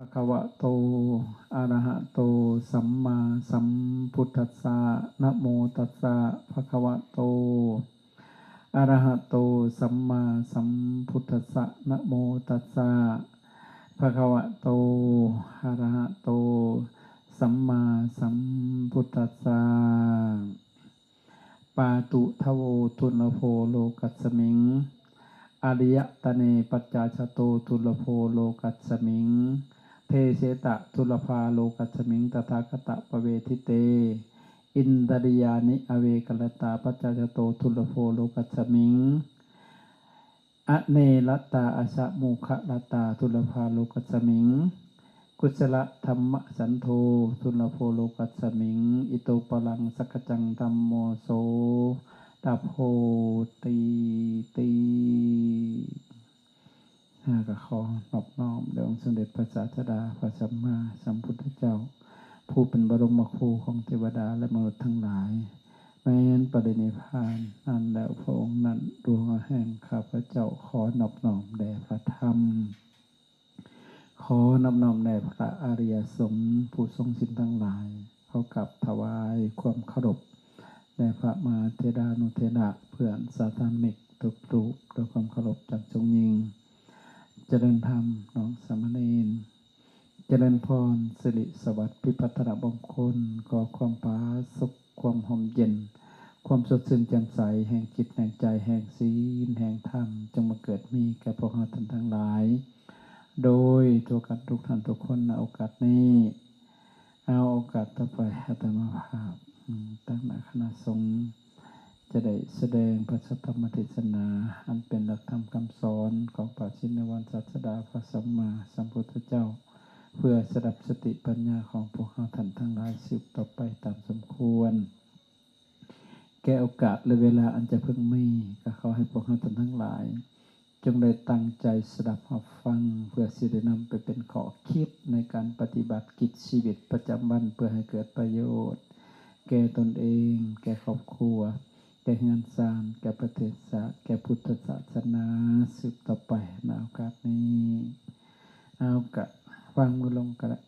ະຄະວະໂຕ ອະລະຫະໂຕ ສຳມາສຳພຸດທັດສະ ນະໂມຕັດສະ ພະຄະວະໂຕ ອະລະຫະໂຕ ສຳມາສຳພຸດທັດສະ ນະໂມຕັດສະ ພະຄະວະໂຕ ອະລະຫະໂຕ ສຳມາສຳພຸດທັດສະ. ປາຕຸທະໂວ ທຸລະໂພ ໂລກັດສະມິງ ອາລິຍະຕະເນ ປັດຈາຊະໂຕ ທຸລະໂພ ໂລກັດສະມິງ ເທເສຕະ ທຸລະພາ ໂລກັດສະມິງ ຕະຖາຄະຕະ ປະເວທິເຕ ອິນຕະລິຍານິ ອະເວກະລະຕາ ປັດຈາຊະໂຕ ທຸລະໂພ ໂລກັດສະມິງ ອະເນລະຕາ ອະສະມຸຂະລະຕາ ທຸລະພາ ໂລກັດສະມິງ ກຸສະລະທຳມະສັນໂທ ທຸລະໂພ ໂລກັດສະມິງ ອິໂຕປະລັງ ສັກກະຈັງ ທຳໂມ ໂສດາໂພ ຕີ ຕີ. ຂ້າກໍຂໍນອບນ້ອມແດ່ອົງສົມເດັດພະສາສະດາ ພະສຳມາສຳພຸດທະເຈົ້າ ຜູ້ເປັນບະລົມມະຄູຂອງເທວະດາ ແລະ ມະນຸດທັງຫຼາຍ ແມ່ນປະລິນິບພານນັ້ນແລ້ວ ພະອົງນັ້ນ ດວງແຫ່ງຂ້າພະເຈົ້າ ຂໍນອບນ້ອມແດ່ພະທຳ ຂໍນອບນ້ອມແດ່ພະອະລິຍະສົງ ຜູ້ຊົງສິນທັງຫຼາຍ ຂໍກາບຖວາຍຄວາມເຄົາລົບແດ່ພະມະຫາເຖລານຸເຖລະ ເພື່ອນສາທາມິກທຸກຮູບ ດ້ວຍຄວາມເຄົາລົບຢ່າງສູງຍິ່ງ. ຈະເລີນທຳ ນ້ອງສາມະເນນ ຈະເລີນພອນ ສິລິສະຫວັດ ພິພັດທະນະມົງຄົນ ຂໍຄວາມຜາສຸກ ຄວາມຮົ່ມເຢັນ ຄວາມສົດຊື່ນແຈ່ມໃສ ແຫ່ງຈິດແຫ່ງໃຈ ແຫ່ງສິນແຫ່ງທຳ ຈົ່ງມາເກີດມີແກ່ພວກເຮົາທ່ານທັງຫຼາຍ ໂດຍທົ່ວກັນທຸກທ່ານທຸກຄົນ ໃນໂອກາດນີ້. ເອົາ ໂອກາດຕໍ່ໄປ ອາດຕະມາພາບ ອືມ ຕາງໜ້າຄະນະສົງ ຈະໄດ້ສະແດງພະສັດທຳມະເທສະໜາ ອັນເປັນຫຼັກທຳຄຳສອນຂອງພະຊີນະວັນສາສະດາ ພະສຳມາສຳພຸດທະເຈົ້າ ເພື່ອສະດັບສະຕິປັນຍາຂອງພວກເຮົາທ່ານທັງຫຼາຍ ສືບຕໍ່ໄປຕາມສົມຄວນ ແກ່ໂອກາດ ແລະ ເວລາອັນຈະເພິ່ງມີ, ກໍຂໍໃຫ້ພວກເຮົາທ່ານທັງຫຼາຍ ຈົ່ງໄດ້ຕັ້ງໃຈສະດັບຮັບຟັງ ເພື່ອຊິໄດ້ນຳໄປເປັນຂໍ້ຄິດໃນການປະຕິບັດກິດຊີວິດປະຈຳວັນ ເພື່ອໃຫ້ເກີດປະໂຫຍດແກ່ຕົນເອງ, ແກ່ຄອບຄົວ, ແກ່ເຮືອນຊານ, ແກ່ປະເທດຊາດ, ແກ່ພຸດທະສາສະໜາ ສືບຕໍ່ໄປໃນໂອກາດນີ້. ເອົາ ກະວາງມືລົງກໍໄດ້,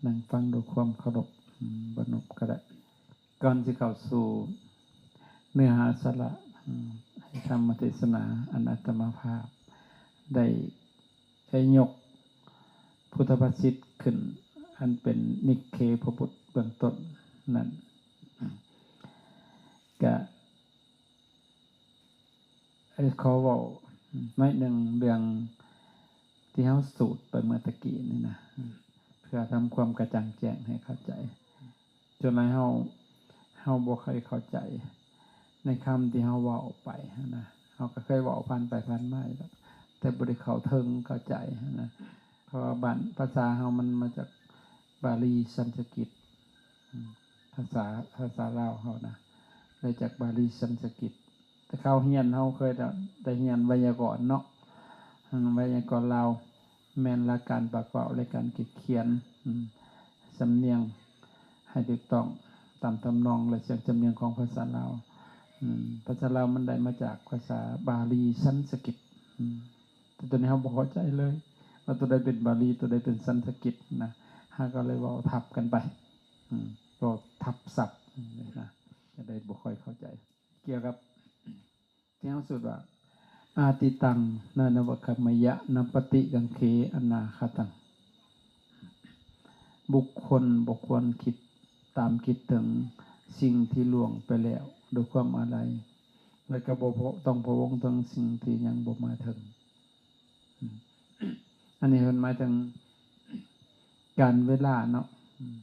ນັ່ງຟັງດ້ວຍຄວາມເຄົາລົບ, ອືມ, ບໍ່ນຸບກໍໄດ້. ກ່ອນຊິເຂົ້າສູ່ເນື້ອຫາສາລະ ອືມ ໃນທຳມະເທດສະໜາ ອັນອາດຕະມາພາບໄດ້ ໄດ້ຍົກພຸດທະພາສິດຂຶ້ນ ອັນເປັນນິກເຂພະບົດເບື້ອງຕົ້ນນັ້ນ ກະ ເອີ ຂໍເວົ້າໜ້ອຍໜຶ່ງເລື່ອງທີ່ເຮົາສູດໄປເມື່ອຕະກີ້ນີ້ນະ ເພື່ອທຳຄວາມກະຈ່າງແຈ້ງໃຫ້ເຂົ້າໃຈ. ສ່ວນຫຼາຍເຮົາ ເຮົາບໍ່ຄ່ອຍເຂົ້າໃຈໃນຄຳທີ່ເຮົາເວົ້າອອກໄປຫັ້ນນະ. ເຮົາກໍເຄີຍເວົ້າຜ່ານໄປຜ່ານມາຢູ່ດອກ ແຕ່ບໍ່ໄດ້ເຂົ້າເຖິງເຂົ້າໃຈຫັ້ນນະ. ເພາະວ່າບ້ານ ພາສາເຮົາມັນມາຈາກບາລີສັນສະກິດ ອືມ ພາສາ ພາສາລາວເຮົານະ ໄດ້ຈາກບາລີສັນສະກິດ. ແຕ່ເຂົາຮຽນ ເຮົາເຄີຍໄດ້ ໄດ້ຮຽນໄວຍາກອນເນາະ ອືມ ໄວຍາກອນລາວ ແມ່ນຫຼັກການປາກເວົ້າ ແລະ ການກຽດຂຽນ ອືມ ສຳນຽງໃຫ້ຖືກຕ້ອງຕາມທຳນອງ ແລະ ສຽງສຳນຽງຂອງພາສາລາວ. ອືມ ພາສາລາວມັນໄດ້ມາຈາກພາສາບາລີສັນສະກິດ ອືມ ແຕ່ຕົວນີ້ເຮົາບໍ່ເຂົ້າໃຈເລີຍ ວ່າຕົວໃດເປັນບາລີ ຕົວໃດເປັນສັນສະກິດນະ ເຮົາກໍເລີຍເວົ້າທັບກັນໄປ ອືມ ເວົ້າທັບສັບນະ ກໍເລີຍບໍ່ຄ່ອຍເຂົ້າໃຈ. ກ່ຽວກັບທີ່ເຮົາສູດວ່າ ອາຕິຕັງ ນານະວະຄະມະຍະ ນະປະຕິກັງເຂ ອະນາຄະຕັງ ບຸກຄົນບໍ່ຄວນຄິດຕາມຄິດເຖິງສິ່ງທີ່ລ່ວງໄປແລ້ວດ້ວຍຄວາມອາໄລ ແລະ ກໍບໍ່ຕ້ອງພະວົງເຖິງສິ່ງທີ່ຍັງບໍ່ມາເຖິງ. ອືມ ອັນນີ້ເພິ່ນໝາຍເຖິງການເວລາເນາະ ອືມ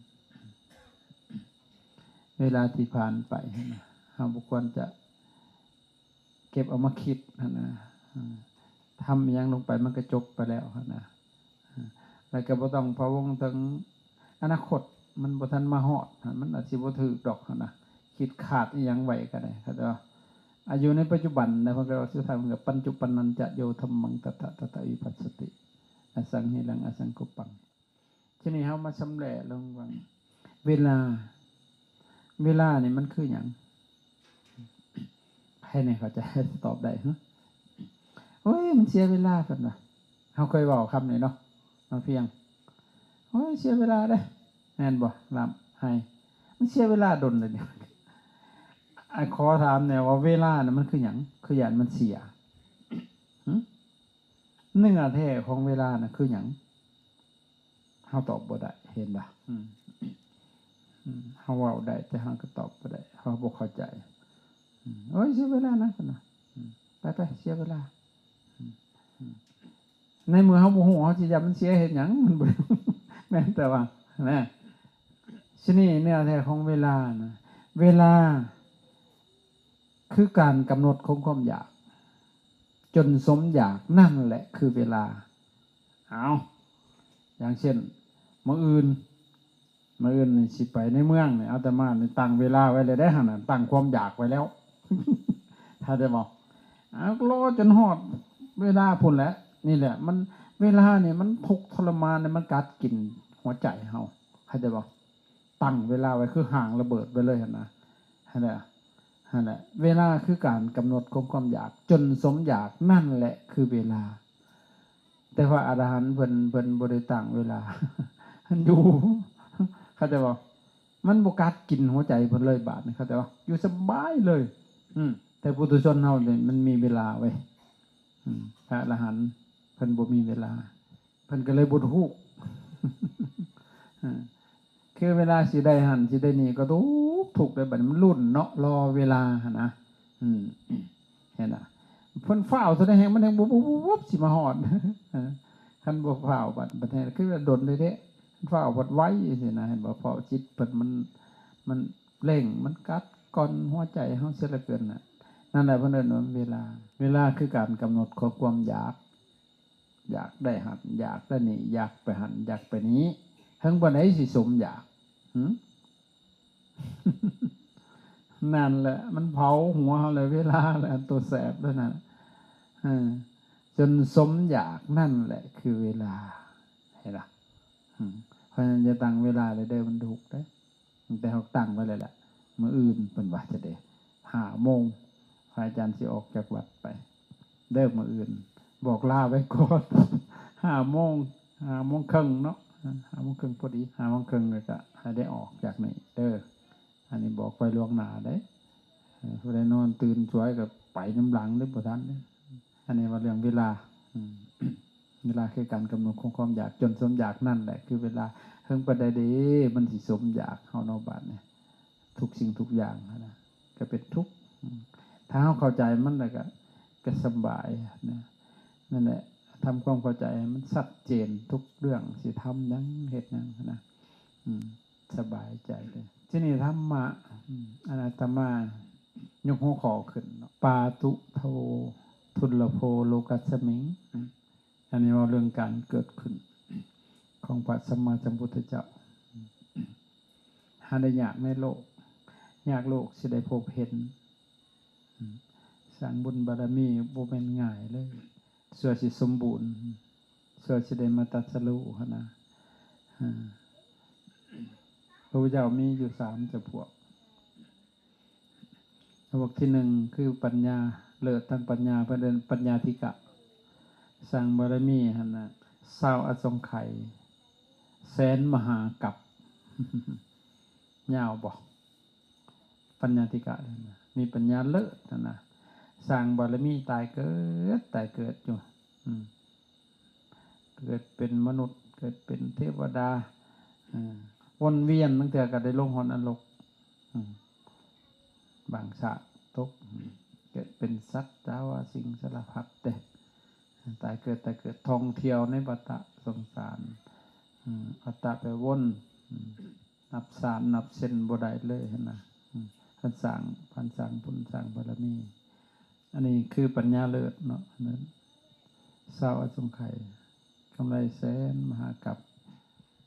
ເວລາທີ່ຜ່ານໄປຫັ້ນນະ ເຮົາບໍ່ຄວນຈະເກັບເອົາມາຄິດຫັ້ນນະ. ອືມ ທຳອີ່ຫຍັງລົງໄປມັນກໍຈົບໄປແລ້ວຫັ້ນນະ. ແລ້ວກໍບໍ່ຕ້ອງພະວົງເຖິງອະນາຄົດ ມັນບໍ່ທັນມາຮອດ ມັນອາດຊິບໍ່ຖືກດອກຫັ້ນນະ. ຄິດຂາດອີ່ຫຍັງໄວ້ກໍໄດ້ ເຂົາເຈົ້າວ່າ ອາ ຢູ່ໃນປັດຈຸບັນນະ ເພິ່ນກໍເວົ້າ ສຸດທ້າຍເພິ່ນກໍ ປັນຈຸປັນນັນຈະ ໂຍ ທຳມັງ ຕະຖະຕະຖະ ວິປັດສະຕິ ອະສັງຫິລັງ ອະສັງກຸບປັງ. ທີນີ້ເຮົາມາຊຳແຫຼະເລື່ອງວ່າ ເວລາ ເວລານີ້ມັນຄືຫຍັງ? ໃຜແດ່ເຂົ້າໃຈ ຕອບໄດ້? ໂອ້ຍ ມັນເສຍເວລາ ເພິ່ນວ່າ. ເຮົາເຄີຍເວົ້າຄຳນີ້ເນາະ ມາພຽງ ໂອ້ຍ ເສຍເວລາເດ້ ແມ່ນບໍ່? ລຳໄຫ້ ມັນເສຍເວລາດົນເດ້ນີ້. ອ້າຍຂໍຖາມແດ່ວ່າເວລານະມັນຄືຫຍັງ? ຄືຢ້ານມັນເສຍ. ຫຶ? ເນື້ອແທ້ຂອງເວລານະຄືຫຍັງ? ເຮົາຕອບບໍ່ໄດ້ ເຫັນບໍ່? ອືມ ອືມ ເຮົາເວົ້າໄດ້ ແຕ່ເຮົາກໍຕອບບໍ່ໄດ້ ເຮົາບໍ່ເຂົ້າໃຈ. ອືມ ໂອ້ຍ ເສຍເວລານະ ເພິ່ນວ່າ. ອືມ ໄປໆ ເສຍເວລາ. ອືມ ອືມ ໃນເມື່ອເຮົາບໍ່ຮູ້ ເຮົາຊິຢ້ານມັນເສຍເຮັດຫຍັງ? ມັນບໍ່ ແມ່ນແຕ່ວ່ານະ ຊິນີ້ເນື້ອແທ້ຂອງເວລານະ ເວລາຄືການກຳນົດຂອງຄວາມຢາກ ຈົນສົມຢາກ ນັ້ນແຫຼະຄືເວລາ. ເອົາ ຢ່າງເຊັ່ນ ມື້ອື່ນ ມື້ອື່ນນີ້ຊິໄປໃນເມືອງນີ້ ອາດຕະມານີ້ຕັ້ງເວລາໄວ້ແລ້ວເດ້ຫັ້ນນະ ຕັ້ງຄວາມຢາກໄວ້ແລ້ວ ເຂົ້າໃຈບໍ່? ເອົາ ລໍຈົນຮອດເວລາພຸ້ນແຫຼະ. ນີ້ແຫຼະ ມັນ ເວລານີ້ມັນທຸກທໍລະມານ ມັນກັດກິນຫົວໃຈເຮົາ ເຂົ້າໃຈບໍ່? ຕັ້ງເວລາໄວ້ຄືຮ່າງລະເບີດໄວ້ເລີຍຫັ້ນນະ ຫັ້ນແຫຼະ ຫັ້ນແຫຼະ ເວລາຄືການກຳນົດຂອງຄວາມຢາກ ຈົນສົມຢາກ ນັ້ນແຫຼະຄືເວລາ. ແຕ່ພະອະລະຫັນເພິ່ນ ເພິ່ນບໍ່ໄດ້ຕັ້ງເວລາ ຢູ່ ເຂົ້າໃຈບໍ່? ມັນບໍ່ກັດກິນຫົວໃຈເພິ່ນເລີຍບາດນີ້ ເຂົ້າໃຈບໍ່? ຢູ່ສະບາຍເລີຍ. ອືມ ແຕ່ປຸຖຸຊົນເຮົານີ້ມັນມີເວລາເວີຍ. ອືມ ພະອະລະຫັນເພິ່ນບໍ່ມີເວລາ ເພິ່ນກໍເລີຍບໍ່ທຸກ ເອີ ຄືເວລາຊິໄດ້ຫັ້ນຊິໄດ້ນີ້ກໍທຸກ ທຸກເດ້. ບັດນີ້ມັນລຸ້ນເນາະ ລໍເວລາຫັ້ນນະ. ອືມ ເຫັນນະ ເພິ່ນຟ້າວເທົ່າໃດແຮງ ມັນແຮງວຸບໆໆ ຊິມາຮອດ. ເອີ ຄັນບໍ່ຟ້າວ ບັດ ບັດແຮງຄືວ່າດົນເດ້ໆ ມັນຟ້າວບັດໄວຊີ້ນະ ເຫັນບໍ່? ເພາະຈິດເພິ່ນມັນ ມັນເລັ່ງ ມັນກັດກ່ອນຫົວໃຈເຮົາເສຍເຫຼືອເກີນນະ. ນັ້ນແຫຼະເພິ່ນເອີ້ນວ່າເວລາ. ເວລາຄືການກຳນົດຂອງຄວາມຢາກ ຢາກໄດ້ຫັ້ນ ຢາກໄດ້ນີ້ ຢາກໄປຫັ້ນ ຢາກໄປນີ້ ເຖິງປານໃດຊິສົມຢາກ? ຫື? ນັ້ນແຫຼະ ມັນເຜົາຫົວເຮົາແລ້ວ ເວລາແຫຼະ ອັນໂຕແສບແລ້ວນະ. ເອີ ຈົນສົມຢາກ ນັ້ນແຫຼະຄືເວລາ ເຫັນລະ? ເອີ ເພາະສະນັ້ນຢ່າຕັ້ງເວລາເລີຍເດີ ມັນທຸກເດ້. ແຕ່ເຮົາຕັ້ງໄວ້ແລ້ວແຫຼະ ມື້ອື່ນເພິ່ນວ່າຈະໄດ້ຫ້າໂມງ ພະອາຈານຊິອອກຈາກວັດໄປເດີ ມື້ອື່ນ ບອກລາໄວ້ກ່ອນ ຫ້າໂມງ ຫ້າໂມງເຄິ່ງເນາະ ຫ້າໂມງເຄິ່ງພໍດີ ຫ້າໂມງເຄິ່ງແລ້ວກະໃຫ້ໄດ້ອອກຈາກນີ້ເດີ. ອັນນີ້ບອກໄວ້ລ່ວງໜ້າເດ້ ເອີ ຜູ້ໃດນອນຕື່ນສວຍກະໄປນຳຫຼັງເດ້ ບໍ່ທັນເດ້. ອັນນີ້ວ່າເລື່ອງເວລາ ອືມ ເວລາຄືການກຳນົດຂອງຄວາມຢາກ ຈົນສົມຢາກ ນັ້ນແຫຼະຄືເວລາ. ເຖິງປານໃດເດ ມັນຊິສົມຢາກເຮົາເນາະ ບາດນີ້ ທຸກສິ່ງທຸກຢ່າງຫັ້ນນະ ກໍເປັນທຸກ ອືມ ຖ້າເຮົາເຂົ້າໃຈມັນແລ້ວກໍ ກໍສະບາຍນະ. ນັ້ນແຫຼະ ທຳຄວາມເຂົ້າໃຈໃຫ້ມັນຊັດເຈນທຸກເລື່ອງ ຊິທຳຫຍັງ ເຮັດຫຍັງຫັ້ນນະ ອືມ ສະບາຍໃຈເລີຍ. ທີນີ້ທຳມະ ອືມ ອັນອາດຕະມາຍົກຫົວຂໍ້ຂຶ້ນເນາະ ປາຕຸທະໂວ ທຸນລະໂພ ໂລກັດສະມິງ ອືມ ອັນນີ້ເວົ້າເລື່ອງການເກີດຂຶ້ນຂອງພະສຳມາສຳພຸດທະເຈົ້າ. ຫາໄດ້ຍາກໃນໂລກ ຍາກໂລກຊິໄດ້ພົບເຫັນ. ອືມ ສ້າງບຸນບາລະມີບໍ່ແມ່ນງ່າຍເລີຍ ເພື່ອຊິສົມບູນ ເພື່ອຊິໄດ້ມາຕັດສະຮູ້ຫັ້ນນະ. ເອີ ພະພຸດທະເຈົ້າມີຢູ່ສາມຈຳພວກ. ພວກທີໜຶ່ງຄືປັນຍາເລີດທາງປັນຍາ ເພິ່ນເອີ້ນປັນຍາທິກະ ສ້າງບາລະມີຫັ້ນນະ ຊາວອະສົງໄຂ ແສນມະຫາກັບ ຍາວບໍ່? ປັນຍາທິກະ ມີປັນຍາເລີດຫັ້ນນະ ສ້າງບາລະມີຕາຍເກີດ ຕາຍເກີດຢູ່ ອືມ ເກີດເປັນມະນຸດ ເກີດເປັນເທວະດາ ເອີ ວົນວຽນ ບາງເທື່ອກໍໄດ້ລົງຮອດນະລົກ ອືມ ບາງຊາດຕົກ ເກີດເປັນສັດ ສາວະສິ່ງສາລະພັດເດ້ ຕາຍເກີດ ຕາຍເກີດ ທ່ອງທ່ຽວໃນວັດຕະສົງສານ ອືມ ວັດຕະແປວົນ ອືມ ນັບຊາດນັບເຊັ່ນບໍ່ໄດ້ເລີຍຫັ້ນນະ ອືມ ເພິ່ນສ້າງ ເພິ່ນສ້າງບຸນສ້າງບາລະມີ. ອັນນີ້ຄືປັນຍາເລີດເນາະ ອັນນັ້ນ ຊາວອະສົງໄຂ ກຳໄລແສນມະຫາກັບ.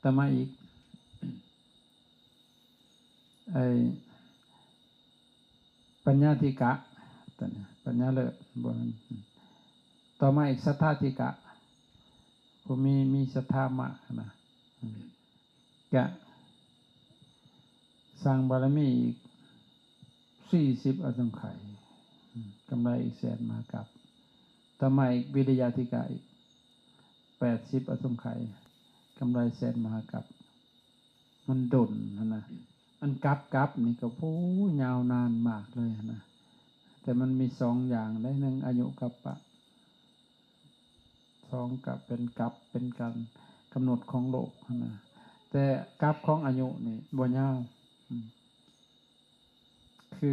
ຕໍ່ມາອີກ ໄອ້ ປັນຍາທິກະ ຕົວນີ້ປັນຍາເລີດ ບໍ່ແມ່ນ ຕໍ່ມາອີກ ສັດທາທິກະ ຜູ້ມີ ມີສັດທາມາກນະ ອືມ ກະສ້າງບາລະມີອີກສີ່ສິບອະສົງໄຂ ອືມ ກຳໄລອີກແສນມະຫາກັບ. ຕໍ່ມາອີກ ວິລິຍາທິກະ ອີກແປດສິບອະສົງໄຂ ກຳໄລແສນມະຫາກັບ ມັນດົນຫັ້ນນະ. ອັນກັບ ກັບນີ້ກໍ ໂອ້ ຍາວນານມາກເລີຍຫັ້ນນະ. ແຕ່ມັນມີສອງຢ່າງເດ້ ໜຶ່ງອາຍຸກັບປະ ສອງກໍເປັນກັບ ເປັນການກຳນົດຂອງໂລກຫັ້ນນະ. ແຕ່ກັບຂອງອາຍຸນີ້ບໍ່ຍາວ ອືມ ຄື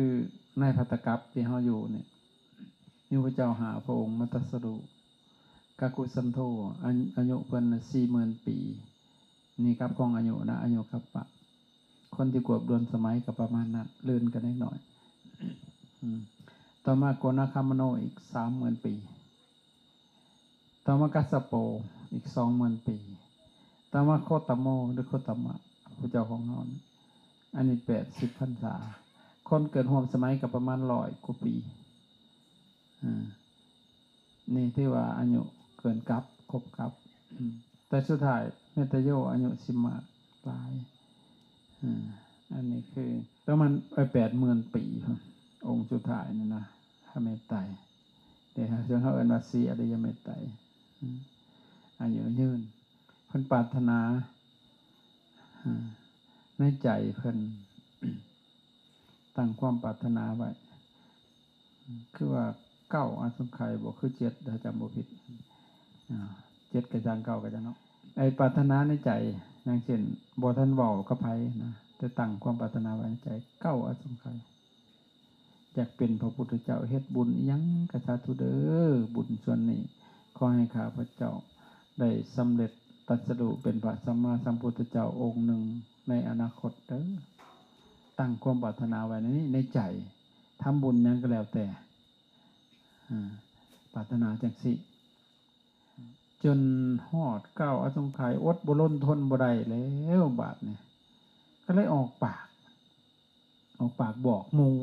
ໃນພັດຕະກັບທີ່ເຮົາຢູ່ນີ້ ມີພະເຈົ້າຫ້າພະອົງມາຕັດສະຮູ້ ກາກຸສັນໂທ ອາ ອາຍຸເພິ່ນສີ່ໝື່ນປີ. ນີ້ກັບຂອງອາຍຸນະ ອາຍຸກັບປະ ຄົນທີ່ກວບດ້ວນສະໄໝກໍປະມານນັ້ນ ລື່ນກັນເລັກນ້ອຍ. ອືມ ຕໍ່ມາໂກນາຄາມະໂນອີກສາມໝື່ນປີ. ຕໍ່ມາກັດສະໂປອີກສອງໝື່ນປີ. ຕໍ່ມາໂຄຕະໂມ ຫຼື ໂຄຕະມະ ພະເຈົ້າຂອງເຮົານີ້ ອັນນີ້ແປດສິບພັນສາ. ຄົນເກີດຮ່ວມສະໄໝກໍປະມານຮ້ອຍກວ່າປີ. ອາ ນີ້ຖືວ່າອາຍຸເກີນກັບ ຄົບກັບ. ອືມ ແຕ່ສຸດທ້າຍເມດຕະໂຍອາຍຸຊິມາກຫຼາຍ. ອາ ອັນນີ້ຄືປະມານ ເອີ ແປດໝື່ນປີ ອົງສຸດທ້າຍນີ້ນະ ພະເມດໄຕ. ເດ ເຮົາ ເຮົາເອີ້ນວ່າສີອະລິຍະເມດໄຕ ອາ ອາຍຸຍືນ. ເພິ່ນປາດຖະໜາ ອາ ໃນໃຈເພິ່ນ ຕັ້ງຄວາມປາດຖະໜາໄວ້ ຄືວ່າເກົ້າອະສົງໄຂບໍ ຄືເຈັດ ຖ້າຈຳບໍ່ຜິດ ອາ ເຈັດກະຈັ່ງ ເກົ້າກະຈັ່ງເນາະ. ໄອ້ປາດຖະໜາໃນໃຈ ຢ່າງເຊັ່ນ ບໍ່ທັນເວົ້າກັບໃຜນະ ແຕ່ຕັ້ງຄວາມປາດຖະໜາໄວ້ໃນໃຈ ເກົ້າອະສົງໄຂ ຢາກເປັນພະພຸດທະເຈົ້າ ເຮັດບຸນອີ່ຫຍັງກະສາທຸເດີ ບຸນສ່ວນນີ້ຂໍໃຫ້ຂ້າພະເຈົ້າໄດ້ສຳເລັດຕັດສະຮູ້ເປັນພະສຳມາສຳພຸດທະເຈົ້າອົງໜຶ່ງໃນອະນາຄົດເດີ. ຕັ້ງຄວາມປາດຖະໜາໄວ້ໃນນີ້ ໃນໃຈ ທຳບຸນຫຍັງກໍແລ້ວແຕ່ ອາ ປາດຖະໜາຈັ່ງຊີ້ ຈົນຮອດເກົ້າອະສົງໄຂ ອົດບໍ່ລົນທົນບໍ່ໄດ້ແລ້ວບາດນີ້ ກໍເລີຍອອກປາກ ອອກປາກບອກໝູ່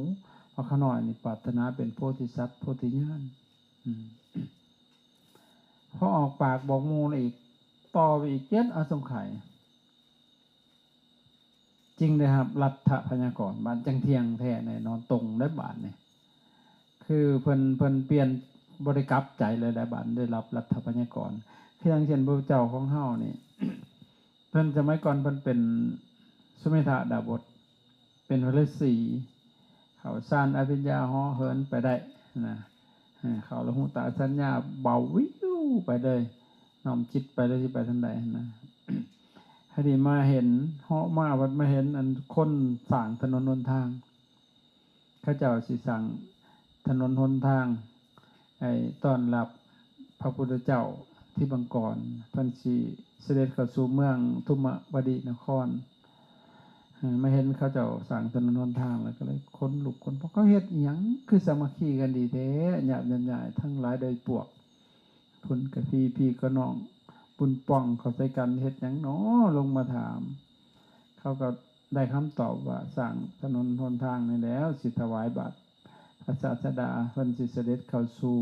ວ່າ ຂ້ານ້ອຍນີ້ປາດຖະໜາເປັນໂພທິສັດ ໂພທິຍານ. ອືມ ພໍອອກປາກບອກໝູ່ແລ້ວອີກ ຕໍ່ໄປອີກເຈັດອະສົງໄຂ ຈຶ່ງໄດ້ຮັບລັດຖະພະຍາກອນ ບາດຈັ່ງທ່ຽງແທ້ແນ່ນອນຕົງໄດ້ບາດນີ້ ຄືເພິ່ນ ເພິ່ນປ່ຽນ ບໍ່ໄດ້ກັບໃຈເລີຍໄດ້ບາດ ໄດ້ຮັບລັດຖະພະຍາກອນ. ຄືຢ່າງເຊັ່ນພະເຈົ້າຂອງເຮົານີ້ ເພິ່ນສະໄໝກ່ອນເພິ່ນເປັນສຸເມທະດາບົດ ເປັນພະລືສີ ເຂົ້າຊານອະພິນຍາ ເຫາະເຫີນໄປໄດ້ນະ ເອີ ເຂົ້າລະຫຸຕະສັນຍາ ເບົາວິວໄປເລີຍ ນ້ອມຈິດໄປເລີຍ ຊິໄປທາງໃດຫັ້ນນະ. ຫາກມາເຫັນ ເຫາະມາ ບັດມາເຫັນອັນຄົນສ້າງຖະໜົນຫົນທາງ ເຂົາເຈົ້າຊິສ້າງຖະໜົນຫົນທາງ ໄອ້ຕ້ອນຮັບພະພຸດທະເຈົ້າທິບບັງກອນ ເພິ່ນຊິສະເດັດເຂົ້າສູ່ເມືອງທຸມມະວະດີນະຄອນ. ເອີ ມາເຫັນເຂົາເຈົ້າສ້າງຖະໜົນຫົນທາງ ແລ້ວກໍເລີຍຂົນລຸກຂົນພອງ ເຂົາເຮັດອີ່ຫຍັງຄືສາມັກຄີກັນດີແທ້ ຍາດຍາດທັງຫຼາຍໂດຍພວກ ພຸ້ນກະພີ່ ພີ່ກະນ້ອງ ປຸນປ່ອງເຂົ້າໃສ່ກັນ ເຮັດຫຍັງນໍ ລົງມາຖາມ. ເຂົາກໍໄດ້ຄຳຕອບວ່າ ສ້າງຖະໜົນຫົນທາງນີ້ແລ້ວ ຊິຖວາຍບາດພະສາດສະດາ ເພິ່ນຊິສະເດັດເຂົ້າສູ່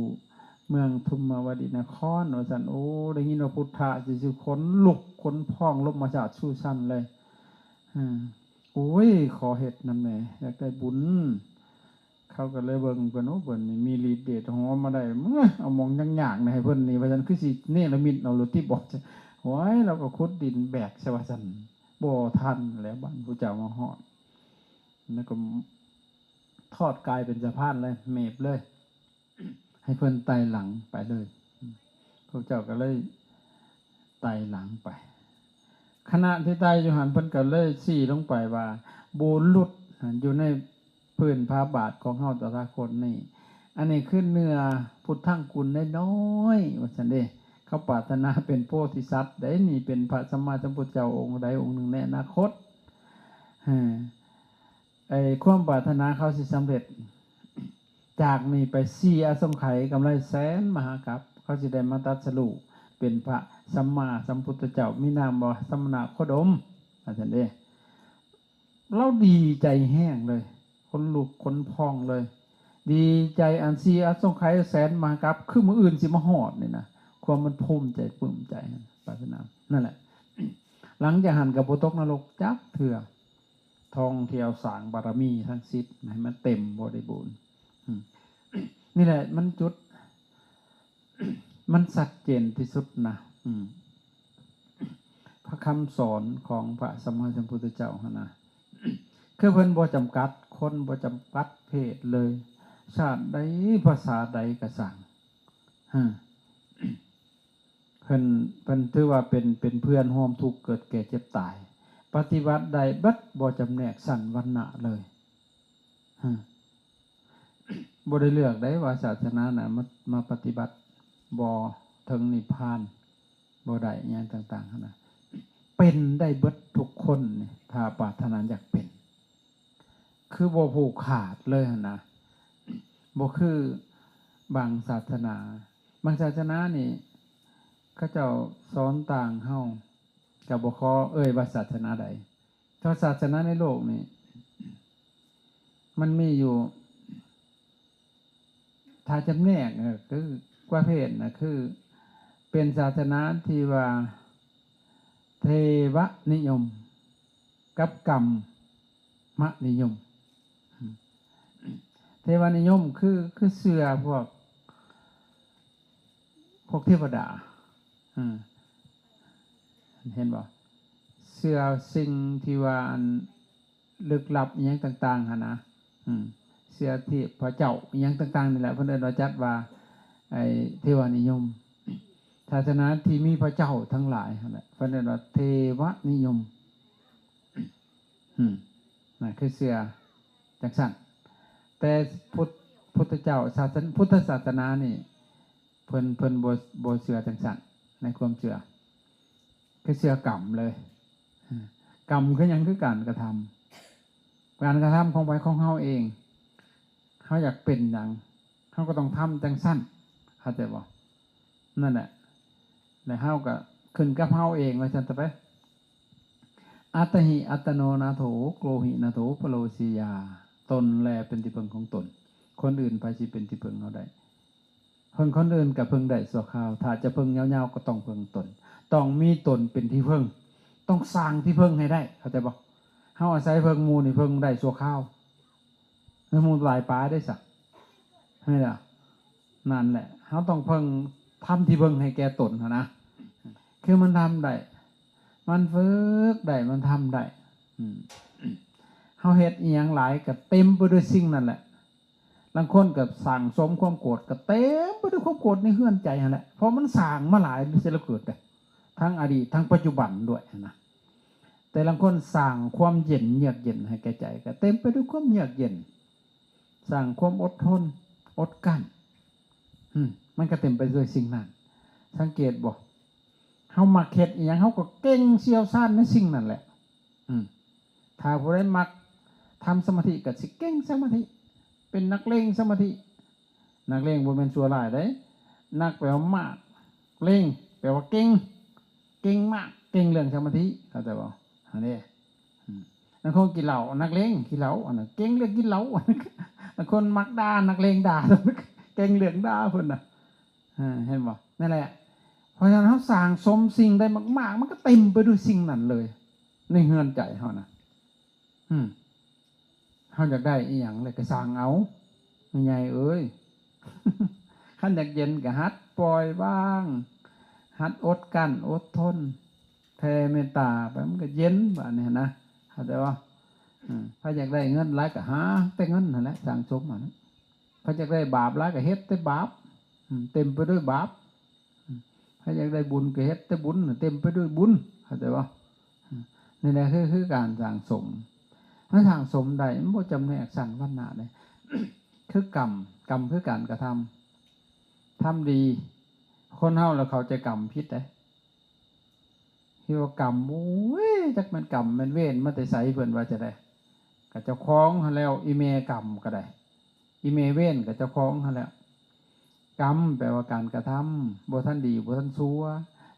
ເມືອງທຸມມະວະດີນະຄອນ ວ່າຊັ້ນ. ໂອ້ ໄດ້ຍິນວ່າພຸດທະ ຊິ ຊິຂົນລຸກຂົນພອງລົມມາສາດຊູສັນເລີຍ. ເອີ ໂອ້ຍ ຂໍເຮັດນຳແດ່ ຢາກໄດ້ບຸນ. ເຂົາກໍເລີຍເບິ່ງເພິ່ນ ໂອ້ ເພິ່ນນີ້ມີລິດເດດ ເຮົາມາໄດ້ ເອົາໝ່ອງຍາກໆໃຫ້ເພິ່ນນີ້ ວ່າຊັ້ນ ຄືຊິເນລະມິດເອົາໂລດຕິ ບອກ. ໂອ້ຍ ລາວກໍຂຸດດິນແບກໃສ່ ວ່າຊັ້ນ. ບໍ່ທັນແລ້ວ ບາດຜູ້ເຈົ້າມາຮອດ ແລ້ວກໍທອດກາຍເປັນສະພານເລີຍ ເມບເລີຍ ໃຫ້ເພິ່ນໄຕ່ຫຼັງໄປເລີຍ. ພວກເຈົ້າກໍເລີຍໄຕ່ຫຼັງໄປ. ຂະນະທີ່ໄຕ່ຢູ່ຫັ້ນ ເພິ່ນກໍເລີຍຊີ້ລົງໄປວ່າ ບຸລຸດຢູ່ໃນພື້ນພະບາດຂອງເຮົາຕະຖາຄົດນີ້ ອັນນີ້ຄືເນື້ອພຸດທັງກຸນນ້ອຍໆ ວ່າຊັ້ນເດ້. ເຂົາປາດຖະໜາເປັນໂພທິສັດໃດ໋ ນີ້ເປັນພະສຳມາສຳພຸດທະເຈົ້າອົງໃດອົງໜຶ່ງໃນອະນາຄົດ. ເອີ ໄອ້ຄວາມປາດຖະໜາເຂົາຊິສຳເລັດ ຈາກນີ້ໄປສີ່ອະສົງໄຂ ກຳໄລແສນມະຫາກັບ ເຂົາຊິໄດ້ມາຕັດສະຮູ້ເປັນພະສຳມາສຳພຸດທະເຈົ້າ ມີນາມວ່າສະມະນະໂຄດົມ ວ່າຊັ້ນເດ້. ລາວດີໃຈແຮງເລີຍ ຂົນລຸກຂົນພອງເລີຍ ດີໃຈ. ອັນສີ່ອະສົງໄຂແສນມະຫາກັບ ຄືມື້ອື່ນຊິມາຮອດນີ້ນະ ຄວາມມັນພູມໃຈປຶ້ມໃຈ ປາດຖະໜາ ນັ້ນແຫຼະ. ຫຼັງຈາກຫັ້ນກໍບໍ່ຕົກນະລົກຈັກເທື່ອ. ທ່ອງທ່ຽວສ້າງບາລະມີທັງສິບໃຫ້ມັນເຕັມບໍລິບູນ. ອືມ ນີ້ແຫຼະມັນຈຸດ ມັນຊັດເຈນທີ່ສຸດນະ. ອືມ ພະ ຄຳສອນຂອງພະສຳມາສຳພຸດທະເຈົ້າຫັ້ນນະ ຄືເພິ່ນບໍ່ຈຳກັດຄົນ ບໍ່ຈຳກັດເພດເລີຍ ຊາດໃດພາສາໃດກໍຊ່າງ ຮະ ເພິ່ນ ເພິ່ນຖືວ່າເປັນ ເປັນເພື່ອນຮ່ວມທຸກເກີດແກ່ເຈັບຕາຍ ປະຕິບັດໄດ້ເບິດ ບໍ່ຈຳແນກຊັ້ນວັນນະເລີຍ ຮະ ບໍ່ໄດ້ເລືອກໄດ້ວ່າສາສະໜານະ ມາ ມາປະຕິບັດບໍ່ເຖິງນິບພານ ບໍ່ໄດ້ ອີ່ຫຍັງຕ່າງໆຫັ້ນນະ ເປັນໄດ້ເບິດທຸກຄົນນີ້ ຖ້າປາດຖະໜາຢາກເປັນ ຄືບໍ່ຜູກຂາດເລີຍຫັ້ນນະ ບໍ່ຄືບາງສາສະໜາ ບາງສາສະໜານີ້ ເຂົາເຈົ້າສອນຕ່າງເຮົາ ກໍບໍ່ຂໍເອີ່ຍວ່າສາສະໜາໃດ ເພາະສາສະໜາໃນໂລກນີ້ ມັນມີຢູ່ ຖ້າຈຳແນກ ເອີ ຄືປະເພດນະ ຄືເປັນສາສະໜາທີ່ວ່າເທວະນິຍົມກັບກຳມະນິຍົມ. ເທວະນິຍົມຄື ຄືເຊື່ອພວກ ພວກເທວະດາ ເຫັນບໍ່? ເຊື່ອສິ່ງທີ່ວ່າອັນ ລຶກລັບອີ່ຫຍັງຕ່າງໆຫັ້ນນະ ເຊື່ອເທບພະເຈົ້າອີ່ຫຍັງຕ່າງໆນີ້ແຫຼະ ເພິ່ນເອີ້ນວ່າ ຈັດວ່າ ໄອ້ ເທວະນິຍົມ ສາສະໜາທີ່ມີພະເຈົ້າທັງຫຼາຍຫັ້ນແຫຼະ ເພິ່ນເອີ້ນວ່າເທວະນິຍົມ ນະ ຄືເຊື່ອຈັ່ງຊັ້ນ ແຕ່ພຸດ ພຸດທະເຈົ້າ ສາສະ ພຸດທະສາສະໜານີ້ ເພິ່ນ ເພິ່ນບໍ່ ບໍ່ເຊື່ອຈັ່ງຊັ້ນ ໃນຄວາມເຊື່ອ ຄືເຊື່ອກຳເລີຍ. ກຳຄືຫຍັງ? ຄືການກະທຳ ການກະທຳຂອງໃຜຂອງເຮົາເອງ ເຮົາຢາກເປັນຫຍັງ ເຮົາກໍຕ້ອງທຳຈັ່ງຊັ້ນ ເຂົ້າໃຈບໍ່? ນັ້ນແຫຼະ ແລະເຮົາກໍຂຶ້ນກັບເຮົາເອງວ່າຊັ້ນຕະໄປ. ອັດຕະຫິອັດຕະໂນນາໂຖ ໂກຫິນາໂຖ ປະໂລສີຍາ ຕົນແລເປັນທີ່ເພິ່ງຂອງຕົນ ຄົນອື່ນໃຜຊິເປັນທີ່ເພິ່ງເຮົາໄດ້? ເພິ່ງຄົນອື່ນກໍເພິ່ງໄດ້ຊົ່ວຄາວ ຖ້າຈະເພິ່ງຍາວໆກໍຕ້ອງເພິ່ງຕົນ ຕ້ອງມີຕົນເປັນທີ່ເພິ່ງ ຕ້ອງສ້າງທີ່ເພິ່ງໃຫ້ໄດ້ ເຂົ້າໃຈບໍ່? ເຮົາອາໄສເພິ່ງໝູ່ນີ້ເພິ່ງໄດ້ຊົ່ວຄາວ ແລ້ວໝູ່ຫຼາຍປາຍເດ້ຊະ ແມ່ນລະ ນັ້ນແຫຼະ ເຮົາຕ້ອງເພິ່ງ ທຳທີ່ເພິ່ງໃຫ້ແກ່ຕົນຫັ້ນນະ ຄືມັນທຳໄດ້ ມັນຝຶກໄດ້ ມັນທຳໄດ້ ເຮົາເຮັດອີ່ຫຍັງຫຼາຍກໍເຕັມໄປດ້ວຍສິ່ງນັ້ນແຫຼະ. ລາງຄົນກໍສັ່ງສົມຄວາມໂກດ ກໍເຕັມໄປດ້ວຍຄວາມໂກດໃນເຮືອນໃຈຫັ້ນແຫຼະ ເພາະມັນສ້າງມາຫຼາຍເສຍແລ້ວເກີດເດ້ ທັງອະດີດທັງປັດຈຸບັນດ້ວຍຫັ້ນນະ ແຕ່ລາງຄົນສ້າງຄວາມເຢັນເຍືອກເຢັນໃຫ້ແກ່ໃຈ ກໍເຕັມໄປດ້ວຍຄວາມເຍືອກເຢັນ ສ້າງຄວາມອົດທົນ ອົດກັ້ນ ມັນກໍເຕັມໄປດ້ວຍສິ່ງນັ້ນ ສັງເກດບໍ່? ເຮົາມັກເຮັດອີ່ຫຍັງ ເຮົາກໍເກັ່ງຊ່ຽວຊານໃນສິ່ງນັ້ນແຫຼະ ອືມ ຖ້າຜູ້ໃດມັກທຳສະມາທິກໍຊິເກັ່ງສະມາທິ ເປັນນັກເລັ່ງສະມາທິ ນັກເລັ່ງບໍ່ແມ່ນຊົ່ວຮ້າຍເດ້ ນັກແປວ່າມາກ ເລັ່ງແປວ່າເກັ່ງ ເກັ່ງມາກ ເກັ່ງເລື່ອງສະມາທິ ເຂົ້າໃຈບໍ່? ຫັ້ນເດ້ ອືມ ນັກຄົນກິນເຫຼົ້າ ນັກເລັ່ງກິນເຫຼົ້າ ອັນນັ້ນເກັ່ງເລື່ອງກິນເຫຼົ້າ ນັກຄົນມັກດ່າ ນັກເລັ່ງດ່າ ເກັ່ງເລື່ອງດ່າເພິ່ນນະ ເຫັນບໍ່? ນັ້ນແຫຼະ ເພາະສະນັ້ນເຮົາສ້າງສົມສິ່ງໃດມາກໆ ມັນກໍເຕັມໄປດ້ວຍສິ່ງນັ້ນເລີຍ ໃນເຮືອນໃຈເຮົານະ ອືມ ເຮົາຢາກໄດ້ອີ່ຫຍັງແລ້ວກໍສ້າງເອົາ ແມ່ໃຫຍ່ເອີຍ ຄັນຢາກເຢັນກໍຫັດປ່ອຍວາງ ຫັດອົດກັ້ນອົດທົນ ແຜ່ເມດຕາໄປ ມັນກໍເຢັນບາດນີ້ນະ ເຂົ້າໃຈບໍ່? ເອີ ໃຜຢາກໄດ້ເງິນຫຼາຍກໍຫາແຕ່ເງິນຫັ້ນແຫຼະ ສ້າງສົມຫັ້ນ ໃຜຢາກໄດ້ບາບຫຼາຍກໍເຮັດແຕ່ບາບ ເຕັມໄປດ້ວຍບາບ ໃຜຢາກໄດ້ບຸນກໍເຮັດແຕ່ບຸນ ເຕັມໄປດ້ວຍບຸນ ເຂົ້າໃຈບໍ່? ນີ້ແຫຼະ ຄື ຄືການສ້າງສົມ ມັນສ້າງສົມໄດ້ ມັນບໍ່ຈຳແນກຊັ້ນວັນນະເດ້ ຄືກຳ ກຳຄືການກະທຳ ທຳດີ ຄົນເຮົາລະເຂົ້າໃຈກຳຜິດເດ້ ຄິດວ່າກຳ ໂອ້ຍ ຈັກແມ່ນກຳແມ່ນເວນມາແຕ່ໃສ ເພິ່ນວ່າຈັ່ງໃດ ກະເຈົ້າຂອງຫັ້ນແລ້ວ ອີ່ແມ່ກຳກໍໄດ້ ອີ່ແມ່ເວນກໍເຈົ້າຂອງຫັ້ນແຫຼະ ກຳແປວ່າການກະທຳ ບໍ່ທັນດີ ບໍ່ທັນຊົ່ວ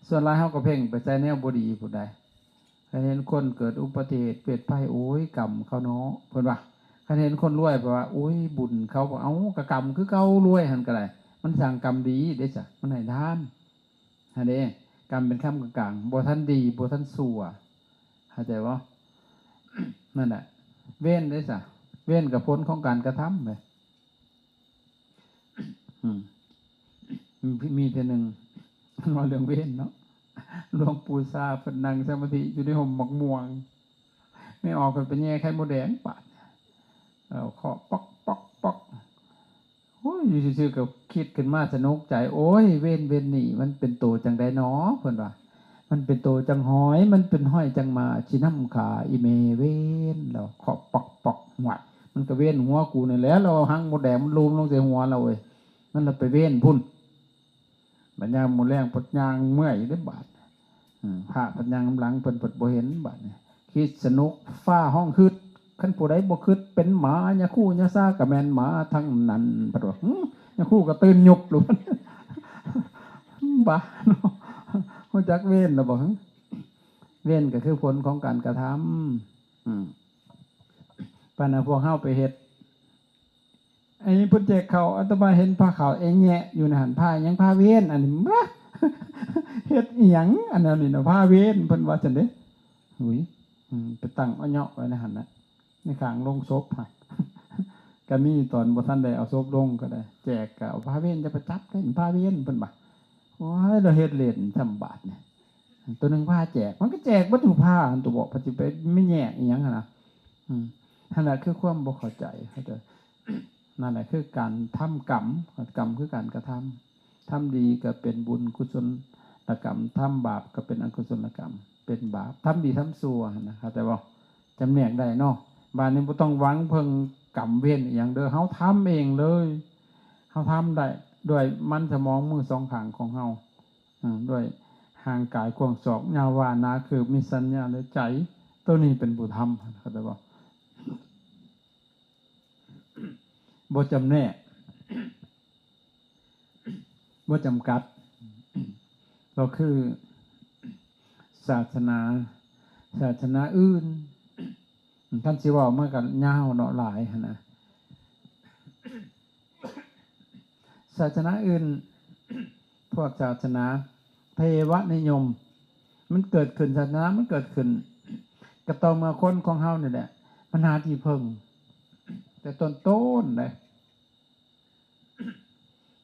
ສ່ວນຫຼາຍເຮົາກໍເພັ່ງໄປໃສ່ແນວບໍ່ດີພຸ້ນໃດ ຄັນເຫັນຄົນເກີດອຸປະຕິເຫດເວດໄພ ໂອ້ຍ ກຳເຂົາເນາະ ເພິ່ນວ່າ ຄັນເຫັນຄົນລວຍ ເພິ່ນວ່າ ໂອ້ຍ ບຸນເຂົາ ເອົາ ກະກຳຄືເກົ່າ ລວຍຫັ້ນກໍໄດ້ ມັນສ້າງກຳດີເດ້ຊະ ມັນໃຫ້ທານ ຫັ້ນເດ້ ກຳເປັນຄຳກາງໆ ບໍ່ທັນດີ ບໍ່ທັນຊົ່ວ ເຂົ້າໃຈບໍ່? ນັ້ນແຫຼະ ເວນເດ້ຊະ ເວນກໍຜົນຂອງການກະທຳເດ້ ອືມ ມີ ມີເທື່ອໜຶ່ງ ເວົ້າເລື່ອງເວນເນາະ ຫຼວງປູ່ຊາເພິ່ນນັ່ງສະມາທິຢູ່ໃນຮົ່ມໝາກມ່ວງ ແມ່ອອກເພິ່ນໄປແຍ່ໄຂ່ມົດແດງບາດ ເອົາເຄາະປອກ ປອກ ປອກ ໂອ້ຍ ຢູ່ຊື່ໆກໍຄິດຂຶ້ນມາສະໜຸກໃຈ ໂອ້ຍ ເວນ ເວນນີ້ມັນເປັນໂຕຈັ່ງໃດນໍ ເພິ່ນວ່າ ມັນເປັນໂຕຈັ່ງຫອຍ ມັນເປັນຫອຍຈັ່ງໝາ ຊິນຳຂ້າອີ່ແມ່ເວນ ແລ້ວເຄາະປອກ ປອກ ຫວາຍ ມັນກໍເວນຫົວກູນີ້ແຫຼະ ແລ້ວຫາງມົດແດງມັນລູມລົງໃສ່ຫົວລາວເອີຍ ມັນລະໄປເວນພຸ້ນ ບັດຍາມມື້ແລງພັດຍ່າງເມື່ອຍຢູ່ເດ້ບາດ ອືມ ພະພັດຍ່າງນຳຫຼັງເພິ່ນ ເພິ່ນບໍ່ເຫັນບາດນີ້ ຄິດສະໜຸກ ຟ້າຮ້ອງຮຶດ ຄັນຜູ້ໃດບໍ່ຄຶດເປັນໝາ ຍາຄູຍາຊາກໍແມ່ນໝາທັງນັ້ນ ເພິ່ນວ່າ ຫື ຍາຄູກໍຕື່ນຍຸບໂລດ ບ້າເນາະ ຮູ້ຈັກເວນແລ້ວບໍ່ ເວນກໍຄືຜົນຂອງການກະທຳ ອືມ ປານນັ້ນພວກເຮົາໄປເຮັດ ອັນນີ້ເພິ່ນແຈກເຂົ້າ ອາດຕະມາເຫັນພາເຂົ້າແອແຍະຢູ່ໃນຫັ້ນ ພາຫຍັງ ພາເວນ ອັນນີ້ ບາ ເຮັດອີ່ຫຍັງ ອັນນັ້ນນີ້ນະ ພາເວນ ເພິ່ນວ່າຊັ້ນເດ້ ຫຸຍ ອືມ ໄປຕັ້ງອະເຍາະໄວ້ໃນຫັ້ນນະ ໃນຂ້າງໂລງສົບຫັ້ນ ກະມີຕອນບໍ່ທັນໄດ້ເອົາສົບລົງກໍໄດ້ ແຈກກໍເອົາ ພາເວນ ຢ່າໄປຈັບເດ້ ພາເວນ ເພິ່ນວ່າ ໂອ້ຍ ລາວເຮັດເລ່ນຊ່ຳບາດນີ້ ໂຕໜຶ່ງພາແຈກ ມັນກໍແຈກເບິດທຸກພາຫັ້ນຕົວະ ເພິ່ນຊິໄປມີແຍກອີ່ຫຍັງຫັ້ນນະ ອືມ ຫັ້ນແຫຼະຄືຄວາມບໍ່ເຂົ້າໃຈ ເຂົ້າໃຈ ນັ້ນແຫຼະຄືການທຳກຳ ກຳຄືການກະທຳ ທຳດີກໍເປັນບຸນກຸສົນລະກຳ ທຳບາບກໍເປັນອະກຸສົນລະກຳ ເປັນບາບ ທຳດີທຳຊົ່ວຫັ້ນນະ ເຂົ້າໃຈບໍ່? ຈຳແນກໄດ້ເນາະ ບາດນີ້ບໍ່ຕ້ອງຫວັງເພິ່ງກຳເວນອີ່ຫຍັງເດີ້ ເຮົາທຳເອງເລີຍ ເຮົາທຳໄດ້ດ້ວຍມັນສະໝອງມືສອງຂ້າງຂອງເຮົາ ອືມ ດ້ວຍຮ່າງກາຍກວ້າງສອກຍາວວານໜາຄືບ ມີສັນຍາໃນໃຈ ໂຕນີ້ເປັນຜູ້ທຳ ເຂົ້າໃຈບໍ່? ບໍ່ຈຳແນກ ບໍ່ຈຳກັດ ກໍຄືສາສະໜາ ສາສະໜາອື່ນ ຄັນຊິເວົ້າມັນກໍຍາວເນາະ ຫຼາຍຫັ້ນນະ ສາສະໜາອື່ນ ພວກສາສະໜາເທວະນິຍົມ ມັນເກີດຂຶ້ນ ສາສະໜາມັນເກີດຂຶ້ນ ກໍຕໍ່ເມື່ອຄົນຂອງເຮົານີ້ແຫຼະ ມັນຫາທີ່ເພິ່ງ ແຕ່ຕົ້ນໆເດ້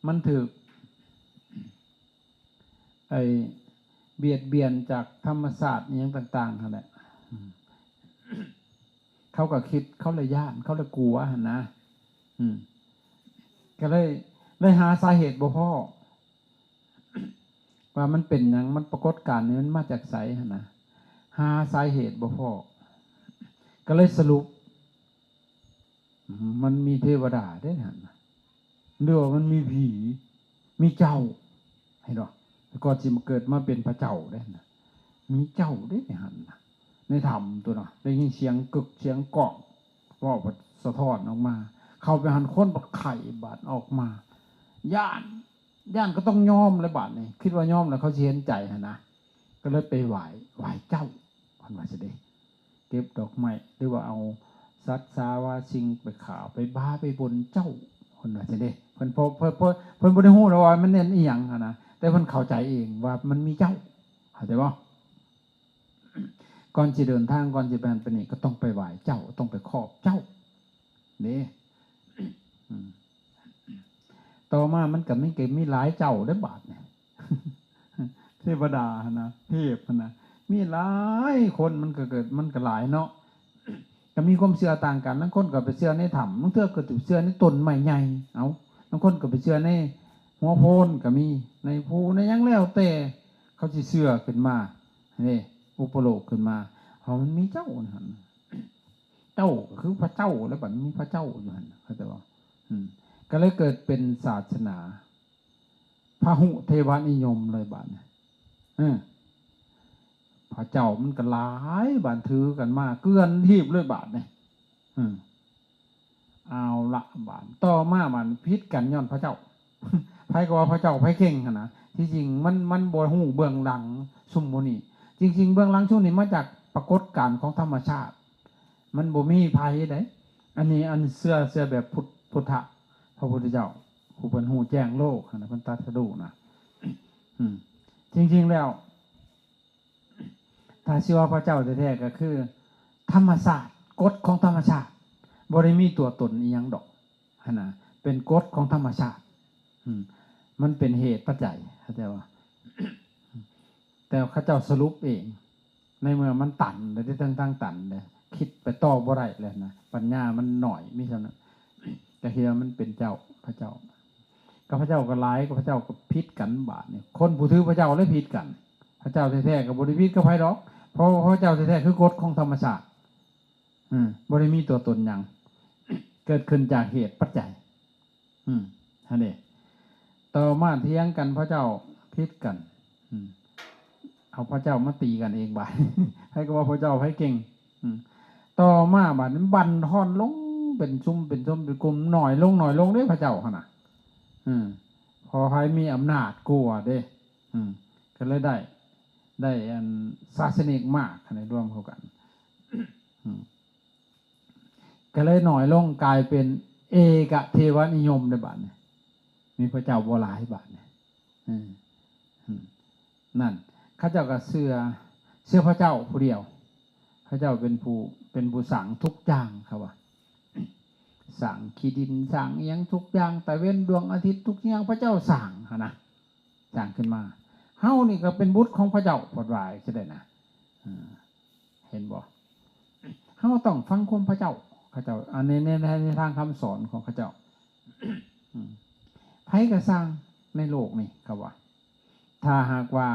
ມັນຖືກ ໄອ້ບຽດບຽນຈາກທຳມະຊາດອີ່ຫຍັງຕ່າງໆຫັ້ນແຫຼະ ອືມ ເຂົາກໍຄິດ ເຂົາລະຢ້ານ ເຂົາລະກົວຫັ້ນນະ ອືມ ກໍເລີຍ ເລີຍຫາສາເຫດບໍ່ພໍ້ ວ່າມັນເປັນຫຍັງ ມັນປາກົດການນີ້ມັນມາຈາກໃສຫັ້ນນະ ຫາສາເຫດບໍ່ພໍ້ ກໍເລີຍສະຫຼຸບ ມັນມີເທວະດາເດ້ຫັ້ນນະ ຫຼືວ່າມັນມີຜີ ມີເຈົ້າ ເຫັນບໍ່? ແຕ່ກ່ອນຊິມາເກີດມາເປັນພະເຈົ້າເດ້ຫັ້ນນະ ມີເຈົ້າເດ້ໃນຫັ້ນນະ ໃນຖ້ຳຕົວນະ ໄດ້ຍິນສຽງກຶກສຽງກ້ອງ ເວົ້າບັດສະທ້ອນອອກມາ ເຂົ້າໄປຫັ້ນຄົນບັດໄຂ້ບາດອອກມາ ຢ້ານ ຢ້ານກໍຕ້ອງຍອມແລ້ວບາດນີ້ ຄິດວ່າຍອມແລ້ວເຂົາຊິເຫັນໃຈຫັ້ນນະ ກໍເລີຍໄປຫວາຍ ຫວາຍເຈົ້າ ເພິ່ນວ່າຊີ້ເດ້ ເກັບດອກໄມ້ ຫຼືວ່າເອົາສັດສາວາສິ່ງໄປຂ້າໄປບາໄປບົນເຈົ້າ ເພິ່ນວ່າຊີ້ເດ້ ເພິ່ນ ເພິ່ນ ເພິ່ນ ເພິ່ນບໍ່ໄດ້ຮູ້ດອກວ່າມັນແມ່ນອີ່ຫຍັງຫັ້ນນະ ແຕ່ເພິ່ນເຂົ້າໃຈເອງວ່າມັນມີເຈົ້າ ເຂົ້າໃຈບໍ່? ກ່ອນຊິເດີນທາງ ກ່ອນຊິໄປຫັ້ນໄປນີ້ ກໍຕ້ອງໄປຫວາຍເຈົ້າ ຕ້ອງໄປຂອບເຈົ້າເດ້ ອືມ ຕໍ່ມາມັນກໍມີ ກໍມີຫຼາຍເຈົ້າເດ້ບາດນີ້ ເທວະດາຫັ້ນນະ ເທບຫັ້ນນະ ມີຫຼາຍຄົນ ມັນກໍເກີດ ມັນກໍຫຼາຍເນາະ ກໍມີຄວາມເຊື່ອຕ່າງກັນ ລາງຄົນກໍໄປເຊື່ອໃນຖ້ຳ ລາງເທື່ອກໍໄປເຊື່ອໃນຕົ້ນໄມ້ໃຫຍ່ ເອົ້າ ລາງຄົນກໍໄປເຊື່ອໃນຫົວໂພນກໍມີ ໃນພູໃນຫຍັງແລ້ວແຕ່ ເຂົາຊິເຊື່ອຂຶ້ນມາເດ້ ອຸປະໂລກຂຶ້ນມາ ເພາະມັນມີເຈົ້າຫັ້ນ ເຈົ້າກໍຄືພະເຈົ້າ ແລ້ວບັດມີພະເຈົ້າຢູ່ຫັ້ນ ເຂົ້າໃຈບໍ່? ອືມ ກໍເລີຍເກີດເປັນສາສະໜາ ພະຫຸເທວະນິຍົມເລີຍບາດນີ້ ເອີ ພະເຈົ້າມັນກໍຫຼາຍ ບາດຖືກັນມາເກືອນທີບເລີຍບາດນີ້ ອືມ ເອົາລະບາດ ຕໍ່ມາບາດຜິດກັນຍ້ອນພະເຈົ້າ ໃຜກໍວ່າພະເຈົ້າ ໃຜເກັ່ງຫັ້ນນະ ທີ່ຈິງມັນ ມັນບໍ່ຮູ້ເບື້ອງຫຼັງຊຸມໝູ່ນີ້ ຈິງໆເບື້ອງຫຼັງຊຸມນີ້ມາຈາກປາກົດການຂອງທຳມະຊາດ ມັນບໍ່ມີໃຜໃດ ອັນນີ້ອັນເຊື່ອ ເຊື່ອແບບພຸດ ພຸດທະ ພະພຸດທະເຈົ້າ ຜູ້ເພິ່ນຮູ້ແຈ້ງໂລກຫັ້ນນະ ເພິ່ນຕັດສະຮູ້ນະ ອືມ ຈິງໆແລ້ວ ຖ້າຊິວ່າພະເຈົ້າແທ້ໆ ກໍຄືທຳມະຊາດ ກົດຂອງທຳມະຊາດ ບໍ່ໄດ້ມີຕົວຕົນອີ່ຫຍັງດອກ ຫັ້ນນະ ເປັນກົດຂອງທຳມະຊາດ ອືມ ມັນເປັນເຫດປັດໄຈ ເຂົ້າໃຈບໍ່? ແຕ່ເຂົາເຈົ້າສະຫຼຸບເອງ ໃນເມື່ອມັນຕັນແລ້ວເດ້ ທາງ ທາງຕັນເດ້ ຄິດໄປຕໍ່ບໍ່ໄດ້ແລ້ວນະ ປັນຍາມັນໜ້ອຍ ມີສ່ຳນັ້ນ ກໍຄິດວ່າມັນເປັນເຈົ້າ ພະເຈົ້າ ກັບພະເຈົ້າກໍຫຼາຍ ກັບພະເຈົ້າກໍຜິດກັນບາດນີ້ ຄົນຜູ້ຖືພະເຈົ້າແຫຼະຜິດກັນ ພະເຈົ້າແທ້ໆກໍບໍ່ໄດ້ຜິດກັບໃຜດອກ ເພາະວ່າພະເຈົ້າແທ້ໆຄືກົດຂອງທຳມະຊາດ ອືມ ບໍ່ໄດ້ມີຕົວຕົນຫຍັງ ເກີດຂຶ້ນຈາກເຫດປັດໄຈ ອືມ ຫັ້ນເດ້ ຕໍ່ມາຖຽງກັນ ພະເຈົ້າຜິດກັນ ອືມ ເອົາພະເຈົ້າມາຕີກັນເອງບາດ ໃຜກໍວ່າພະເຈົ້າໃຜເກັ່ງ ອືມ ຕໍ່ມາບາດນີ້ບັ່ນທອນລົງເປັນຊຸມເປັນຊົນເປັນກຸ່ມ ໜ້ອຍລົງ ໜ້ອຍລົງເດ້ພະເຈົ້າຫັ້ນນະ ອືມ ເພາະໃຜມີອຳນາດກວ່າເດ້ ອືມ ກໍເລີຍໄດ້ ໄດ້ອັນສາສະນິກມາກຫັ້ນນະ ລວມເຂົ້າກັນ ອືມ ກໍເລີຍໜ້ອຍລົງ ກາຍເປັນເອກະເທວະນິຍົມໃນບາດນີ້ ມີພະເຈົ້າບໍ່ຫຼາຍບາດນີ້ ອືມ ອືມ ນັ້ນ ເຂົາເຈົ້າກໍເຊື່ອ ເຊື່ອພະເຈົ້າຜູ້ດຽວ ພະເຈົ້າເປັນຜູ້ ເປັນຜູ້ສ້າງທຸກຢ່າງ ເຂົາວ່າ ສ້າງຂີ້ດິນ ສ້າງອີ່ຫຍັງທຸກຢ່າງ ຕາເວັນ ດວງອາທິດ ທຸກຢ່າງ ພະເຈົ້າສ້າງຫັ້ນນະ ສ້າງຂຶ້ນມາ ເຮົານີ້ກໍເປັນບຸດຂອງພະເຈົ້າ ເພິ່ນວ່າຈັ່ງຊີ້ນະ ເອີ ເຫັນບໍ່? ເຮົາຕ້ອງຟັງຄວາມພະເຈົ້າ ເຂົາເຈົ້າ ອັນໃນ ໃນ ໃນ ໃນທາງຄຳສອນຂອງເຂົາເຈົ້າ ອືມ ໃຜກໍຊ່າງໃນໂລກນີ້ ເຂົາວ່າ ຖ້າຫາກວ່າ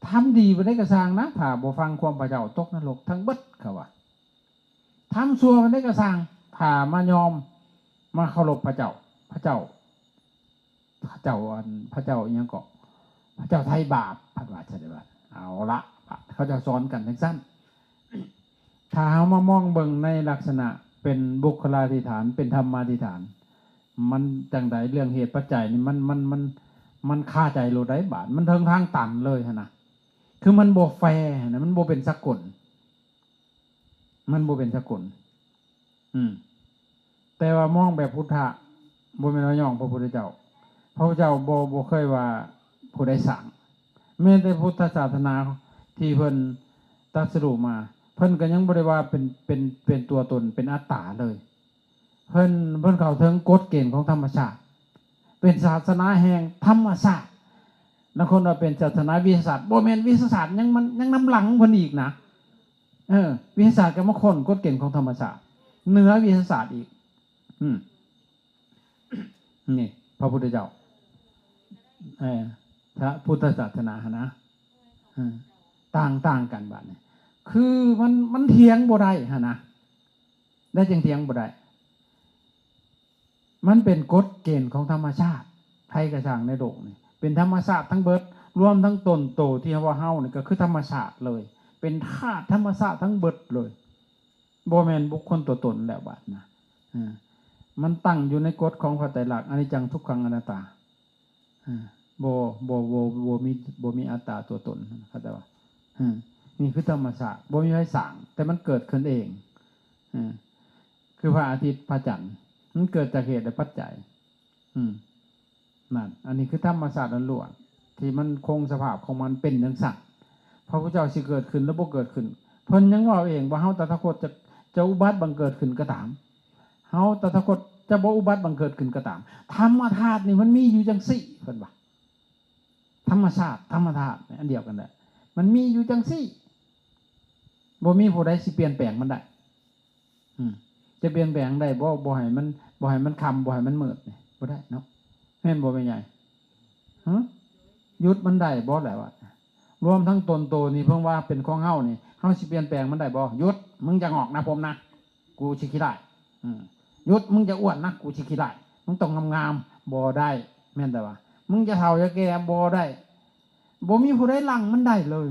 ທຳດີປານໃດກໍຊ່າງນະ ຖ້າບໍ່ຟັງຄວາມພະເຈົ້າ ຕົກນະລົກທັງເບິດ ເຂົາວ່າ ທຳຊົ່ວປານໃດກໍຊ່າງ ຖ້າມາຍອມ ມາເຄົາລົບພະເຈົ້າ ພະເຈົ້າ ພະເຈົ້າອັນ ພະເຈົ້າອີ່ຫຍັງເກາະ ພະເຈົ້າໄຖ່ບາບ ເພິ່ນວ່າຊັ້ນເດ້ ເອົາລະ ເຂົາເຈົ້າສອນກັນຈັ່ງຊັ້ນ ຖ້າເຮົາມາມອງເບິ່ງໃນລັກສະນະເປັນບຸກຄະລາທິຖານ ເປັນທຳມາທິຖານ ມັນຈັ່ງໃດ ເລື່ອງເຫດປັດໄຈນີ້ ມັນ ມັນ ມັນ ມັນຄາໃຈໂລດໃດ໋ບາດ ມັນເຖິງທາງຕັນເລີຍຫັ້ນນະ ຄືມັນບໍ່ແຟຫັ້ນນະ ມັນບໍ່ເປັນສາກົນ ມັນບໍ່ເປັນສາກົນ ອືມ ແຕ່ວ່າມອງແບບພຸດທະ ບໍ່ແມ່ນວ່າຍ້ອງພະພຸດທະເຈົ້າ ພະພຸດທະເຈົ້າບໍ່ ບໍ່ເຄີຍວ່າຜູ້ໃດສ້າງ ແມ້ແຕ່ພຸດທະສາສະໜາທີ່ເພິ່ນຕັດສະຮູ້ມາ ເພິ່ນກໍຍັງບໍ່ໄດ້ວ່າເປັນ ເປັນ ເປັນຕົວຕົນ ເປັນອັດຕາເລີຍ ເພິ່ນ ເພິ່ນເຂົ້າເຖິງກົດເກນຂອງທຳມະຊາດ ເປັນສາສະໜາແຫ່ງທຳມະຊາດ ລາງຄົນວ່າເປັນສາສະໜາວິທະຍາສາດ ບໍ່ແມ່ນ ວິທະຍາສາດຍັງ ມັນຍັງນຳຫຼັງເພິ່ນອີກນະ ເອີ ວິທະຍາສາດກໍມາຄົ້ນກົດເກນຂອງທຳມະຊາດ ເໜືອວິທະຍາສາດອີກ ອືມ ນີ້ ພະພຸດທະເຈົ້າ ເອີ ພະພຸດທະສາສະໜາຫັ້ນນະ ເອີ ຕ່າງ ຕ່າງກັນບາດນີ້ ຄືມັນ ມັນຖຽງບໍ່ໄດ້ຫັ້ນນະ ແລ້ວຈຶ່ງຖຽງບໍ່ໄດ້ ມັນເປັນກົດເກນຂອງທຳມະຊາດ ໃຜກະຊ່າງໃນໂລກນີ້ ເປັນທຳມະຊາດທັງເບິດ ລວມທັງຕົນໂຕທີ່ວ່າເຮົານີ້ກໍຄືທຳມະຊາດເລີຍ ເປັນທາດທຳມະຊາດທັງເບິດເລີຍ ບໍ່ແມ່ນບຸກຄົນຕົວຕົນແລ້ວບາດນະ ເອີ ມັນຕັ້ງຢູ່ໃນກົດຂອງພະໄຕລັກ ອະນິດຈັງ ທຸກຂັງ ອະນັດຕາ ເອີ ບໍ່ ບໍ່ ບໍ່ ບໍ່ມີ ບໍ່ມີອັດຕາຕົວຕົນ ເຂົາໃຈບໍ່? ເອີ ນີ້ຄືທຳມະຊາດ ບໍ່ມີໃຜສ້າງ ແຕ່ມັນເກີດຂຶ້ນເອງ ເອີ ຄືພະອາທິດ ພະຈັນ ມັນເກີດຈາກເຫດ ແລະ ປັດໄຈ ອືມ ນັ້ນ ອັນນີ້ຄືທຳມະຊາດລ້ວນໆ ທີ່ມັນຄົງສະພາບຂອງມັນເປັນຈັ່ງຊັ້ນ ພະພຸດທະເຈົ້າຊິເກີດຂຶ້ນ ຫຼື ບໍ່ເກີດຂຶ້ນ ເພິ່ນຍັງເວົ້າເອງວ່າ ເຮົາຕະຖາຄົດຈະ ຈະອຸບັດບັງເກີດຂຶ້ນກໍຕາມ ເຮົາຕະຖາຄົດຈະບໍ່ອຸບັດບັງເກີດຂຶ້ນກໍຕາມ ທຳມະທາດນີ້ມັນມີຢູ່ຈັ່ງຊີ້ ເພິ່ນວ່າ ທຳມະຊາດ ທຳມະທາດ ອັນດຽວກັນແຫຼະ ມັນມີຢູ່ຈັ່ງຊີ້ ບໍ່ມີຜູ້ໃດຊິປ່ຽນແປງມັນໄດ້ ອືມ ຈະປ່ຽນແປງໄດ້ບໍ່? ບໍ່ໃຫ້ມັນ ບໍ່ໃຫ້ມັນຄ່ຳ ບໍ່ໃຫ້ມັນມືດນີ້ ບໍ່ໄດ້ເນາະ ແມ່ນບໍ່ແມ່ໃຫຍ່? ຫື? ຢຸດມັນໄດ້ບໍ່ແຫຼະວະ? ລວມທັງຕົນໂຕນີ້ ເພິ່ນວ່າເປັນຂອງເຮົານີ້ ເຮົາຊິປ່ຽນແປງມັນໄດ້ບໍ່? ຢຸດ! ມຶງຢ່າງອກໜ້າຜົມນະ ກູຊິຂີ້ລ້າຍ ອືມ ຢຸດ! ມຶງຢ່າອ້ວນນະ ກູຊິຂີ້ລ້າຍ ມຶງຕ້ອງງາມໆ ບໍ່ໄດ້ ແມ່ນແຕ່ວ່າ ມຶງຢ່າເຖົ້າຢ່າແກ່ ບໍ່ໄດ້ ບໍ່ມີຜູ້ໃດລັງມັນໄດ້ເລີຍ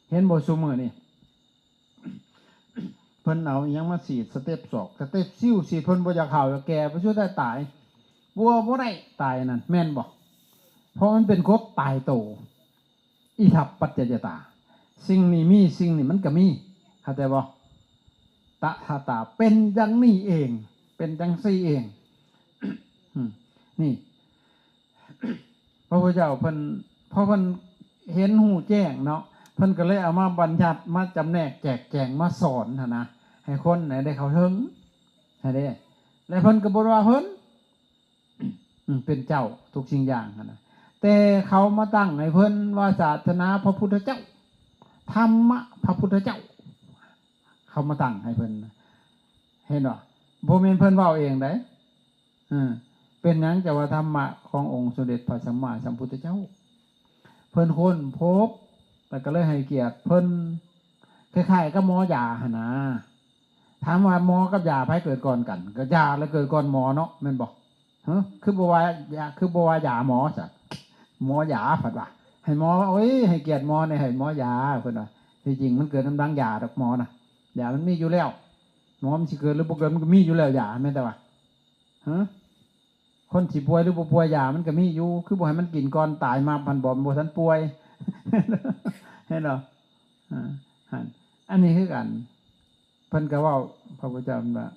ເຫັນບໍ່? ຊຸມື້ນີ້ ເພິ່ນເອົາອີ່ຫຍັງມາສີດ ສະເຕັບຊອກ ສະເຕັບຊິວ ສີດ ເພິ່ນບໍ່ຢາກເຖົ້າຢາກແກ່ ໄປສຸດທ້າຍຕາຍ ປົວບໍ່ໄດ້ ຕາຍນັ້ນ ແມ່ນບໍ່? ເພາະມັນເປັນກົດຕາຍໂຕ ອິທັບປັດຈະຍະຕາ ສິ່ງນີ້ມີ ສິ່ງນີ້ມັນກໍມີ ເຂົ້າໃຈບໍ່? ຕະຖາຕາ ເປັນຈັ່ງນີ້ເອງ ເປັນຈັ່ງຊີ້ເອງ ອືມ ນີ້ ພະພຸດທະເຈົ້າເພິ່ນ ພໍເພິ່ນເຫັນຮູ້ແຈ້ງເນາະ ເພິ່ນກໍເລີຍເອົາມາບັນຍັດ ມາຈຳແນກ ແຈກແຈງ ມາສອນຫັ້ນນະ ໃຫ້ຄົນໃຫ້ໄດ້ເຂົ້າເຖິງ ຫັ້ນເດ້ ແລະ ເພິ່ນກໍບໍ່ໄດ້ວ່າເພິ່ນ ອືມ ເປັນເຈົ້າທຸກສິ່ງຢ່າງຫັ້ນນະ ແຕ່ເຂົາມາຕັ້ງໃຫ້ເພິ່ນວ່າສາສະໜາພະພຸດທະເຈົ້າ ທຳມະພະພຸດທະເຈົ້າ ເຂົາມາຕັ້ງໃຫ້ເພິ່ນ ເຫັນບໍ່? ບໍ່ແມ່ນເພິ່ນເວົ້າເອງໃດ. ເອີ ເປັນຫຍັງຈະວ່າທຳມະຂອງອົງສົມເດັດພະສຳມາສຳພຸດທະເຈົ້າ? ເພິ່ນຄົ້ນພົບ ແລ້ວກໍເລີຍໃຫ້ກຽດເພິ່ນ ຄ້າຍໆກັບໝໍຢາຫັ້ນນາ. ຖາມວ່າໝໍກັບຢາໃຜເກີດກ່ອນກັນ? ກໍຢາລະເກີດກ່ອນໝໍເນາະ ແມ່ນບໍ່? ຮະ ຄືບໍ່ວ່າຢາ ຄືບໍ່ວ່າຢາໝໍຊະ? ໝໍຢາ ເພິ່ນວ່າ ໃຫ້ໝໍ ໂອ້ຍ ໃຫ້ກຽດໝໍແດ່ ໃຫ້ໝໍຢາ ເພິ່ນວ່າ. ທີ່ຈິງມັນເກີດນຳຫຼັງຢາດອກ ໝໍນະ. ຢາມັນມີຢູ່ແລ້ວ ໝໍມັນຊິເກີດຫຼືບໍ່ເກີດ ມັນກໍມີຢູ່ແລ້ວ ຢາ ແມ່ນແຕ່ວ່າ ຮະ ຄົນຊິປ່ວຍຫຼືບໍ່ປ່ວຍ ຢາມັນກໍມີຢູ່ ຄືບໍ່ໃຫ້ມັນກິນກ່ອນຕາຍມາ ພັນບໍ່ ບໍ່ທັນປ່ວຍ ເຫັນບໍ່? ອ່າ ຫັ້ນ ອັນນີ້ຄືກັນ ເພິ່ນກໍເວົ້າ ພະພຸດທະເຈົ້າເພິ່ນວ່າ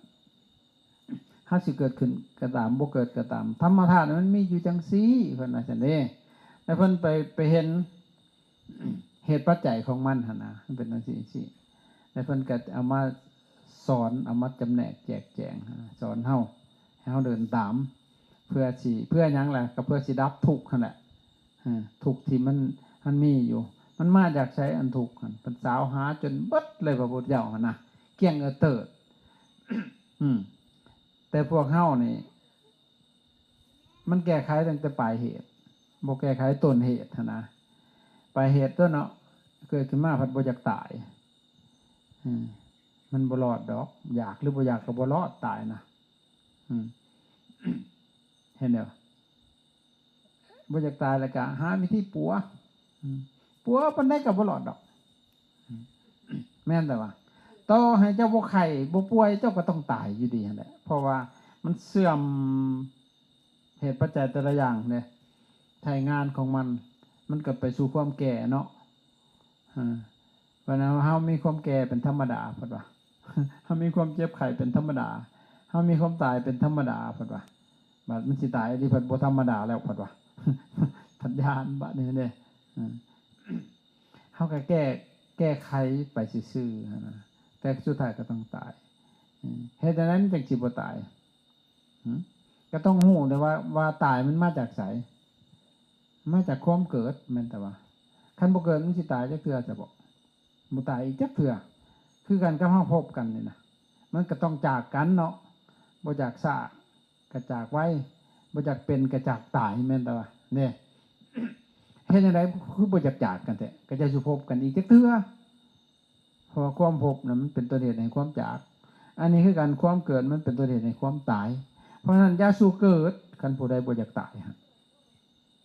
ເຮົາຊິເກີດຂຶ້ນກໍຕາມ ບໍ່ເກີດກໍຕາມ ທຳມະທາດມັນມີຢູ່ຈັ່ງຊີ້ ເພິ່ນວ່າຊັ້ນເດ້. ແລ້ວເພິ່ນໄປ ໄປເຫັນ ເຫດປັດໄຈຂອງມັນຫັ້ນນະ ມັນເປັນຈັ່ງຊີ້ ຈັ່ງຊີ້ ແລ້ວເພິ່ນກໍເອົາມາສອນ ເອົາມາຈຳແນກແຈກແຈງ ສອນເຮົາ ໃຫ້ເຮົາເດີນຕາມ ເພື່ອຊິ ເພື່ອຫຍັງລະ? ກໍເພື່ອຊິດັບທຸກຫັ້ນແຫຼະ ເອີ ທຸກທີ່ມັນ ມັນມີຢູ່ ມັນມາຈາກໃສ? ອັນທຸກຫັ້ນ ເພິ່ນສາວຫາຈົນເບິດເລີຍ ພະພຸດທະເຈົ້າຫັ້ນນະ ກ້ຽງເອີເຕີດ ອືມ ແຕ່ພວກເຮົານີ້ ມັນແກ້ໄຂຕັ້ງແຕ່ປາຍເຫດ ບໍ່ແກ້ໄຂຕົ້ນເຫດຫັ້ນນະ. ປາຍເຫດຕົວເນາະ ເກີດຂຶ້ນມາພັດບໍ່ຢາກຕາຍ ອືມ ມັນບໍ່ລອດດອກ ຢາກຫຼືບໍ່ຢາກກໍບໍ່ລອດ ຕາຍນະ ອືມ ເຫັນບໍ່? ບໍ່ຢາກຕາຍແລ້ວກໍຫາວິທີປົວ ອືມ ປົວປານໃດກໍບໍ່ລອດດອກ ອືມ ແມ່ນແຕ່ວ່າ ຕໍ່ໃຫ້ເຈົ້າບໍ່ໄຂ້ບໍ່ປ່ວຍ ເຈົ້າກໍຕ້ອງຕາຍຢູ່ດີຫັ້ນແຫຼະ ເພາະວ່າມັນເສື່ອມ ເຫດປັດໄຈແຕ່ລະຢ່າງເດ້ ໃຊ້ງານຂອງມັນ ມັນກໍໄປສູ່ຄວາມແກ່ເນາະ ເອີ ເພິ່ນວ່າເຮົາມີຄວາມແກ່ເປັນທຳມະດາ ເພິ່ນວ່າ ເຮົາມີຄວາມເຈັບໄຂ້ເປັນທຳມະດາ ເຮົາມີຄວາມຕາຍເປັນທຳມະດາ ເພິ່ນວ່າ. ບາດມັນຊິຕາຍອີ່ຫຼີ ພັດບໍ່ທຳມະດາແລ້ວ ເພິ່ນວ່າ ພັດຢ້ານບາດນີ້ເດ້ ເອີ ເຮົາກໍແກ້ ແກ້ໄຂໄປຊື່ໆຫັ້ນນະ ແຕ່ສຸດທ້າຍກໍຕ້ອງຕາຍ ເອີ ເຮັດຈັ່ງໃດມັນຈັ່ງຊິບໍ່ຕາຍ? ຫື ກໍຕ້ອງຮູ້ແດ່ວ່າ ວ່າຕາຍມັນມາຈາກໃສ? ມາຈາກຄວາມເກີດ ແມ່ນແຕ່ວ່າ ຄັນບໍ່ເກີດມັນຊິຕາຍຈັກເທື່ອຊະບໍ? ບໍ່ຕາຍອີກຈັກເທື່ອ. ຄືກັນກັບເຮົາພົບກັນນີ້ນະ ມັນກໍຕ້ອງຈາກກັນເນາະ ບໍ່ຈາກຊ້າກໍຈາກໄວ ບໍ່ຈາກເປັນກໍຈາກຕາຍ ແມ່ນແຕ່ວ່າ ເດ້ ເຮັດຈັ່ງໃດຄືບໍ່ຢາກຈາກກັນແທ້? ກໍຈະຊິພົບກັນອີກຈັກເທື່ອ? ເພາະວ່າຄວາມພົບນະ ມັນເປັນຕົ້ນເຫດແຫ່ງຄວາມຈາກ. ອັນນີ້ຄືກັນ ຄວາມເກີດມັນເປັນຕົ້ນເຫດແຫ່ງຄວາມຕາຍ. ເພາະສະນັ້ນ ຢ່າສູ່ເກີດ ຄັນຜູ້ໃດບໍ່ຢາກຕາຍຫັ້ນ.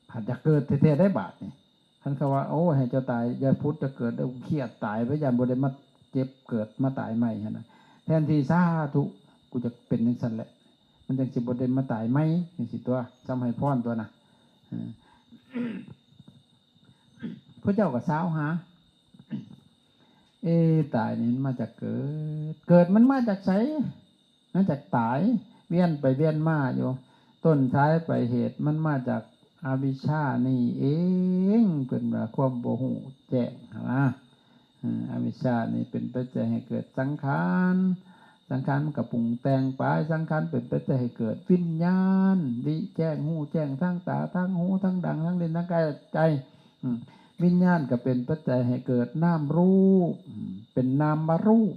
ພັດຢາກເກີດແທ້ໆໄດ໋ບາດນີ້. ຄັນເຂົາວ່າ ໂອ້ ໃຫ້ເຈົ້າຕາຍ ຢ່າຜຸດຢ່າເກີດເດີ້ ເຂົາຢ້ານຕາຍໄປ ຢ້ານບໍ່ໄດ້ມາເຈັບເກີດມາຕາຍໃໝ່ຫັ້ນນະ. ແທນທີ່ ສາທຸ ກູຢາກເປັນຈັ່ງຊັ້ນແຫຼະ ມັນຈັ່ງຊິບໍ່ໄດ້ມາຕາຍໃໝ່ ຈັ່ງຊີ້ຕົວະ ຊ່ຳໃຫ້ພອນຕົວະນະ. ເອີ ພະເຈົ້າກໍຊາວຫາ ເອ ຕາຍນີ້ມັນມາຈາກເກີດ ເກີດມັນມາຈາກໃສ? ມາຈາກຕາຍ ວຽນໄປວຽນມາຢູ່ ຕົ້ນສາຍປາຍເຫດມັນມາຈາກອະວິຊຊານີ້ເອງ ເພິ່ນວ່າຄວາມບໍ່ຮູ້ແຈ້ງຫັ້ນນະ. ເອີ ອະວິຊຊານີ້ເປັນປັດໄຈໃຫ້ເກີດສັງຂານ ສັງຂານມັນກໍປຸງແຕ່ງໄປ ສັງຂານເປັນປັດໄຈໃຫ້ເກີດວິນຍານ ຮູ້ແຈ້ງ ຮູ້ແຈ້ງທາງຕາ ທາງຫູ ທາງດັງ ທາງລິ້ນ ທາງກາຍ ໃຈ ອືມ ວິນຍານກໍເປັນປັດໄຈໃຫ້ເກີດນາມຮູບ ອືມ ເປັນນາມມະຮູບ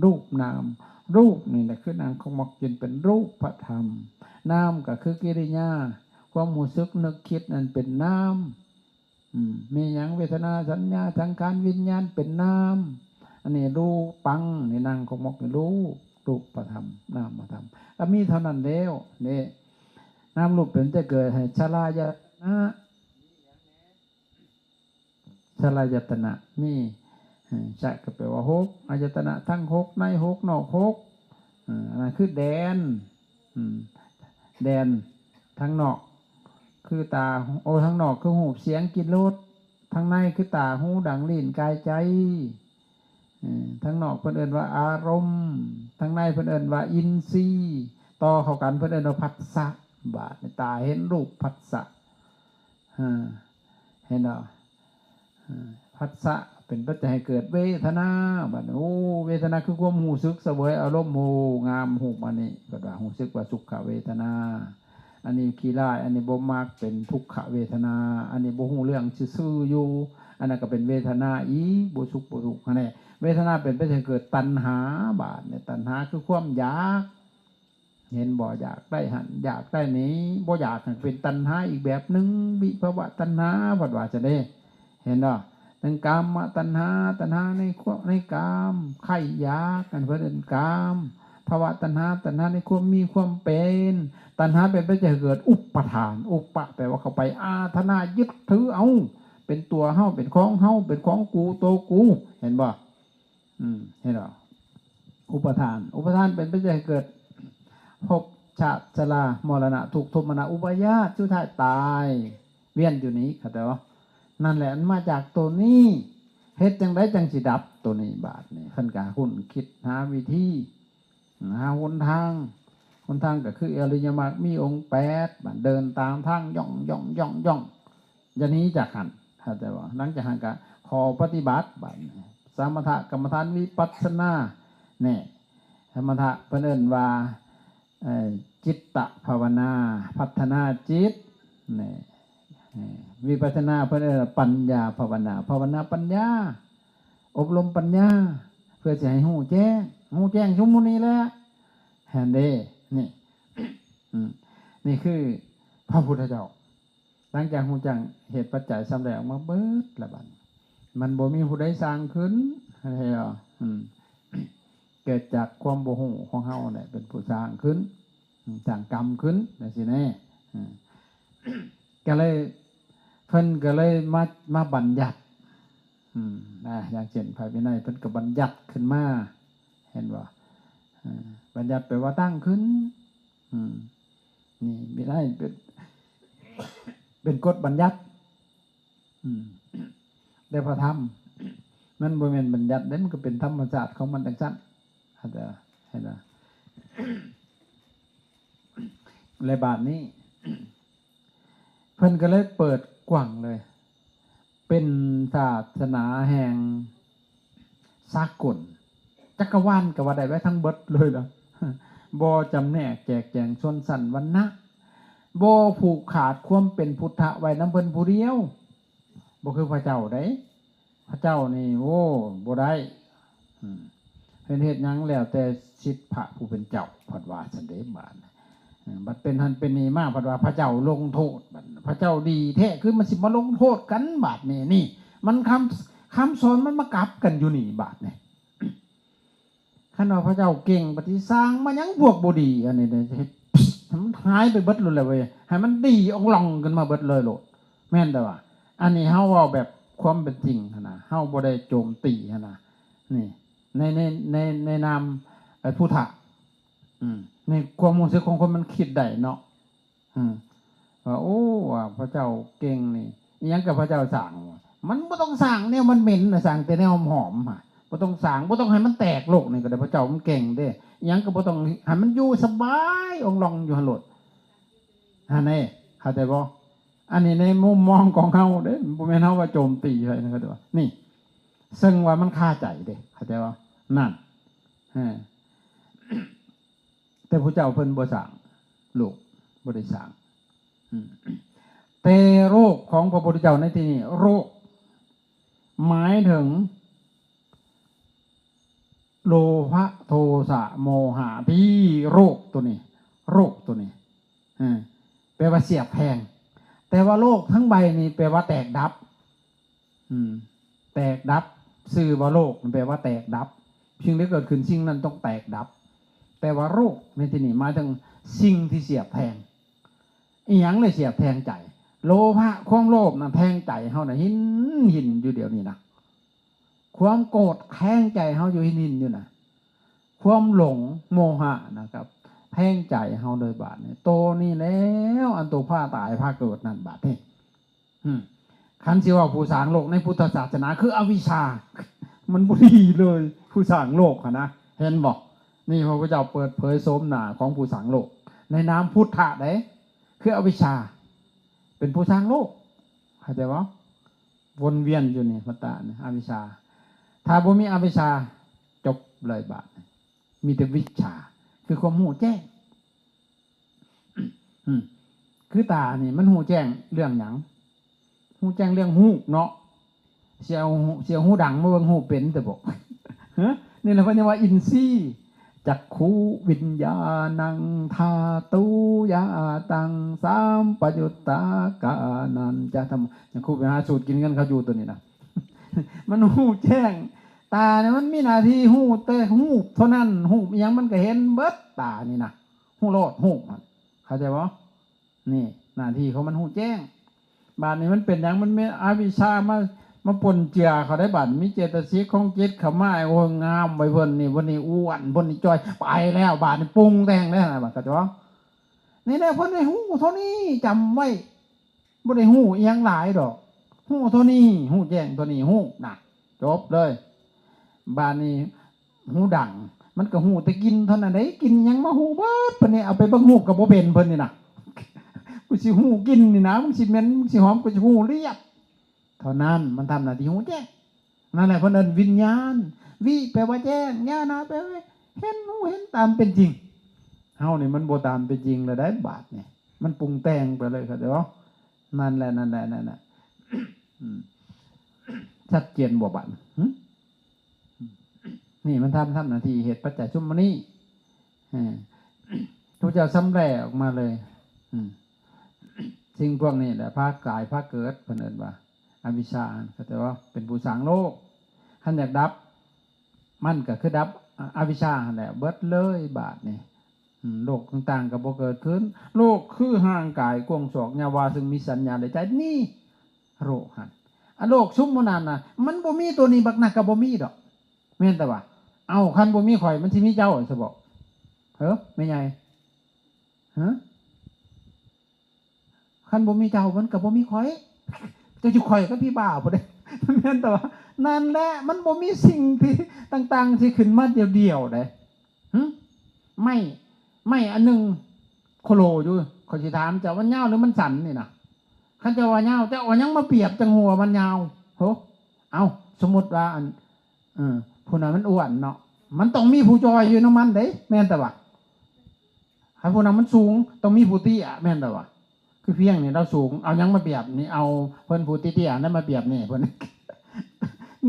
ຮູບນາມ ຮູບນີ້ແຫຼະຄືນາມຂອງມັກຈຶ່ງເປັນຮູບປະທຳ ນາມກໍຄືກິລິຍາ ຄວາມຮູ້ສຶກນຶກຄິດນັ້ນເປັນນາມ ອືມ ມີຫຍັງ ເວທະນາ ສັນຍາ ສັງຂານ ວິນຍານ ເປັນນາມ ອັນນີ້ຮູປັງ ໃນນາມຂອງມັກນີ້ຮູບ ຮູບປະທຳ ນາມມະທຳ ກໍມີເທົ່ານັ້ນແລ້ວເດ້. ນາມຮູບເປັນແຕ່ເກີດໃຫ້ສະລາຍະຕະນະ ສະລາຍະຕະນະມີ ເອີ ສະກໍແປວ່າຫົກ ອາຍະຕະນະທັງຫົກ ໃນຫົກ ນອກຫົກ ເອີ ອັນນັ້ນຄືແດນ ອືມ ແດນທາງນອກຄືຕາ ໂອ ທາງນອກຄືຮູບ ສຽງ ກິ່ນ ລົດ ທາງໃນຄືຕາ ຫູ ດັງ ລີ້ນ ກາຍ ໃຈ ເອີ ທາງນອກເພິ່ນເອີ້ນວ່າອາລົມ ທາງໃນເພິ່ນເອີ້ນວ່າອິນຊີ ຕໍ່ເຂົ້າກັນເພິ່ນເອີ້ນວ່າພັດສະ. ບາດນີ້ຕາເຫັນຮູບພັດສະ ເອີ ເຫັນບໍ່? ເອີ ພັດສະເປັນປັດໄຈໃຫ້ເກີດເວທະນາ ບາດນີ້ ໂອ ເວທະນາຄືຄວາມຮູ້ສຶກສະເຫວີຍອາລົມ ໂອ ງາມ ຮູບອັນນີ້ ເພິ່ນວ່າຮູ້ສຶກວ່າສຸຂະເວທະນາ ອັນນີ້ຂີ້ຮ້າຍ ອັນນີ້ບໍ່ມັກ ເປັນທຸກຂະເວທະນາ ອັນນີ້ບໍ່ຮູ້ເລື່ອງຊື່ໆຢູ່ ອັນນັ້ນກໍເປັນເວທະນາອີກ ບໍ່ສຸກບໍ່ທຸກຫັ້ນແຫຼະ. ເວທະນາເປັນໄປໃຫ້ເກີດຕັນຫາ ບາດນີ້ຕັນຫາຄືຄວາມຢາກ ເຫັນບໍ່? ຢາກໄດ້ຫັ້ນ ຢາກໄດ້ນີ້ ບໍ່ຢາກຫັ້ນເປັນຕັນຫາອີກແບບໜຶ່ງ ວິພະວະຕັນຫາ ເພິ່ນວ່າຊັ້ນເດ້ ເຫັນບໍ່? ທັງກາມະຕັນຫາ ຕັນຫາໃນຄວາມ ໃນກາມ ໃຄ່ຢາກ ອັນເພິ່ນເອີ້ນກາມ ພະວະຕັນຫາ ຕັນຫາໃນຄວາມມີຄວາມເປັນ ຕັນຫາເປັນໄປໃຫ້ເກີດອຸປະທານ ອຸປະ ແປວ່າເຂົ້າໄປ ອາທະນາ ຍຶດຖືເອົາ ເປັນຕົວເຮົາ ເປັນຂອງເຮົາ ເປັນຂອງກູ ໂຕກູ ເຫັນບໍ່? ອືມ ເຫັນບໍ່? ອຸປະທານ ອຸປະທານເປັນໄປໃຫ້ເກີດພົບ ຊາດ ຊະລາ ມໍລະນະ ທຸກ ໂທມະນະ ອຸປາຍາດ ສຸດທ້າຍຕາຍ ວຽນຢູ່ນີ້ ເຂົ້າໃຈບໍ່? ນັ້ນແຫຼະ ມັນມາຈາກໂຕນີ້ ເຮັດຈັ່ງໃດຈັ່ງຊິດັບໂຕນີ້? ບາດນີ້ເພິ່ນກໍຄົ້ນຄິດຫາວິທີ ຫາຫົນທາງ ຫົນທາງກໍຄືອະລິຍະມັກມີອົງແປດ ບາດເດີນຕາມທາງຢ່ອງໆໆໆ ຢ່າໜີຈາກຫັ້ນ ເຂົ້າໃຈບໍ່? ຫຼັງຈາກຫັ້ນກໍຂໍ້ປະຕິບັດ ບາດນີ້ ສະມະຖະກຳມະຖານ ວິປັດສະນາ ແນ່ ສະມະຖະເພິ່ນເອີ້ນວ່າ ເອີ ຈິດຕະພາວະນາ ພັດທະນາຈິດ ແນ່ ເອີ ວິປັດສະນາເພິ່ນເອີ້ນວ່າປັນຍາພາວະນາ ພາວະນາປັນຍາ ອົບຮົມປັນຍາ ເພື່ອຊິໃຫ້ຮູ້ແຈ້ງ ຮູ້ແຈ້ງຊຸມມື້ນີ້ແຫຼະ ຫັ້ນເດ້ ນີ້ ອືມ ນີ້ຄືພະພຸດທະເຈົ້າ ຫຼັງຈາກຮູ້ຈັກເຫດປັດໄຈຊຳແຫຼງອອກມາເບິດລະ ບັດນີ້ມັນບໍ່ມີຜູ້ໃດສ້າງຂຶ້ນ ເຫັນບໍ່? ອືມ ເກີດຈາກຄວາມບໍ່ຮູ້ຂອງເຮົາແຫຼະ ເປັນຜູ້ສ້າງຂຶ້ນ ອືມ ສ້າງກຳຂຶ້ນ ຈັ່ງຊີ້ແນ່ ອືມ ກໍເລີຍ ເພິ່ນກໍເລີຍມາ ມາບັນຍັດ ອືມ ນະ ຢ່າງເຊັ່ນ ພະວິໄນ ເພິ່ນກໍບັນຍັດຂຶ້ນມາ ເຫັນບໍ່? ເອີ ບັນຍັດແປວ່າຕັ້ງຂຶ້ນ ອືມ ນີ້ ວິໄນເປັນ ເປັນກົດບັນຍັດ ອືມ ແຕ່ພະທຳ ມັນບໍ່ແມ່ນບັນຍັດເດ້ ມັນກໍເປັນທຳມະຊາດຂອງມັນຈັ່ງຊັ້ນ ເຂົ້າໃຈ ເຫັນບໍ່? ແລະ ບາດນີ້ ເພິ່ນກໍເລີຍເປີດກວ້າງເລີຍ ເປັນສາສະໜາແຫ່ງສາກົນ ຈັກກະວານກໍວ່າໄດ້ ໄວ້ທັງເບິດເລີຍລະ ບໍ່ຈຳແນກແຈກແຈງຊົນຊັ້ນວັນນະ ບໍ່ຜູກຂາດຄວາມເປັນພຸດທະໄວ້ນຳເພິ່ນຜູ້ດຽວ ບໍ່ຄືພະເຈົ້າໃດ ພະເຈົ້ານີ້ ໂອ້ ບໍ່ໄດ້ ອືມ ເພິ່ນເຮັດຫຍັງແລ້ວແຕ່ສິດພະຜູ້ເປັນເຈົ້າ ເພິ່ນວ່າຊັ້ນເດ້ ບາດນີ້ ເອີ ບັດເປັນຫັ້ນເປັນນີ້ມາ ເພິ່ນວ່າພະເຈົ້າລົງໂທດ ບັດພະເຈົ້າດີແທ້ ຄືມັນຊິມາລົງໂທດກັນ ບາດນີ້ ນີ້ ມັນຄຳ ຄຳສອນມັນມາກັບກັນຢູ່ນີ້ ບາດນີ້ ຄັນວ່າພະເຈົ້າເກັ່ງ ບັດຊິສ້າງມາຫຍັງພວກບໍ່ດີ ອັນນີ້ເດ້ ໃຫ້ມັນຫາຍໄປເບິດໂລດແຫຼະເວີຍ ໃຫ້ມັນດີອອງລອງຂຶ້ນມາເບິດເລີຍໂລດ ແມ່ນແຕ່ວ່າ ອັນນີ້ເຮົາເວົ້າແບບຄວາມເປັນຈິງຫັ້ນນະ ເຮົາບໍ່ໄດ້ໂຈມຕີຫັ້ນນະ ນີ້ ໃນ ໃນ ໃນ ໃນນາມ ເອີ ພຸດທະ ອືມ ໃນຄວາມຮູ້ສຶກຂອງຄົນມັນຄິດໄດ້ເນາະ ອືມ ວ່າ ໂອ້ ວ່າພະເຈົ້າເກັ່ງນີ້ ອີ່ຫຍັງກໍພະເຈົ້າສ້າງ ມັນບໍ່ຕ້ອງສ້າງແນວມັນເໝັນນະ ສ້າງແຕ່ແນວຫອມໆ ຫາ ບໍ່ຕ້ອງສ້າງ ບໍ່ຕ້ອງໃຫ້ມັນແຕກໂລກນີ້ກໍໄດ້ ພະເຈົ້າມັນເກັ່ງເດ້ ອີ່ຫຍັງກໍບໍ່ຕ້ອງ ໃຫ້ມັນຢູ່ສະບາຍອອງລອງຢູ່ຫັ້ນໂລດ ຫັ້ນເດ້ ເຂົ້າໃຈບໍ່? ອັນນີ້ໃນມຸມມອງຂອງເຮົາເດ້ ບໍ່ແມ່ນເຮົາວ່າໂຈມຕີໃຜນະ ເຂົ້າໃຈບໍ່? ນີ້ ເຊິ່ງວ່າມັນຄາໃຈເດ້ ເຂົ້າໃຈບໍ່? ນັ້ນ ເອີ ແຕ່ຜູ້ເຈົ້າເພິ່ນບໍ່ສ້າງໂລກ ບໍ່ໄດ້ສ້າງ ອືມ ແຕ່ໂລກຂອງພະພຸດທະເຈົ້າໃນທີ່ນີ້ ໂລກໝາຍເຖິງໂລພະ ໂທສະ ໂມຫະ ທີ່ໂລກໂຕນີ້ ໂລກໂຕນີ້ ເອີ ແປວ່າສຽບແທງ ແຕ່ວ່າໂລກທັງໃບນີ້ແປວ່າແຕກດັບ ອືມ ແຕກດັບ ຊື່ວ່າໂລກ ແປວ່າແຕກດັບ ສິ່ງໃດເກີດຂຶ້ນສິ່ງນັ້ນຕ້ອງແຕກດັບ ແຕ່ວ່າໂລກໃນທີ່ນີ້ໝາຍເຖິງສິ່ງທີ່ສຽບແທງ ອີ່ຫຍັງເລີຍສຽບແທງໃຈ? ໂລພະ ຄວາມໂລບນະແທງໃຈເຮົານະ ຫິນ ຫິນຢູ່ດຽວນີ້ນະ ຄວາມໂກດແທງໃຈເຮົາຢູ່ ຫິນ ຫິນຢູ່ນະ ຄວາມຫຼົງ ໂມຫະນະ ກັບແທງໃຈເຮົາເລີຍບາດນີ້ ໂຕນີ້ແລ້ວ ອັນໂຕພາຕາຍພາເກີດນັ້ນບາດນີ້ ອືມ ຄັນຊິເວົ້າຜູ້ສ້າງໂລກໃນພຸດທະສາສະໜາຄືອະວິຊຊາ ມັນບໍ່ດີເລີຍ ຜູ້ສ້າງໂລກຫັ້ນນະ ເຫັນບໍ່? ນີ້ພະພຸດທະເຈົ້າເປີດເຜີຍໂສມໜ້າຂອງຜູ້ສ້າງໂລກ ໃນນາມພຸດທະເດ້ ຄືອະວິຊຊາ ເປັນຜູ້ສ້າງໂລກ ເຂົ້າໃຈບໍ່? ວົນວຽນຢູ່ນີ້ ວັດຕະນີ້ ອະວິຊຊາ ຖ້າບໍ່ມີອະວິຊຊາ ຈົບເລີຍບາດນີ້ ມີແຕ່ວິຊຊາ ຄືຄວາມຮູ້ແຈ້ງ ອືມ ຄືຕານີ້ມັນຮູ້ແຈ້ງເລື່ອງຫຍັງ? ຮູ້ແຈ້ງເລື່ອງຮູບເນາະ. ຊິເອົາ ຊິເອົາຫູດັງມາເບິ່ງຮູບເປັນແຕ່ບໍ? ຮະ? ນີ້ແຫຼະເພິ່ນເອີ້ນວ່າອິນຊີ. ຈັກຂຸວິນຍານັງທາຕຸຍາຕັງສຳປະຍຸດຕາການັນຈະທຳ ຈັກຂຸໄປຫາສູດກິນເງິນເຂົາຢູ່ຕົວນີ້ນະ. ມັນຮູ້ແຈ້ງ. ຕານີ້ມັນມີໜ້າທີ່ຮູ້ແຕ່ຮູບເທົ່ານັ້ນ. ຮູບອີ່ຫຍັງມັນກໍເຫັນເບິດ. ຕານີ້ນະ ຮູ້ໂລດຮູບຫັ້ນ. ເຂົ້າໃຈບໍ່? ນີ້ໜ້າທີ່ຂອງມັນຮູ້ແຈ້ງ. ບາດນີ້ມັນເປັນຫຍັງ? ມັນມີອະວິຊາມາ ມາປົນເຈືອເຂົາໄດ້. ບາດມີເຈດຕະສິກຂອງຈິດເຂົ້າມາ ໂອ້ຍ ງາມໄວ້ເພິ່ນນີ້ ເພິ່ນນີ້ອ້ວນ ເພິ່ນນີ້ຈ່ອຍ ໄປແລ້ວ. ບາດນີ້ປຸງແຕ່ງແລ້ວນະ ບາດເຂົາເຈົ້າ. ນີ້ແຫຼະ ເພິ່ນໄດ້ຮູ້ເທົ່ານີ້ ຈຳໄວ້. ບໍ່ໄດ້ຮູ້ອີ່ຫຍັງຫຼາຍດອກ. ຮູ້ເທົ່ານີ້ ຮູ້ແຈ້ງເທົ່ານີ້ ຮູ້ນະ ຈົບເລີຍ. ບາດນີ້ຫູດັງ ມັນກໍຮູ້ແຕ່ກິ່ນເທົ່ານັ້ນເດ້. ກິ່ນຫຍັງມາຮູ້ເບິດ. ເພິ່ນນີ້ເອົາໄປເບິ່ງຮູບກໍບໍ່ເປັນ ເພິ່ນນີ້ນະ. ກູຊິຮູ້ກິ່ນນີ້ນະ ມັນຊິເໝັນ ມັນຊິຫອມ ກູຊິຮູ້ລຽບເທົ່ານັ້ນ. ມັນທຳໜ້າທີ່ຮູ້ແຈ້ງ. ນັ້ນແຫຼະເພິ່ນເອີ້ນວິນຍານ. ວິແປວ່າແຈ້ງ ຍານະແປວ່າເຫັນ ຮູ້ເຫັນຕາມເປັນຈິງ. ເຮົານີ້ມັນບໍ່ຕາມເປັນຈິງແລ້ວໄດ໋ ບາດນີ້ ມັນປຸງແຕ່ງໄປເລີຍ ເຂົ້າໃຈບໍ່? ນັ້ນແຫຼະ ນັ້ນແຫຼະ ນັ້ນແຫຼະ. ອືມ ຊັດເຈນບໍ່ບາດນີ້? ຫຶ ນີ້ມັນທຳ ທຳໜ້າທີ່ເຫດປັດໄຈຊຸມມື້ນີ້. ເອີ ພະເຈົ້າຊຳແຫຼອອກມາເລີຍ. ອືມ ສິ່ງພວກນີ້ແຫຼະພາກາຍພາເກີດ ເພິ່ນເອີ້ນວ່າອະວິຊຊາ ເຂົ້າໃຈບໍ່? ເປັນຜູ້ສ້າງໂລກ. ຄັນຢາກດັບ ມັນກໍຄືດັບອະ ອະວິຊຊາຫັ້ນແຫຼະ ເບິດເລີຍບາດນີ້. ອືມ ໂລກຕ່າງໆກໍບໍ່ເກີດຂຶ້ນ. ໂລກຄືຮ່າງກາຍກວ້າງສອກຍາວວາ ຊຶ່ງມີສັນຍາໃນໃຈນີ້ ໂລກຫັ້ນ. ອາ ໂລກຊຸມໝູ່ນັ້ນນະ ມັນບໍ່ມີຕົວນີ້ ບັກນັ້ນກໍບໍ່ມີດອກ. ແມ່ນແຕ່ວ່າ ເອົ້າ ຄັນບໍ່ມີຂ້ອຍ ມັນຊິມີເຈົ້າຊະບໍ? ເຮີ ແມ່ໃຫຍ່? ຮະ? ຄັນບໍ່ມີເຈົ້າ ມັນກໍບໍ່ມີຂ້ອຍ. ເຈົ້າຢູ່ຂ້ອຍກັບພີ່ບ້າພຸ້ນເດ້. ແມ່ນແຕ່ວ່າ ນັ້ນແຫຼະ ມັນບໍ່ມີສິ່ງທີ່ຕ່າງໆທີ່ຂຶ້ນມາດຽວໆເດ້. ຫຶ ໄມ້ ໄມ້ອັນໜຶ່ງໂຄໂລຢູ່ ຂ້ອຍຊິຖາມເຈົ້າ ມັນຍາວຫຼືມັນສັ້ນນີ້ນະ? ຄັນເຈົ້າວ່າຍາວ ເຈົ້າເອົາຫຍັງມາປຽບຈັ່ງຮູ້ວ່າມັນຍາວ? ໂຫ ເອົ້າ ສົມມຸດວ່າອັນ ເອີ ຜູ້ນັ້ນມັນອ້ວນເນາະ ມັນຕ້ອງມີຜູ້ຈ່ອຍຢູ່ນຳມັນເດ້ ແມ່ນແຕ່ວ່າ. ຄັນຜູ້ນັ້ນມັນສູງ ຕ້ອງມີຜູ້ເຕ້ຍ ແມ່ນແຕ່ວ່າ. ຄືພຽງນີ້ລາວສູງ ເອົາຫຍັງມາປຽບນີ້? ເອົາເພິ່ນຜູ້ເຕ້ຍໆນັ້ນມາປຽບນີ້ເພິ່ນ.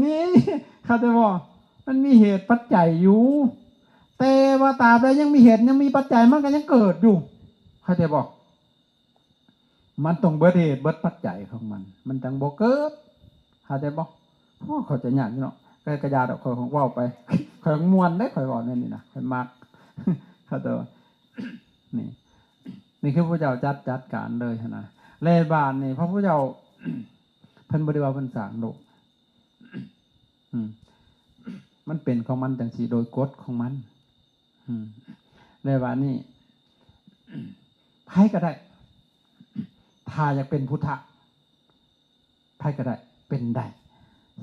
ນີ້ ເຂົ້າໃຈບໍ່? ມັນມີເຫດປັດໄຈຢູ່ ແຕ່ວ່າຕາບໃດຍັງມີເຫດ ຍັງມີປັດໄຈ ມັນກໍຍັງເກີດຢູ່ ເຂົ້າໃຈບໍ່? ມັນຕ້ອງເບິດເຫດເບິດປັດໄຈຂອງມັນ ມັນຈັ່ງບໍ່ເກີດ ເຂົ້າໃຈບໍ່? ໂອ້ ເຂົ້າໃຈຍາກຢູ່ເນາະ. ກະ ກະຢ່າດອກ ຂ້ອຍເວົ້າໄປ ຂ້ອຍມ່ວນເດ້ ຂ້ອຍເວົ້າແນວນີ້ນະ ຂ້ອຍມັກ ເຂົ້າໃຈບໍ່? ນີ້ ນີ້ຄືພະເຈົ້າຈັດ ຈັດການເລີຍຫັ້ນນະ. ແລະບາດນີ້ພະພຸດທະເຈົ້າ ເພິ່ນບໍ່ໄດ້ວ່າເພິ່ນສ້າງໂລກ ອືມ ມັນເປັນຂອງມັນຈັ່ງຊີ້ ໂດຍກົດຂອງມັນ. ອືມ ແລະບາດນີ້ ໃຜກໍໄດ້ ຖ້າຢາກເປັນພຸດທະ ໃຜກໍໄດ້ ເປັນໄດ້.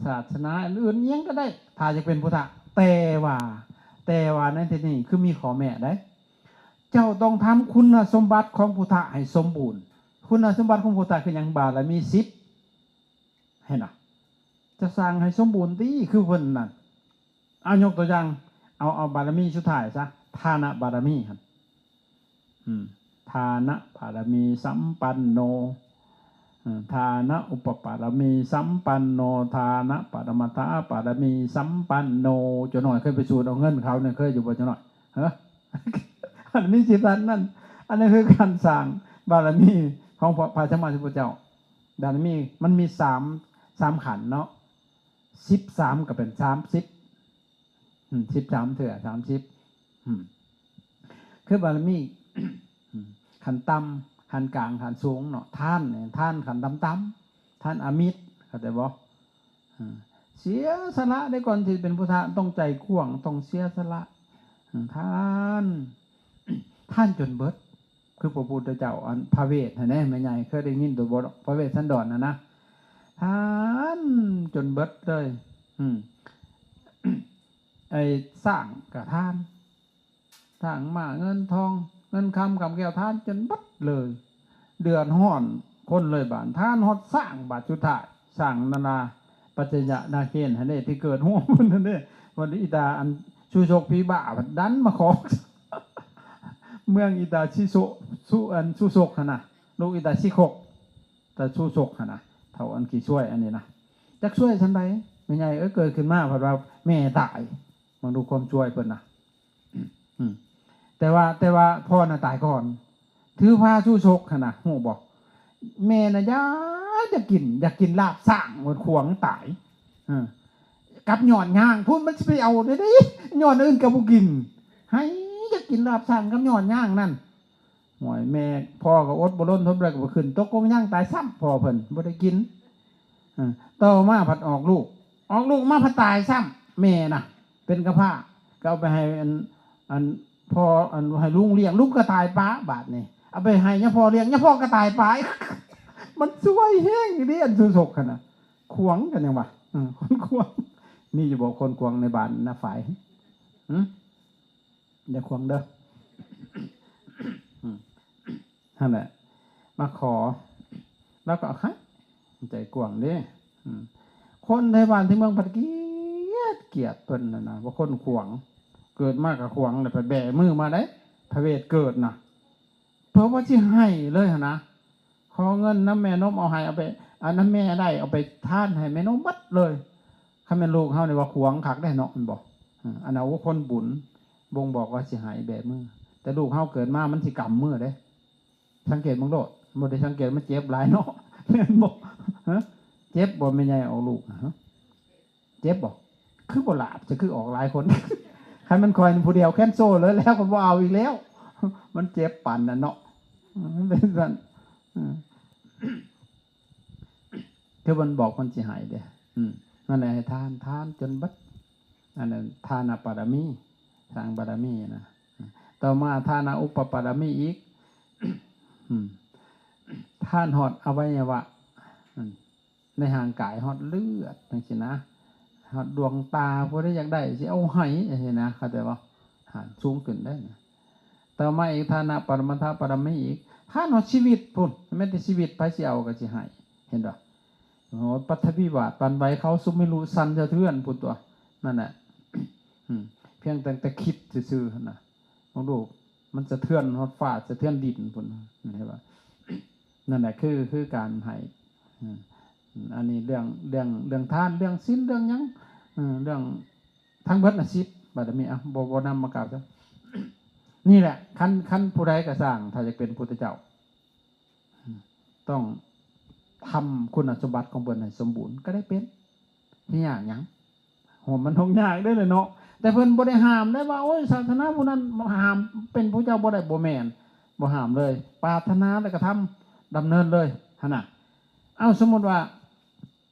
ສາສະໜາອື່ນໆ ອີ່ຫຍັງກໍໄດ້ ຖ້າຢາກເປັນພຸດທະ. ແຕ່ວ່າ ແຕ່ວ່າໃນທີ່ນີ້ຄືມີຂໍ້ແມ້ໄດ໋ ເຈົ້າຕ້ອງທຳຄຸນນະສົມບັດຂອງພຸດທະໃຫ້ສົມບູນ. ຄຸນນະສົມບັດຂອງພຸດທະຄືຫຍັງ? ບາລະມີສິບ ເຫັນບໍ່? ຈະສ້າງໃຫ້ສົມບູນຕິ ຄືເພິ່ນນັ້ນ. ເອົາ ຍົກຕົວຢ່າງ ເອົາ ເອົາບາລະມີສຸດທ້າຍຊະ ທານະບາລະມີຫັ້ນ. ອືມ ທານະບາລະມີສຳປັນໂນ ເອີ ທານະອຸປະບາລະມີສຳປັນໂນ ທານະປະລະມັດຖະບາລະມີສຳປັນໂນ. ເຈົ້ານ້ອຍເຄີຍໄປສູດເອົາເງິນເຂົານີ້ ເຄີຍຢູ່ບໍ່ເຈົ້ານ້ອຍ? ຮະ ອັນມີສິບອັນນັ້ນ ອັນນັ້ນຄືການສ້າງບາລະມີຂອງພະ ພະສຳມາສຳພຸດທະເຈົ້າ. ບາລະມີມັນມີສາມ ສາມຂັ້ນເນາະ ສິບສາມກໍເປັນສາມສິບ ອືມ ສິບສາມເທື່ອສາມສິບ ອືມ ຄືບາລະມີ ອືມ ຂັ້ນຕ່ຳ ຂັ້ນກາງ ຂັ້ນສູງເນາະ. ທານນີ້ ທານຂັ້ນຕ່ຳໆ ທານອາມິດ ເຂົ້າໃຈບໍ່? ເອີ ເສຍສະຫຼະໄດ້ ກ່ອນທີ່ເປັນພຸດທະ ຕ້ອງໃຈກວ້າງ ຕ້ອງເສຍສະຫຼະ. ເອີ ທານ ທານຈົນເບິດ ຄືພະພຸດທະເຈົ້າ ອັນພະເວດຫັ້ນແຫຼະ ແມ່ໃຫຍ່ເຄີຍໄດ້ຍິນຕົວບໍ່? ພະເວດສັນດອນຫັ້ນນະ ທານຈົນເບິດເລີຍ. ອືມ ໄອ້ຊ້າງກໍທານ ຊ້າງມ້າເງິນທອງ ເງິນຄຳກຳແກ້ວ ທານຈົນເບິດເລີຍ. ເດືອດຮ້ອນຄົນເລີຍບາດ ທານຮອດຊ້າງ ບາດສຸດທ້າຍຊ້າງນານາປັດຈະຍະນາເຄນຫັ້ນເດ້ ທີ່ເກີດຮ່ວມເພິ່ນຫັ້ນເດ້. ວັນນີ້ອີຕາອັນຊູສົກຜີບ້າ ດັນມາຂອງເມືອງອີຕາຊິໂຊ ສຸ ອັນສຸສົກຫັ້ນນະ ລູກອີຕາຊີຄົກ ຕາຊູຊົກຫັ້ນນະ ເຖົ້າອັນຂີ້ຊ່ວຍອັນນີ້ນະ ຈັກຊ່ວຍສ່ຳໃດ. ແມ່ໃຫຍ່ເອີຍ ເກີດຂຶ້ນມາພັດວ່າແມ່ຕາຍ ເບິ່ງດູຄວາມຊ່ວຍເພິ່ນນະ. ອືມ ແຕ່ວ່າ ແຕ່ວ່າພໍ່ນະຕາຍກ່ອນ ຖືພາຊູຊົກຫັ້ນນະ ຮູ້ບໍ່? ແມ່ນະຢາກ ຢາກກິນ ຢາກກິນລາບຊ້າງ ມັນຂວາງຕາຍ ເອີ ກັບຍ້ອນຍ່າງພຸ້ນ ມັນຊິໄປເອົາໄດ້ໃດ ຍ້ອນອື່ນກໍບໍ່ກິນ ໃຫ້ຢາກກິນລາບຊ້າງກັບຍ້ອນຍ່າງນັ້ນ. ໂອ້ຍ ແມ່ ພໍ່ກໍອົດບໍ່ທົນ ທົນບໍ່ໄດ້ກໍບໍ່ຂຶ້ນ ຕົກກົງຍ່າງຕາຍຊ້ຳ ພໍ່ເພິ່ນບໍ່ໄດ້ກິນ. ເອີ ຕໍ່ມາພັດອອກລູກ ອອກລູກມາພັດຕາຍຊ້ຳ ແມ່ນະ ເປັນກະພ້າ ກໍເອົາໄປໃຫ້ອັນ ອັນພໍ່ ອັນໃຫ້ລຸງລ້ຽງ ລຸງກໍຕາຍປະບາດນີ້ ເອົາໄປໃຫ້ຍາພໍ່ລ້ຽງ ຍາພໍ່ກໍຕາຍປະ. ມັນຊ່ວຍແຮງອີ່ຫຼີ ອັນຊູຊົກຫັ້ນນະ ຂວາງກັນຍັງວ່າ ເອີ ຄົນຂວາງ ມີຢູ່ບໍ່ຄົນຂວາງໃນບ້ານນາຝາຍ? ຫື ຢ່າຂວາງເດີ ຫັ້ນແຫຼະ ມາຂໍ ລາວກໍໃຫ້ ໃຈກວ້າງເດ້. ອືມ ຄົນໄທບ້ານໄທເມືອງພັດກຽດ ກຽດເພິ່ນຫັ້ນນະ ວ່າຄົນຂວາງ ເກີດມາກໍຂວາງ ແລ້ວໄປແບມືມາໄດ້ ພະເວດເກີດນະ ເພິ່ນວ່າຊິໃຫ້ເລີຍຫັ້ນນະ ຂໍເງິນນຳແມ່ນົມ ເອົາໃຫ້ ເອົາໄປ ອັນນຳແມ່ໄດ້ ເອົາໄປທານໃຫ້ແມ່ນົມໝົດເລີຍ. ຄັນແມ່ນລູກເຮົານີ້ວ່າຂວາງຄັກເດ້ເນາະ ແມ່ນບໍ່? ເອີ ອັນນັ້ນ ໂອ້ ຄົນບຸນ ບົ່ງບອກວ່າຊິໃຫ້ແບມື ແຕ່ລູກເຮົາເກີດມາມັນຊິກຳມືເດ້. ສັງເກດເບິ່ງໂລດ ບໍ່ໄດ້ສັງເກດ ມັນເຈັບຫຼາຍເນາະ ແມ່ນບໍ່? ຮະ ເຈັບບໍ່ແມ່ໃຫຍ່ອອກລູກ? ຮະ ເຈັບບໍ່? ຄືບໍ່ຫຼາບ ຈະຄືອອກຫຼາຍຄົນ ຄັນແມ່ນຂ້ອຍຜູ້ດຽວ cancel ເລີຍ ແລ້ວກໍບໍ່ເອົາອີກແລ້ວ ມັນເຈັບປານນັ້ນເນາະ ມັນເປັນຊັ້ນ ເອີ ຄືມັນບອກມັນຊິໃຫ້ເດ້. ອືມ ນັ້ນແຫຼະ ໃຫ້ທານ ທານຈົນເບິດ ອັນນັ້ນທານະບາລະມີ ສ້າງບາລະມີນະ. ຕໍ່ມາທານະອຸປະບາລະມີອີກ ອືມ ທານຮອດອະໄວຍະວະ ອືມ ໃນຮ່າງກາຍ ຮອດເລືອດ ຈັ່ງຊີ້ນະ ຮອດດວງຕາ ຜູ້ໃດຢາກໄດ້ຊິເອົາໃຫ້ ຈັ່ງຊີ້ນະ ເຂົ້າໃຈບໍ່? ຫານສູງຂຶ້ນໄດ້ນະ. ຕໍ່ມາອີກ ທານະປະຣະມັດຖະບາລະມີອີກ ທານຮອດຊີວິດພຸ້ນ ແມ້ແຕ່ຊີວິດໃຜຊິເອົາກໍຊິໃຫ້ ເຫັນບໍ່? ໂອ້ ປັດຖະວິວາດ ປານໄຫວເຂົາ ສຸເມລຸສັ່ນສະເທືອນພຸ້ນຕົວະ ນັ້ນແຫຼະ. ອືມ ພຽງຕັ້ງແຕ່ຄິດຊື່ໆຫັ້ນນະ ເບິ່ງດູ ມັນສະເທືອນຮອດຟ້າ ສະເທືອນດິນພຸ້ນ ເຫັນບໍ່? ນັ້ນແຫຼະ ຄື ຄືການໃຫ້. ອືມ ອັນນີ້ເລື່ອງ ເລື່ອງ ເລື່ອງທານ ເລື່ອງສິນ ເລື່ອງຫຍັງ ເອີ ເລື່ອງທັງເບິດນະ ສິບບາດນີ້ ອ່ະ ບໍ່ ບໍ່ນຳມາກ່າວຊະ. ນີ້ແຫຼະ ຄັນ ຄັນຜູ້ໃດກໍຊ່າງ ຖ້າຢາກເປັນພຸດທະເຈົ້າ ອືມ ຕ້ອງທຳຄຸນສົມບັດຂອງເພິ່ນໃຫ້ສົມບູນ ກໍໄດ້ເປັນ. ຊິຍາກຫຍັງ? ໂຫ ມັນທຸກຍາກເດ້ເນາະ ແຕ່ເພິ່ນບໍ່ໄດ້ຫ້າມໄດ້ວ່າ ໂອ້ຍ ສາສະໜາຜູ້ນັ້ນຫ້າມເປັນພະເຈົ້າບໍ່ໄດ້ ບໍ່ແມ່ນ ບໍ່ຫ້າມເລີຍ ປາດຖະໜາແລ້ວກະທຳ ດຳເນີນເລີຍຫັ້ນນະ. ເອົ້າ ສົມມຸດວ່າ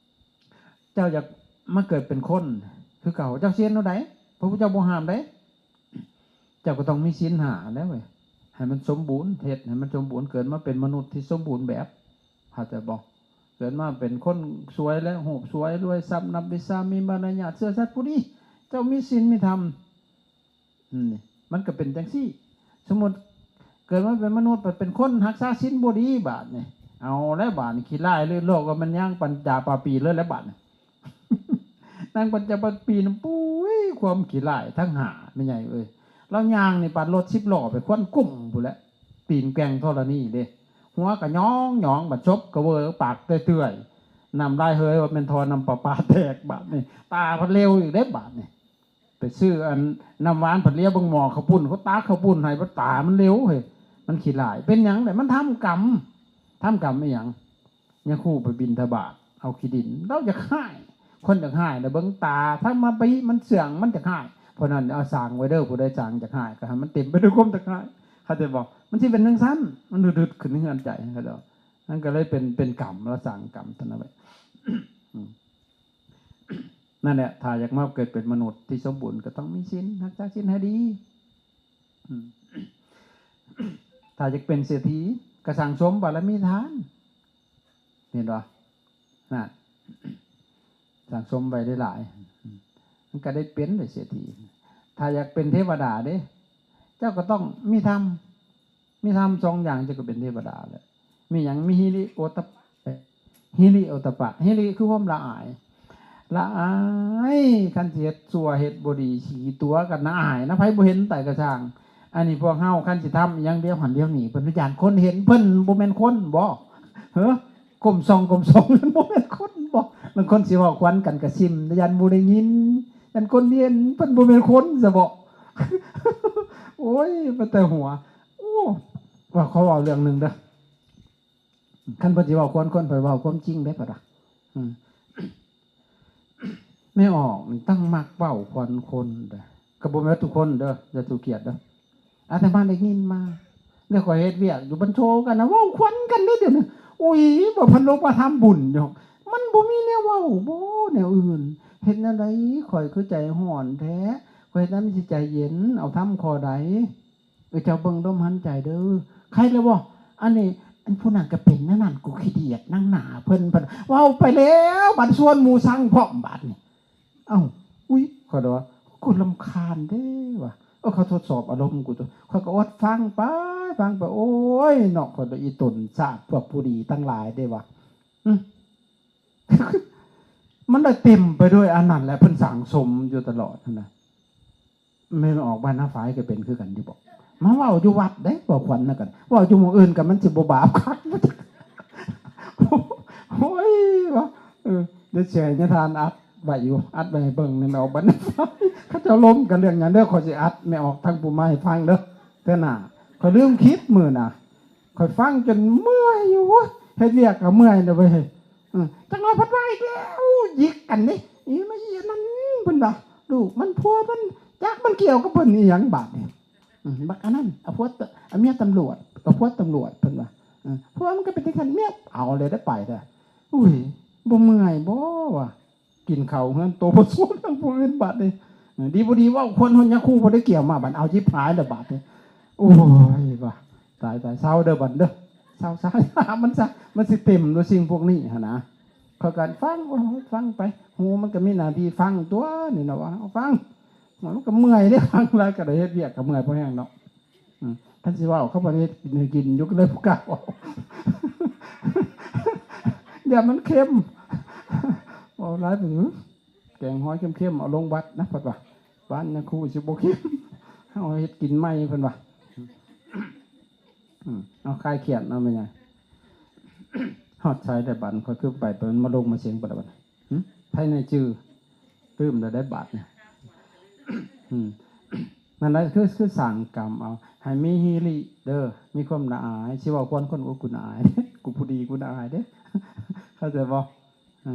ເຈົ້າຢາກມາເກີດເປັນຄົນຄືເກົ່າ ເຈົ້າຊິເຮັດແນວໃດ? ພະພຸດທະເຈົ້າບໍ່ຫ້າມເດ້ ເຈົ້າກໍຕ້ອງມີສິນຫ້າແລ້ວເວີຍ ໃຫ້ມັນສົມບູນ ເຮັດໃຫ້ມັນສົມບູນ ເກີດມາເປັນມະນຸດທີ່ສົມບູນແບບ ເຂົ້າໃຈບໍ່? ເກີດມາເປັນຄົນສວຍແລ້ວ ຮູບສວຍ ລວຍຊັບ ນັບວິຊາ ມີມາລະຍາດ ເຊື້ອສັດຜູ້ດີ ເຈົ້າມີສິນມີທຳ ອືມ ມັນກໍເປັນຈັ່ງຊີ້. ສົມມຸດເກີດມາເປັນມະນຸດ ບັດເປັນຄົນຮັກສາສິນບໍ່ດີ ບາດນີ້ ເອົາແລ້ວ ບາດນີ້ຂີ້ລ້າຍເລີຍ ໂລກວ່າມັນຍ່າງປັນຈາປາປີເລີຍແຫຼະ ບາດນີ້ ນາງປັນຈາປາປີນະ ປຸ້ຍ ຄວາມຂີ້ລ້າຍທັງຫ້າ ແມ່ໃຫຍ່ເອີຍ ລາວຍ່າງນີ້ປານລົດສິບລໍ້ໄປຄວັນກຸ້ມພຸ້ນແຫຼະ ຕີນແກ່ງທໍລະນີເດ້ ຫົວກະຫຍອງໆ ບັດສົບກະເວີປາກເປື່ອຍໆ ນ້ຳລາຍເຫີຍວ່າແມ່ນທໍ່ນ້ຳປະປາແຕກ ບາດນີ້ ຕາພັດເຫຼວອີກເດ້ ບາດນີ້ ໄປຊື້ອັນນ້ຳຫວານ ພັດຫຼຽວເບິ່ງໝໍ້ເຂົ້າປຸ້ນ ເຂົາຕັກເຂົ້າປຸ້ນໃຫ້ ບັດຕາມັນເຫຼວເຮີ້ຍ ມັນຂີ້ລ້າຍ ເປັນຫຍັງແຫຼະ ມັນທຳກຳ ທຳກຳອີຫຍັງ? ຍາຄູໄປບິນທະບາດ ເອົາຂີ້ດິນ ລາວຢາກຮ້າຍ ຄົນຢາກຮ້າຍນະ ເບິ່ງຕາທຳມະບີ ມັນເຊື່ອງ ມັນຢາກຮ້າຍ ເພາະນັ້ນເອົາສ້າງໄວ້ເດີ ຜູ້ໃດສ້າງຢາກຮ້າຍ ກໍໃຫ້ມັນເຕັມໄປດ້ວຍຄວາມຢາກຮ້າຍ ເຂົ້າໃຈບໍ່? ມັນຊິເປັນຈັ່ງຊັ້ນ ມັນຮຶດໆຂຶ້ນໃນເຮືອນໃຈ ເຂົ້າໃຈບໍ່? ມັນກໍເລີຍເປັນ ເປັນກຳ ລາວສ້າງກຳຕົວນັ້ນໄວ້ ອືມ ນັ້ນແຫຼະ ຖ້າຢາກມາເກີດເປັນມະນຸດທີ່ສົມບູນ ກໍຕ້ອງມີສິນ ຮັກສາສິນໃຫ້ດີ ອືມ ຖ້າຢາກເປັນເສດຖີ ກໍສັ່ງສົມບາລະມີທານ ເຫັນບໍ່? ນັ້ນ ສັ່ງສົມໄວ້ຫຼາຍໆ ມັນກໍໄດ້ເປັນໄດ້ເສດຖີ. ຖ້າຢາກເປັນເທວະດາເດ້ ເຈົ້າກໍຕ້ອງມີທຳ ມີທຳສອງຢ່າງ ເຈົ້າກໍເປັນເທວະດາແຫຼະ. ມີຫຍັງ? ມີຫິລິໂອດຕະປະ ຫິລິໂອດຕະປະ ຫິລິຄືຄວາມລະອາຍ ລະອາຍ ຄັນຊິເຮັດຊົ່ວເຮັດບໍ່ດີ ຂີ້ຕົວະກັນ ລະອາຍນະ ໃຜບໍ່ເຫັນໃດກໍຊ່າງ ອັນນີ້ພວກເຮົາຄັນຊິທຳອີ່ຫຍັງດຽວຫັ້ນດຽວນີ້ ເພິ່ນຢ້ານຄົນເຫັນ ເພິ່ນບໍ່ແມ່ນຄົນບໍ? ເຮີ ກົ້ມສ່ອງ ກົ້ມສ່ອງ ເພິ່ນບໍ່ແມ່ນຄົນບໍ? ບາງຄົນຊິເວົ້າຂວັນກັນກະຊິມ ຢ້ານບໍ່ໄດ້ຍິນ ຢ້ານຄົນເຫັນ ເພິ່ນບໍ່ແມ່ນຄົນຊະບໍ? ໂອ້ຍ ມັນແຕ່ຫົວ. ໂອ້ ວ່າຂໍເວົ້າເລື່ອງໜຶ່ງເດີ. ຄັນເພິ່ນຊິເວົ້າຄວນຄົນ ເພິ່ນເວົ້າຄວາມຈິງເດ້ ເພິ່ນວ່າ ອືມ ແມ່ອອກນີ້ຕັ້ງມັກເວົ້າຄວນຄົນເດ້ ກໍບໍ່ແມ່ນທຸກຄົນເດີ ຢ່າຖືກກຽດເດີ. ອາດຕະມາໄດ້ຍິນມາ ແລ້ວຂ້ອຍເຮັດວຽກຢູ່ບັນໂທກັນນະ ເວົ້າຄວັນກັນເດ້ດຽວນີ້. ໂອ້ຍ ວ່າເພິ່ນລົງມາທຳບຸນຢູ່ ມັນບໍ່ມີແນວເວົ້າບໍ ແນວອື່ນ ເຮັດແນວໃດ ຂ້ອຍຄືໃຈຮ້ອນແທ້ ຂ້ອຍເຮັດແນວໃດມັນຊິໃຈເຢັນ ເອົາທຳຂໍ້ໃດ? ເອີ ເຈົ້າເບິ່ງລົມຫາຍໃຈເດີ ໄຄແລ້ວບໍ່? ອັນນີ້ ອັນຜູ້ນັ້ນກໍເປັນແນວນັ້ນ ກູຂີ້ດຽດນັງໜ້າເພິ່ນ ເພິ່ນເວົ້າໄປແລ້ວ ບັດຊວນໝູ່ຊັງພ້ອມບາດນີ້. ເອົ້າ ອຸ້ຍ ຂ້ອຍວ່າ ກູລຳຄານເດ້ວ່າ ເອີ ເຂົາທົດສອບອາລົມກູຕົວະ ຂ້ອຍກໍອົດຟັງໄປ ຟັງໄປ ໂອ້ຍເນາະ ຂ້ອຍວ່າ ອີຕົນຊາດພວກຜູ້ດີທັງຫຼາຍເດ້ວ່າ ອື ມັນໄດ້ເຕັມໄປດ້ວຍອັນນັ້ນແຫຼະ ເພິ່ນສັ່ງສົມຢູ່ຕະຫຼອດຫັ້ນນະ. ແມ່ນອອກບ້ານນາຝາຍກໍເປັນຄືກັນຢູ່ບໍ? ມາເວົ້າຢູ່ວັດເດ້ ເວົ້າຂວັນນຳກັນ ເວົ້າຢູ່ໝ່ອງອື່ນກໍມັນຊິບໍ່ບາບຄັກ ໂອ້ຍ ວ່າ ເອີ ດຽວຊິໃຫ້ຍາທ່ານອັດໄວ້ຢູ່ ອັດໄວ້ໃຫ້ເບິ່ງ ແມ່ນອອກບ້ານນາຝາຍ ເຂົາເຈົ້າລົມກັນເລື່ອງຫຍັງເດີ ຂ້ອຍຊິອັດແມ່ອອກທາງຜູ້ມາໃຫ້ຟັງເດີ ເທື່ອໜ້າ. ຂ້ອຍລືມຄິດມື້ນະ ຂ້ອຍຟັງຈົນເມື່ອຍຢູ່ ເຮັດວຽກກໍເມື່ອຍແລ້ວເວີຍ. ອື ຈັກໜ້ອຍພັດວ່າອີກແລ້ວ ຢິກກັນເດ້ ອີມາອີອັນນັ້ນ ເພິ່ນວ່າ ລູກມັນ ຜົວມັນ ຈັກມັນກ່ຽວກັບເພິ່ນອີຫຍັງບາດນີ້. ອື ບັກອັນນັ້ນ ເອົາຜົວ ເອົາເມຍຕຳຫຼວດ ເອົາຜົວຕຳຫຼວດ ເພິ່ນວ່າ. ອື ຜົວມັນກໍເປັນຈັ່ງຊັ້ນ ເມຍ ເອົາແລ້ວໄດ້ໄປແລ້ວ. ອຸ້ຍ ບໍ່ເມື່ອຍບໍວ່າ ກິນເຂົ້າເຮືອນໂຕບໍ່ຊວນທາງຜູ້ອື່ນບາດນີ້. ເອີ ດີບໍ່ດີເວົ້າຄວນຮອດຍາຄູບໍ່ໄດ້ກ່ຽວມາ ບາດເອົາຈິບຫາຍແລ້ວບາດນີ້. ໂອ້ຍ ວ່າ ຕາຍ ຕາຍ ເຊົາເດີບັດເດີ ເຊົາຊະ ມັນຊະ ມັນຊິເຕັມດ້ວຍສິ່ງພວກນີ້ຫັ້ນນະ. ຂ້ອຍກໍຟັງ ໂອ້ຍ ຟັງໄປ ຫູມັນກໍມີໜ້າທີ່ຟັງຕົວະນີ້ນະ ວ່າເຮົາຟັງ ມັນກໍເມື່ອຍເດ້ ຟັງຫຼາຍກໍໄດ້ເຮັດວຽກກໍເມື່ອຍພໍແຮງເນາະ. ອື ຄັນຊິເວົ້າ ເຂົາບໍ່ໄດ້ເຮັດໃຫ້ກິນຢູ່ ກໍເລີຍບໍ່ກ້າເວົ້າ ຢ້ານມັນເຄັມ ເວົ້າຫຼາຍໄປ ແກງຫອຍເຄັມໆ ເອົາລົງວັດນະ ເພິ່ນວ່າ ບ້ານຍາຄູຊິບໍ່ເຄັມ ເຮົາເຮັດກິນໃໝ່ ເພິ່ນວ່າ. ອື ເອົາ ຄາຍຄຽດເນາະ ແມ່ໃຫຍ່. ຮອດໃສແລ້ວບັດ ຂ້ອຍຄືໄປ ໄປ ມັນມາລົງມາເສັງປານໃດບັດ ຫຶ ໃຜໃນຈື່ ຕື່ມແລ້ວໄດ້ບາດນີ້. ອື ນັ້ນແຫຼະ ຄື ຄືສ້າງກຳເອົາ ໃຫ້ມີຮີລິເດີ ມີຄວາມລະອາຍ ຊິເວົ້າຄວນຄົນ ໂອ້ ກູລະອາຍ ກູຜູ້ດີ ກູລະອາຍເດ້ ເຂົ້າໃຈບໍ່? ເອີ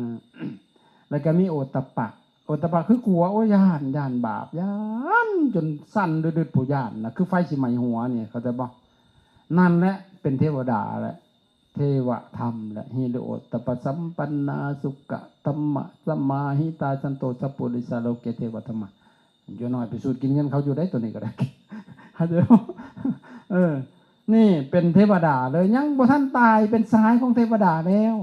ແລ້ວກໍມີໂອດຕະປະ ໂອດຕະປະຄືກົວ ໂອ້ຍ ຢ້ານ ຢ້ານບາບ ຢ້ານຈົນສັ່ນດືດໆ ຜູ້ຢ້ານນະ ຄືໄຟຊິໄໝ້ຫົວນີ້ ເຂົ້າໃຈບໍ່? ນັ້ນແຫຼະ ເປັນເທວະດາແຫຼະ ເທວະທຳແຫຼະ ຫິລິໂອດຕະປະສຳປັນນາ ສຸກະທຳມະສະມາຫິຕາ ສັນໂຕ ສັບປຸລິສາ ໂລເກ ເທວະທຳມາ. ຢ່າງໜ້ອຍໄປສູດກິນເງິນເຂົາຢູ່ໄດ໋ ຕົວນີ້ກໍໄດ້ ເຂົ້າໃຈບໍ່? ເອີ ນີ້ເປັນເທວະດາເລີຍ ຍັງບໍ່ທັນຕາຍ ເປັນສະຫາຍຂອງເທວະດາແລ້ວ.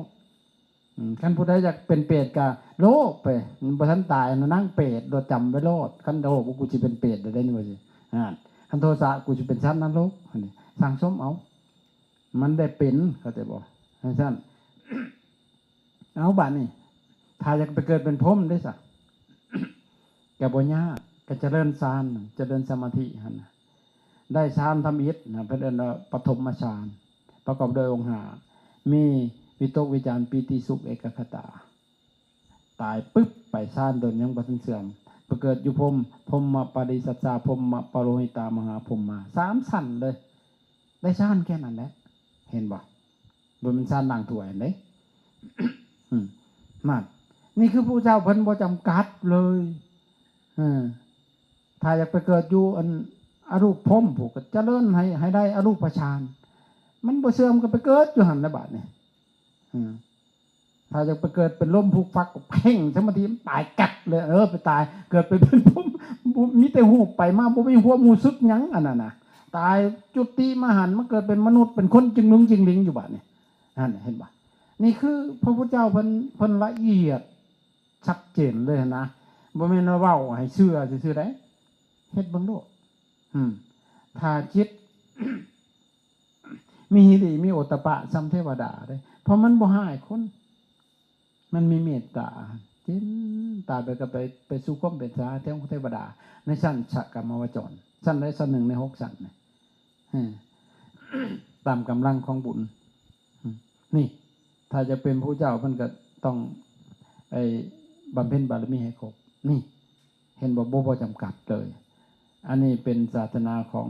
ອືມ ຄັນຜູ້ໃດຢາກເປັນເປດກໍໂລບໄປ ມັນບໍ່ທັນຕາຍນະ ນາງເປດໂລດ ຈຳໄວ້ໂລດ ຄັນໂລບ ໂອ້ ກູຊິເປັນເປດໄດ້ນີ້ວ່າຊີ້ ຫັ້ນ ຄັນໂທສະ ກູຊິເປັນສັດນະລົກ ຫັ້ນນີ້ ສັ່ງສົມເອົາ ມັນໄດ້ເປັນ ເຂົ້າໃຈບໍ່? ຈັ່ງຊັ້ນ ເອົາ ບາດນີ້ ຖ້າຢາກໄປເກີດເປັນພົມເດ້ຊະ ກໍບໍ່ຍາກ ກໍຈະເລີນฌານ ຈະເລີນສະມາທິຫັ້ນນະ ໄດ້ฌານທຳອິດນະ ເພິ່ນເອີ້ນວ່າປະຖົມມະຊານ ປະກອບດ້ວຍອົງຫ້າ ມີວິຕົກ ວິຈານ ປີຕິ ສຸກ ເອກະຄະຕາ ຕາຍປຶບ ໄປຊານໂດຍຍັງບໍ່ທັນເສື່ອມ ໄປເກີດຢູ່ພົມ ພົມມະປາລິສັດສາ ພົມມະປະໂລຫິຕາ ມະຫາພົມມາ ສາມຊັ້ນເລີຍ ໄດ້ຊານແຄ່ນັ້ນແຫຼະ ເຫັນບໍ່? ບໍ່ແມ່ນຊານລ້າງຖ້ວຍຫັ້ນເດ້ ອືມ ນັ້ນ ນີ້ຄືພະພຸດທະເຈົ້າເພິ່ນບໍ່ຈຳກັດເລີຍ ເອີ ຖ້າຢາກໄປເກີດຢູ່ອັນອະຮູບພົມ ຜູ້ກໍຈະເລີນໃຫ້ ໃຫ້ໄດ້ອະຮູບປະຊານ ມັນບໍ່ເສື່ອມກໍໄປເກີດຢູ່ຫັ້ນແຫຼະບາດນີ້ ອືມ ຖ້າຢາກໄປເກີດເປັນລົມຟຸກຟັກ ເພັງສະມາທິ ມັນຕາຍກັດເລີຍ ເອີ ໄປຕາຍ ເກີດໄປເປັນພົມ ບໍ່ ມີແຕ່ຮູບໄປມາ ບໍ່ມີຄວາມຮູ້ສຶກຫຍັງ ອັນນັ້ນນະ ຕາຍຈຸຕິມາຫັ້ນ ມາເກີດເປັນມະນຸດ ເປັນຄົນຈິງລຶງຈິງລິງຢູ່ບາດນີ້ ຫັ້ນ ເຫັນບໍ່? ນີ້ຄືພະພຸດທະເຈົ້າເພິ່ນ ເພິ່ນລະອຽດຊັດເຈນເລີຍຫັ້ນນະ ບໍ່ແມ່ນວ່າເວົ້າໃຫ້ເຊື່ອຊື່ໆໃດ ເຮັດເບິ່ງໂລດ ອືມ ຖ້າຈິດ ມີຫິລິ ມີໂອດຕະປະ ສ່ຳເທວະດາເດ້ ເພາະມັນບໍ່ຮ້າຍຄົນ ມັນມີເມດຕາ ກິນຕາຍໄປກໍໄປ ໄປສູ່ຄວາມເປັນສາເທວະ ເທວະດາ ໃນຊັ້ນສະກາມະວະຈອນ ຊັ້ນໃດຊັ້ນໜຶ່ງໃນຫົກຊັ້ນນີ້ ເອີ ຕາມກຳລັງຂອງບຸນ. ນີ້ ຖ້າຈະເປັນພະເຈົ້າ ເພິ່ນກໍຕ້ອງ ໄອ້ ບຳເພັນບາລະມີໃຫ້ຄົບ. ນີ້ ເຫັນບໍ່? ບໍ່ ບໍ່ຈຳກັດເລີຍ. ອັນນີ້ເປັນສາສະໜາຂອງ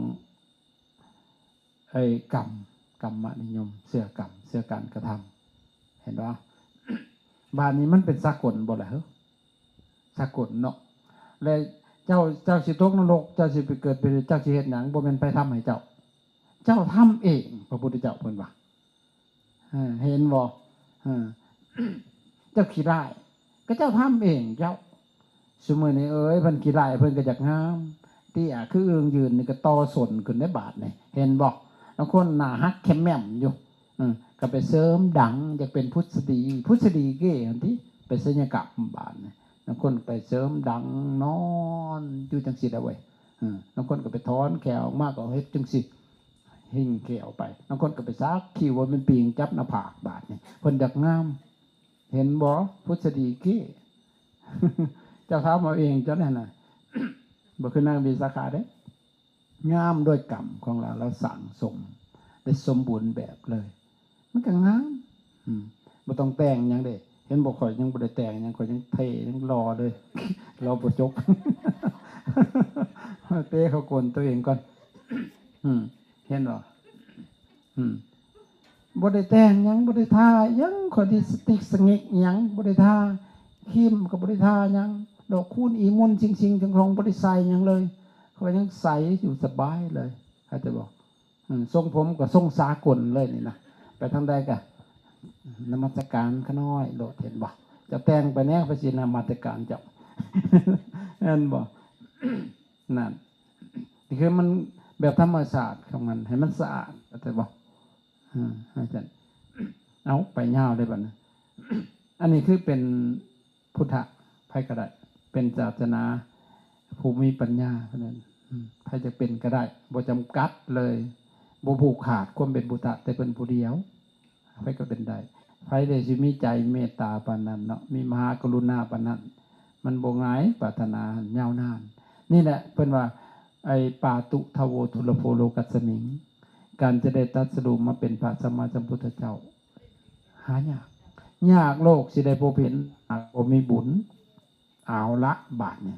ໄອ້ກຳ ກຳມະນິຍົມ ເຊື່ອກຳ ເຊື່ອການກະທຳ ເຫັນບໍ່? ບາດນີ້ມັນເປັນສາກົນບໍ່ລະເຮີ? ສາກົນເນາະ. ແລະເຈົ້າ ເຈົ້າຊິຕົກນະລົກ ເຈົ້າຊິໄປເກີດເປັນ ເຈົ້າຊິເຮັດຫຍັງ? ບໍ່ແມ່ນໃຜທຳໃຫ້ເຈົ້າ ເຈົ້າທຳເອງ ພະພຸດທະເຈົ້າເພິ່ນວ່າ. ເອີ ເຫັນບໍ່? ເອີ ເຈົ້າຂີ້ຮ້າຍ ກໍເຈົ້າທຳເອງເຈົ້າ. ຊຸມື້ນີ້ເອີຍ ເພິ່ນຂີ້ຮ້າຍ ເພິ່ນກໍຢາກງາມ ເຕ້ຍຄືອຶ່ງ ຢືນນີ້ກໍຕໍ່ສົ້ນຂຶ້ນໄດ້ບາດນີ້ ເຫັນບໍ່? ລາງຄົນໜ້າຫັກແຄມແໝ້ມຢູ່ ເອີ ກໍໄປເສີມດັງ ຢາກເປັນພຸດສະດີ ພຸດສະດີເກ້ຫັ້ນຕິ ໄປສັນຍະກຳບາດນີ້. ລາງຄົນໄປເສີມດັງ ນອນຢູ່ຈັ່ງຊີ້ລະເວີຍ. ເອີ ລາງຄົນກໍໄປຖອນແຂ້ວອອກມາ ກໍເຮັດຈັ່ງຊີ້ ຫິ້ງແຂ້ວໄປ. ລາງຄົນກໍໄປສັກຄິ້ວ ວ່າແມ່ນປີງຈັບໜ້າຜາກ ບາດນີ້ເພິ່ນຢາກງາມ. ເຫັນບໍ່? ພຸດສະດີເກ້ ເຈົ້າຖາມເອົາເອງເຈົ້ານັ້ນນະ ບໍ່ຄືນາງວິສາຂາເດ້. ງາມດ້ວຍກຳຂອງລາວ ລາວສ້າງສົມໄດ້ສົມບູນແບບເລີຍ ມັນກໍງາມ. ອືມ ບໍ່ຕ້ອງແຕ່ງຫຍັງເດ້. ເຫັນບໍ່? ຂ້ອຍຍັງບໍ່ໄດ້ແຕ່ງຫຍັງ ຂ້ອຍຍັງເທ່ ຍັງຫຼໍ່ເລີຍ ຫຼໍ່ບໍ່ຈົບ ເຕະເຂົ້າກົ້ນຕົວເອງກ່ອນ. ອືມ ເຫັນບໍ່? ອືມ ບໍ່ໄດ້ແຕ່ງຫຍັງ ບໍ່ໄດ້ທາຫຍັງ ຂ້ອຍໄດ້ສະຕິກສະຫງິກຫຍັງ ບໍ່ໄດ້ທາຄຣີມ ກໍບໍ່ໄດ້ທາຫຍັງ ດອກຄູນອີ່ມຸນຊິງໆ ຈັ່ງຂອງ ບໍ່ໄດ້ໃສ່ຫຍັງເລີຍ ຂ້ອຍຍັງໃສຢູ່ສະບາຍເລີຍ ເຂົ້າໃຈບໍ່? ອືມ ຊົງຜົມກໍຊົງສາກົນເລີຍນີ້ນະ ໄປທາງໃດກໍນະມັດສະການຂ້ານ້ອຍໂລດ ເຫັນບໍ່? ຈະແຕ່ງໄປແນວ ໄປຊິນະມັດສະການເຈົ້າ ເຫັນບໍ່? ນັ້ນ ນີ້ຄືມັນແບບທຳມະຊາດຂອງມັນ ໃຫ້ມັນສະອາດ ເຂົ້າໃຈບໍ່? ເອີ ໃຫ້ຊັ້ນ ເອົາ ໄປຍາວເດ້ບັດນີ້. ອັນນີ້ຄືເປັນພຸດທະ ໃຜກໍໄດ້ ເປັນສາສະໜາຜູ້ມີປັນຍາເທົ່ານັ້ນ. ອືມ ໃຜຈະເປັນກໍໄດ້ ບໍ່ຈຳກັດເລີຍ ບໍ່ຜູກຂາດຄວາມເປັນພຸດທະແຕ່ເພິ່ນຜູ້ດຽວ. ໃຜກໍເປັນໄດ້ ໃຜໄດ້ຊິມີໃຈເມດຕາປານນັ້ນເນາະ ມີມະຫາກະລຸນາປານນັ້ນ ມັນບໍ່ງ່າຍ ປາດຖະໜາຫັ້ນຍາວນານ. ນີ້ແຫຼະເພິ່ນວ່າ ໄອ້ ປາຕຸທະໂວ ທຸລະໂພ ໂລກັດສະມິງ ການຈະໄດ້ຕັດສະຮູ້ມາເປັນພະສຳມາສຳພຸດທະເຈົ້າ ຫາຍາກ ຍາກໂລກຊິໄດ້ພົບເຫັນ ຫາກບໍ່ມີບຸນ. ເອົາລະ ບາດນີ້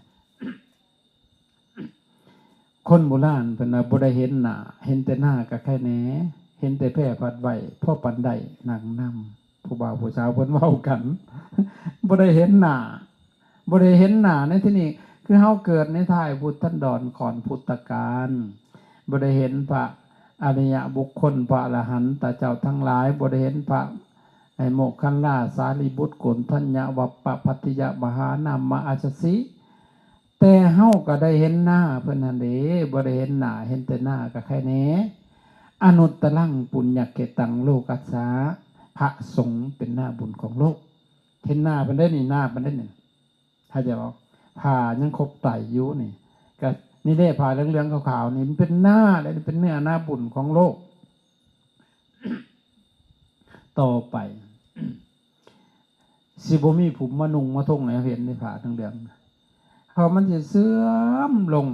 ຄົນໂບລານເພິ່ນວ່າ ບໍ່ໄດ້ເຫັນໜ້າ ເຫັນແຕ່ໜ້າກໍໄຄແດ່ ເຫັນແຕ່ແພພັດໄວ້ ພໍປານໄດ້ນັ່ງນຳ. ຜູ້ບ່າວຜູ້ສາວເພິ່ນເວົ້າກັນ ບໍ່ໄດ້ເຫັນໜ້າ ບໍ່ໄດ້ເຫັນໜ້າໃນທີ່ນີ້ ຄືເຮົາເກີດໃນທ້າຍພຸດທັນດອນ ກ່ອນພຸດທະການ ບໍ່ໄດ້ເຫັນພະອະລິຍະບຸກຄົນ ພະອະລະຫັນຕະເຈົ້າທັງຫຼາຍ ບໍ່ໄດ້ເຫັນພະ ໃຫ້ໂມກຄັນລາ ສາລີບຸດ ໂກນທັນຍະ ວັບປະ ພັດທິຍະ ມະຫານາມະ ອາຊະສິ ແຕ່ເຮົາກໍໄດ້ເຫັນໜ້າເພິ່ນຫັ້ນເດ້ ບໍ່ໄດ້ເຫັນໜ້າ ເຫັນແຕ່ໜ້າກໍໄຄແດ່. ອະນຸດຕະລັງ ປຸນຍະເຂຕັງ ໂລກັດສາ ພະສົງເປັນໜ້າບຸນຂອງໂລກ. ເຫັນໜ້າເພິ່ນໄດ້ນີ້ ໜ້າເພິ່ນໄດ້ນີ້ ເຂົ້າໃຈບໍ່? ຜ້າຍັງຄົບໄຕຢູ່ນີ້ ກໍນີ້ເດ້ ຜ້າເຫຼືອງໆຂາວໆນີ້ ມັນເປັນໜ້າເດ້ ເປັນເນື້ອໜ້າບຸນຂອງໂລກ. ຕໍ່ໄປ ຊິບໍ່ມີຜູ້ມານຸ່ງມາທົງໃຫ້ເຮົາເຫັນໃນຜ້າເຫຼືອງໆ ເພາະມັນຊິເສື່ອມລົງ.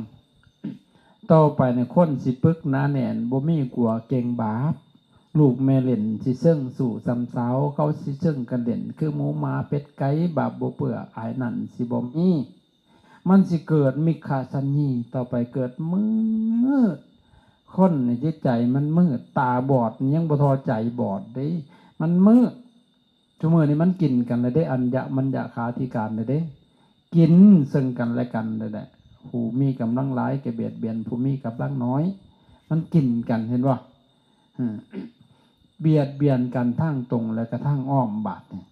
ຕໍ່ໄປນີ້ຄົນຊິປຶກໜາແໜ້ນ ບໍ່ມີກົວເກັ່ງບາບ ລູກແມ່ຫຼິ້ນຊິເຊິ່ງສູ້ສ່ຳສາວ ເຂົາຊິເຊິ່ງກັນຫຼິ້ນ ຄືໝູໝາເປັດໄກ່ ບາບບໍ່ເປື້ອ ອາຍນັ້ນຊິບໍ່ມີ. ມັນຊິເກີດມິດຂະສັນຍີ ຕໍ່ໄປເກີດມືດ. ຄົນນີ້ຈິດໃຈມັນມືດ ຕາບອດຍັງບໍ່ທໍ່ໃຈບອດເດ້ ມັນມືດ. ຊຸມື້ນີ້ມັນກິນກັນແລ້ວເດ້ ອັນຍະມັນຍະຄາທິການແລ້ວເດ້ ກິນເຊິ່ງກັນແລະກັນແລ້ວແຫຼະ. ຜູ້ມີກຳລັງຫຼາຍກໍບຽດບຽນຜູ້ມີກຳລັງໜ້ອຍ ມັນກິນກັນ ເຫັນບໍ່? ເອີ ບຽດບຽນກັນທາງຕົງແລະກະທາງອ້ອມ ບາດນີ້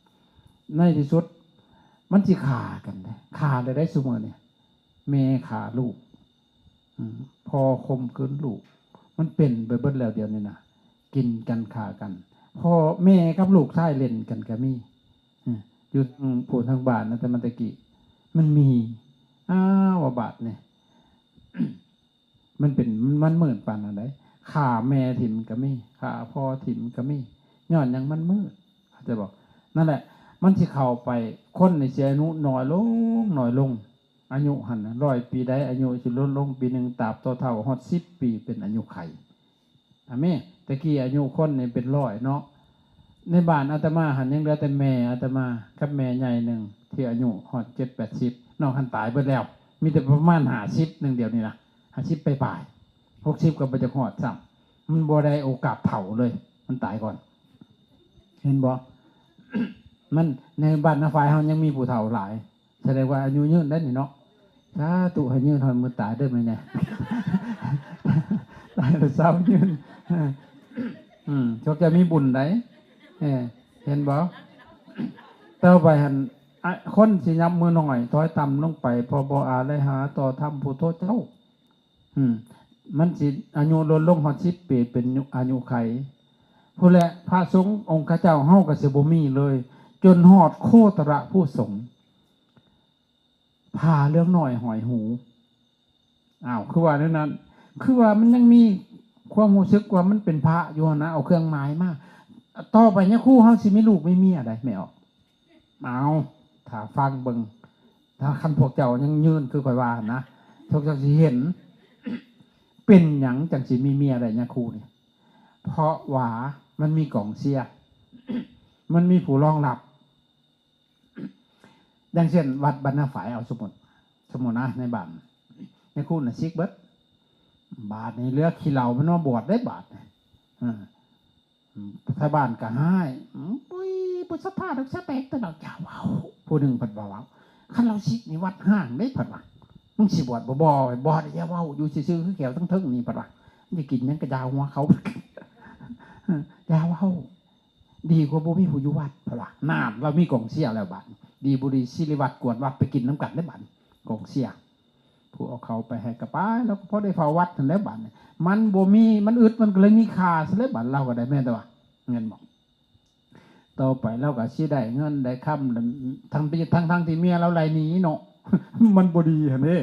ໃນທີ່ສຸດມັນຊິຂ້າກັນເດ້ ຂ້າແລ້ວໄດ໋ຊຸມື້ນີ້ ແມ່ຂ້າລູກ ອືມ ພໍ່ຂົ່ມຂືນລູກ ມັນເປັນໄປເບິດແລ້ວດຽວນີ້ນະ ກິນກັນຂ້າກັນ ພໍ່ແມ່ກັບລູກຊາຍຫຼິ້ນກັນກໍມີ ອືມ ຢູ່ທາງຜູ້ທາງບ້ານນະ ແຕ່ມາແຕ່ກີ້ມັນມີ. ອ້າວ ວ່າບາດນີ້ ມັນເປັນ ມັນມືດປານນັ້ນໃດ໋ ຂ້າແມ່ຖິ້ມກໍມີ ຂ້າພໍ່ຖິ້ມກໍມີ ຍ້ອນຫຍັງ? ມັນມືດ ເຂົ້າໃຈບໍ່? ນັ້ນແຫຼະ ມັນຊິເຂົ້າໄປ ຄົນນີ້ຊິອາຍຸນ້ອຍລົງ ນ້ອຍລົງ ອາຍຸຫັ້ນນະ ຮ້ອຍປີໃດ ອາຍຸຊິຫຼຸດລົງປີໜຶ່ງ ຕາບຕໍ່ເຖົ້າຮອດສິບປີ ເປັນອາຍຸໄຂ. ອາແມ່ ແຕ່ກີ້ອາຍຸຄົນນີ້ເປັນຮ້ອຍເນາະ. ໃນບ້ານອາດຕະມາຫັ້ນ ຍັງເຫຼືອແຕ່ແມ່ອາດຕະມາກັບແມ່ໃຫຍ່ໜຶ່ງ ທີ່ອາຍຸຮອດເຈັດແປດສິບ ນອກຫັ້ນຕາຍເບິດແລ້ວ. ມີແຕ່ປະມານຫ້າສິບໜຶ່ງດຽວນີ້ນະ ຫ້າສິບປາຍໆ ຫົກສິບກໍບໍ່ຈັກຮອດຊ້ຳ. ມັນບໍ່ໄດ້ໂອກາດເຖົ້າເລີຍ ມັນຕາຍກ່ອນ. ເຫັນບໍ່? ມັນ ໃນບ້ານນາຝາຍເຮົາຍັງມີຜູ້ເຖົ້າຫຼາຍ ສະແດງວ່າອາຍຸຍືນໄດ໋ນີ້ເນາະ. ສາທຸ ໃຫ້ຍືນຮອດມື້ຕາຍເດີແມ່ໃຫຍ່. ຕາຍແລ້ວເຊົາຍືນ. ອືມ ພວກເຈົ້າມີບຸນໄດ໋. ເອີ ເຫັນບໍ່? ຕໍ່ໄປຫັ້ນ ອະ ຄົນຊິຫຍັບມືໜ້ອຍ ຖອຍຕ່ຳລົງໄປ ເພາະບໍ່ອາດໄດ້ຫາຕໍ່ທຳພຸດໂທເຈົ້າ. ອືມ ມັນຊິອາຍຸລົດລົງຮອດສິບປີ ເປັນອາຍຸໄຂ. ພຸ້ນແຫຼະ ພະສົງອົງຄະເຈົ້າເຮົາກໍຊິບໍ່ມີເລີຍ ຈົນຮອດໂຄຕະລະຜູ້ສົງ ຜ້າເຫຼືອງນ້ອຍຫ້ອຍຫູ. ອ້າວ ຄືວ່າແນວນັ້ນ? ຄືວ່າມັນຍັງມີຄວາມຮູ້ສຶກວ່າມັນເປັນພະຢູ່ຫັ້ນນະ ເອົາເຄື່ອງໝາຍມາ. ຕໍ່ໄປຍາຄູເຮົາຊິມີລູກມີເມຍໄດ໋ ແມ່ອອກ. ເອົາ ຖ້າຟັງເບິ່ງ ຖ້າຄັນພວກເຈົ້າຍັງຍືນຄືຂ້ອຍວ່າຫັ້ນນະ ພວກເຈົ້າຊິເຫັນ ເປັນຫຍັງຈັ່ງຊິມີເມຍໄດ້ຍາຄູນີ້? ເພາະວ່າມັນມີກອງເຊຍ ມັນມີຜູ້ຮອງຮັບ. ຢ່າງເຊັ່ນ ວັດບ້ານນາຝາຍ ເອົາສົມມຸດ ສົມມຸດນະ ໃນບ້ານຍາຄູນະສິກເບິດ ບາດນີ້ເຫຼືອຂີ້ເຫຼົ້າມັນມາບວດໄດ້ບາດນີ້. ເອີ ອືມ ຊາວບ້ານກໍຮ້າຍ ອືມ ໂອ້ຍ ບໍ່ສັດທາດອກ ສະແຕກແຕ່ດອກ ຢ່າເວົ້າ. ຜູ້ໜຶ່ງເພິ່ນວ່າເວົ້າ ຄັນລາວສິກນີ້ວັດຮ້າງເດ້ ເພິ່ນວ່າ ມຶງຊິບວດບໍ່? ບໍ່ ບໍ່ ຢ່າເວົ້າ ຢູ່ຊື່ໆ ຄືແຂວທາງເທິງນີ້ ເພິ່ນວ່າ ມັນຊິກິນຫຍັງກໍຢ່າຫົວເຂົາ ຢ່າເວົ້າ ດີກວ່າບໍ່ມີຜູ້ຢູ່ວັດ ເພິ່ນວ່າ. ນັ້ນ ລາວມີກອງເຊຍແລ້ວບາດນີ້ ດີບໍ່ດີ ສິລິວັດກວນວັດໄປກິນນຳກັນເດ້ບາດນີ້ ກອງເຊຍ. ຜູ້ເອົາເຂົ້າໄປໃຫ້ກໍໄປ ແລ້ວກໍພໍໄດ້ເຝົ້າວັດຫັ້ນແຫຼະບາດນີ້ ມັນບໍ່ມີ ມັນອຶດ ມັນກໍເລີຍມີຄ່າຊະແຫຼະບາດ ລາວກໍໄດ້ ແມ່ນແຕ່ວ່າ ແມ່ນບໍ່? ຕໍ່ໄປລາວກໍຊິໄດ້ເງິນໄດ້ຄຳ ທັງ ທັງໆທີ່ເມຍລາວໄລ່ໜີເນາະ ມັນບໍ່ດີຫັ້ນເດ້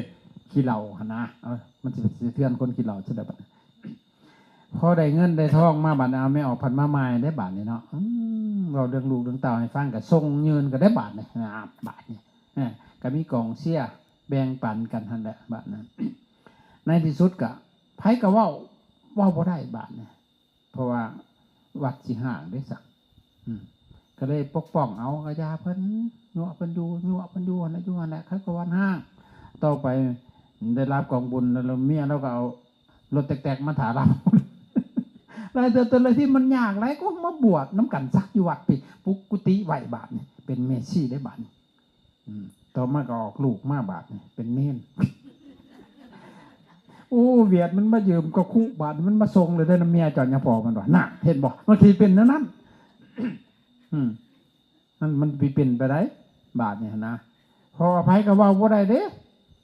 ຂີ້ເຫຼົ້າຫັ້ນນະ. ເອີ ມັນຊິໄປສະເທືອນຄົນຂີ້ເຫຼົ້າຊະແລ້ວບາດນີ້. ພໍໄດ້ເງິນໄດ້ທອງມາບາດນີ້ ເອົາແມ່ອອກພັດມາໝ່າຍເດ້ບາດນີ້ເນາະ. ອືມ ເວົ້າເລື່ອງລູກເລື່ອງເຕົ້າໃຫ້ຟັງ ກໍສົ່ງຍື່ນກັນໄດ້ບາດນີ້ ອາ ບາດນີ້ ເອີ ກໍມີກອງເຊຍ ແບ່ງປັນກັນຫັ້ນແຫຼະບາດນັ້ນ. ໃນທີ່ສຸດກະໃຜກະເວົ້າ ເວົ້າບໍ່ໄດ້ບາດນີ້ ເພາະວ່າວັດຊິຮ້າງເດ້ຊະ. ອືມ ກະເລີຍປົກປ້ອງເອົາ ກະຢ່າເພິ່ນ ຍົວະເພິ່ນຢູ່ ຍົວະເພິ່ນຢູ່ຫັ້ນແຫຼະ ຢູ່ຫັ້ນແຫຼະ ໃຜກະວັດຮ້າງ. ຕໍ່ໄປໄດ້ລາບກອງບຸນ ແລ້ວເມຍລາວກະເອົາລົດແຕັກໆມາຖ້າລາບ. ຫຼາຍເທື່ອ ແຕ່ລະທີ່ມັນຍາກຫຼາຍ ກໍມາບວດນຳກັນຊະ ຢູ່ວັດພີ້ ປຸກກຸຕິໄວ້ບາດນີ້ ເປັນແມ່ຊີເດ້ບາດນີ້. ອືມ ຕໍ່ມາກໍອອກລູກມາບາດນີ້ ເປັນເນນ. ໂອ້ ວຽດມັນມາຢືມກະຄຸບາດນີ້ ມັນມາສົ່ງເລີຍເດ້ ນຳເມຍເຈົ້າຍາພໍ່ມັນວ່າ. ນະ ເຫັນບໍ່? ມັນຊິເປັນແນວນັ້ນ. ອືມ ມັນ ມັນຊິເປັນໄປໄດ້ບາດນີ້ຫັ້ນນະ. ເພາະວ່າໃຜກໍເວົ້າບໍ່ໄດ້ເດ້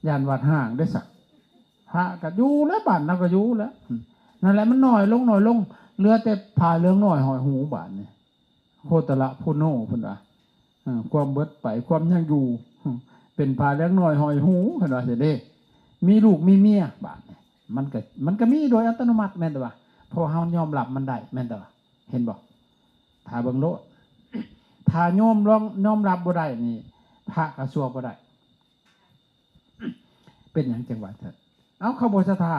ຢ້ານວັດຮ້າງເດ້ຊະ. ພະກໍຢູ່ແລ້ວ ບ້ານເຮົາກໍຢູ່ແລ້ວ. ອືມ ນັ້ນແຫຼະ ມັນນ້ອຍລົງ ນ້ອຍລົງ ເຫຼືອແຕ່ຜ້າເຫຼືອງນ້ອຍຫ້ອຍຫູບາດນີ້. ໂຄຕະລະພຸນໂນ ເພິ່ນວ່າ ເອີ ຄວາມເບິດໄປ ຄວາມຍັງຢູ່ ເປັນຜ້າເຫຼືອງນ້ອຍຫ້ອຍຫູ ເພິ່ນວ່າຊັ້ນເດ້. ມີລູກມີເມຍບາດນີ້ ມັນກໍ ມັນກໍມີໂດຍອັດຕະໂນມັດ ແມ່ນແຕ່ວ່າ ເພາະວ່າເຮົາຍອມຮັບມັນໄດ້ ແມ່ນແຕ່ວ່າ ເຫັນບໍ່? ຖ້າເບິ່ງໂລດ ຖ້າຍອມລອງ ຍອມຮັບບໍ່ໄດ້ນີ້ ພະກໍຊົ່ວບໍ່ໄດ້. ເປັນຫຍັງຈັ່ງວ່າຊັ້ນ? ເອົ້າ ເຂົາບໍ່ສັດທາ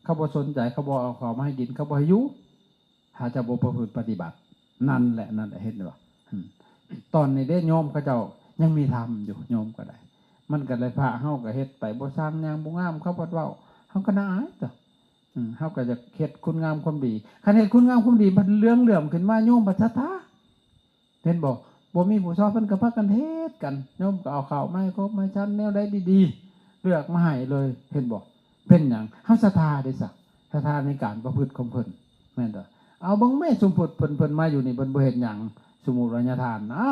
ເຂົາບໍ່ສົນໃຈ ເຂົາບໍ່ເອົາເຂົ້າມາໃຫ້ກິນ ເຂົາບໍ່ໃຫ້ຢູ່ ຖ້າເຈົ້າບໍ່ປະພຶດປະຕິບັດ. ນັ້ນແຫຼະ ນັ້ນແຫຼະ ເຫັນບໍ່? ອືມ ຕອນນີ້ເດ້ ໂຍມເຂົາເຈົ້າຍັງມີທຳຢູ່ ໂຍມກໍໄດ້ ມັນກໍເລີຍ ພະເຮົາກໍເຮັດໄປບໍ່ຊ່າງ ຍ່າງບໍ່ງາມ ເຂົາພັດເວົ້າ ເຮົາກໍໜ້າອາຍຕົວະ. ອືມ ເຮົາກໍຢາກເຮັດຄຸນງາມຄວາມດີ ຄັນເຮັດຄຸນງາມຄວາມດີ ມັນເຫຼືອງເຫຼື້ອມຂຶ້ນມາ ໂຍມບັດສັດທາ. ເຫັນບໍ່? ບໍ່ມີຜູ້ຊອບ ເພິ່ນກໍພາກັນເຮັດກັນ ໂຍມກໍເອົາເຂົ້າມາໃຫ້ຄົບມາໃຫ້ສັນ ແນວໃດດີໆ ເລືອກມາໃຫ້ເລີຍ ເຫັນບໍ່? ເປັນຫຍັງ? ເຮົາສັດທາເດ້ຊະ ສັດທາໃນການປະພຶດຂອງເພິ່ນ ແມ່ນບໍ່? ເອົາເບິ່ງແມ້ ສົມມຸດເພິ່ນ ເພິ່ນມາຢູ່ນີ້ ເພິ່ນບໍ່ເຮັດຫຍັງ ສົມມຸດວ່າຍາທ່ານ ເອົ້າ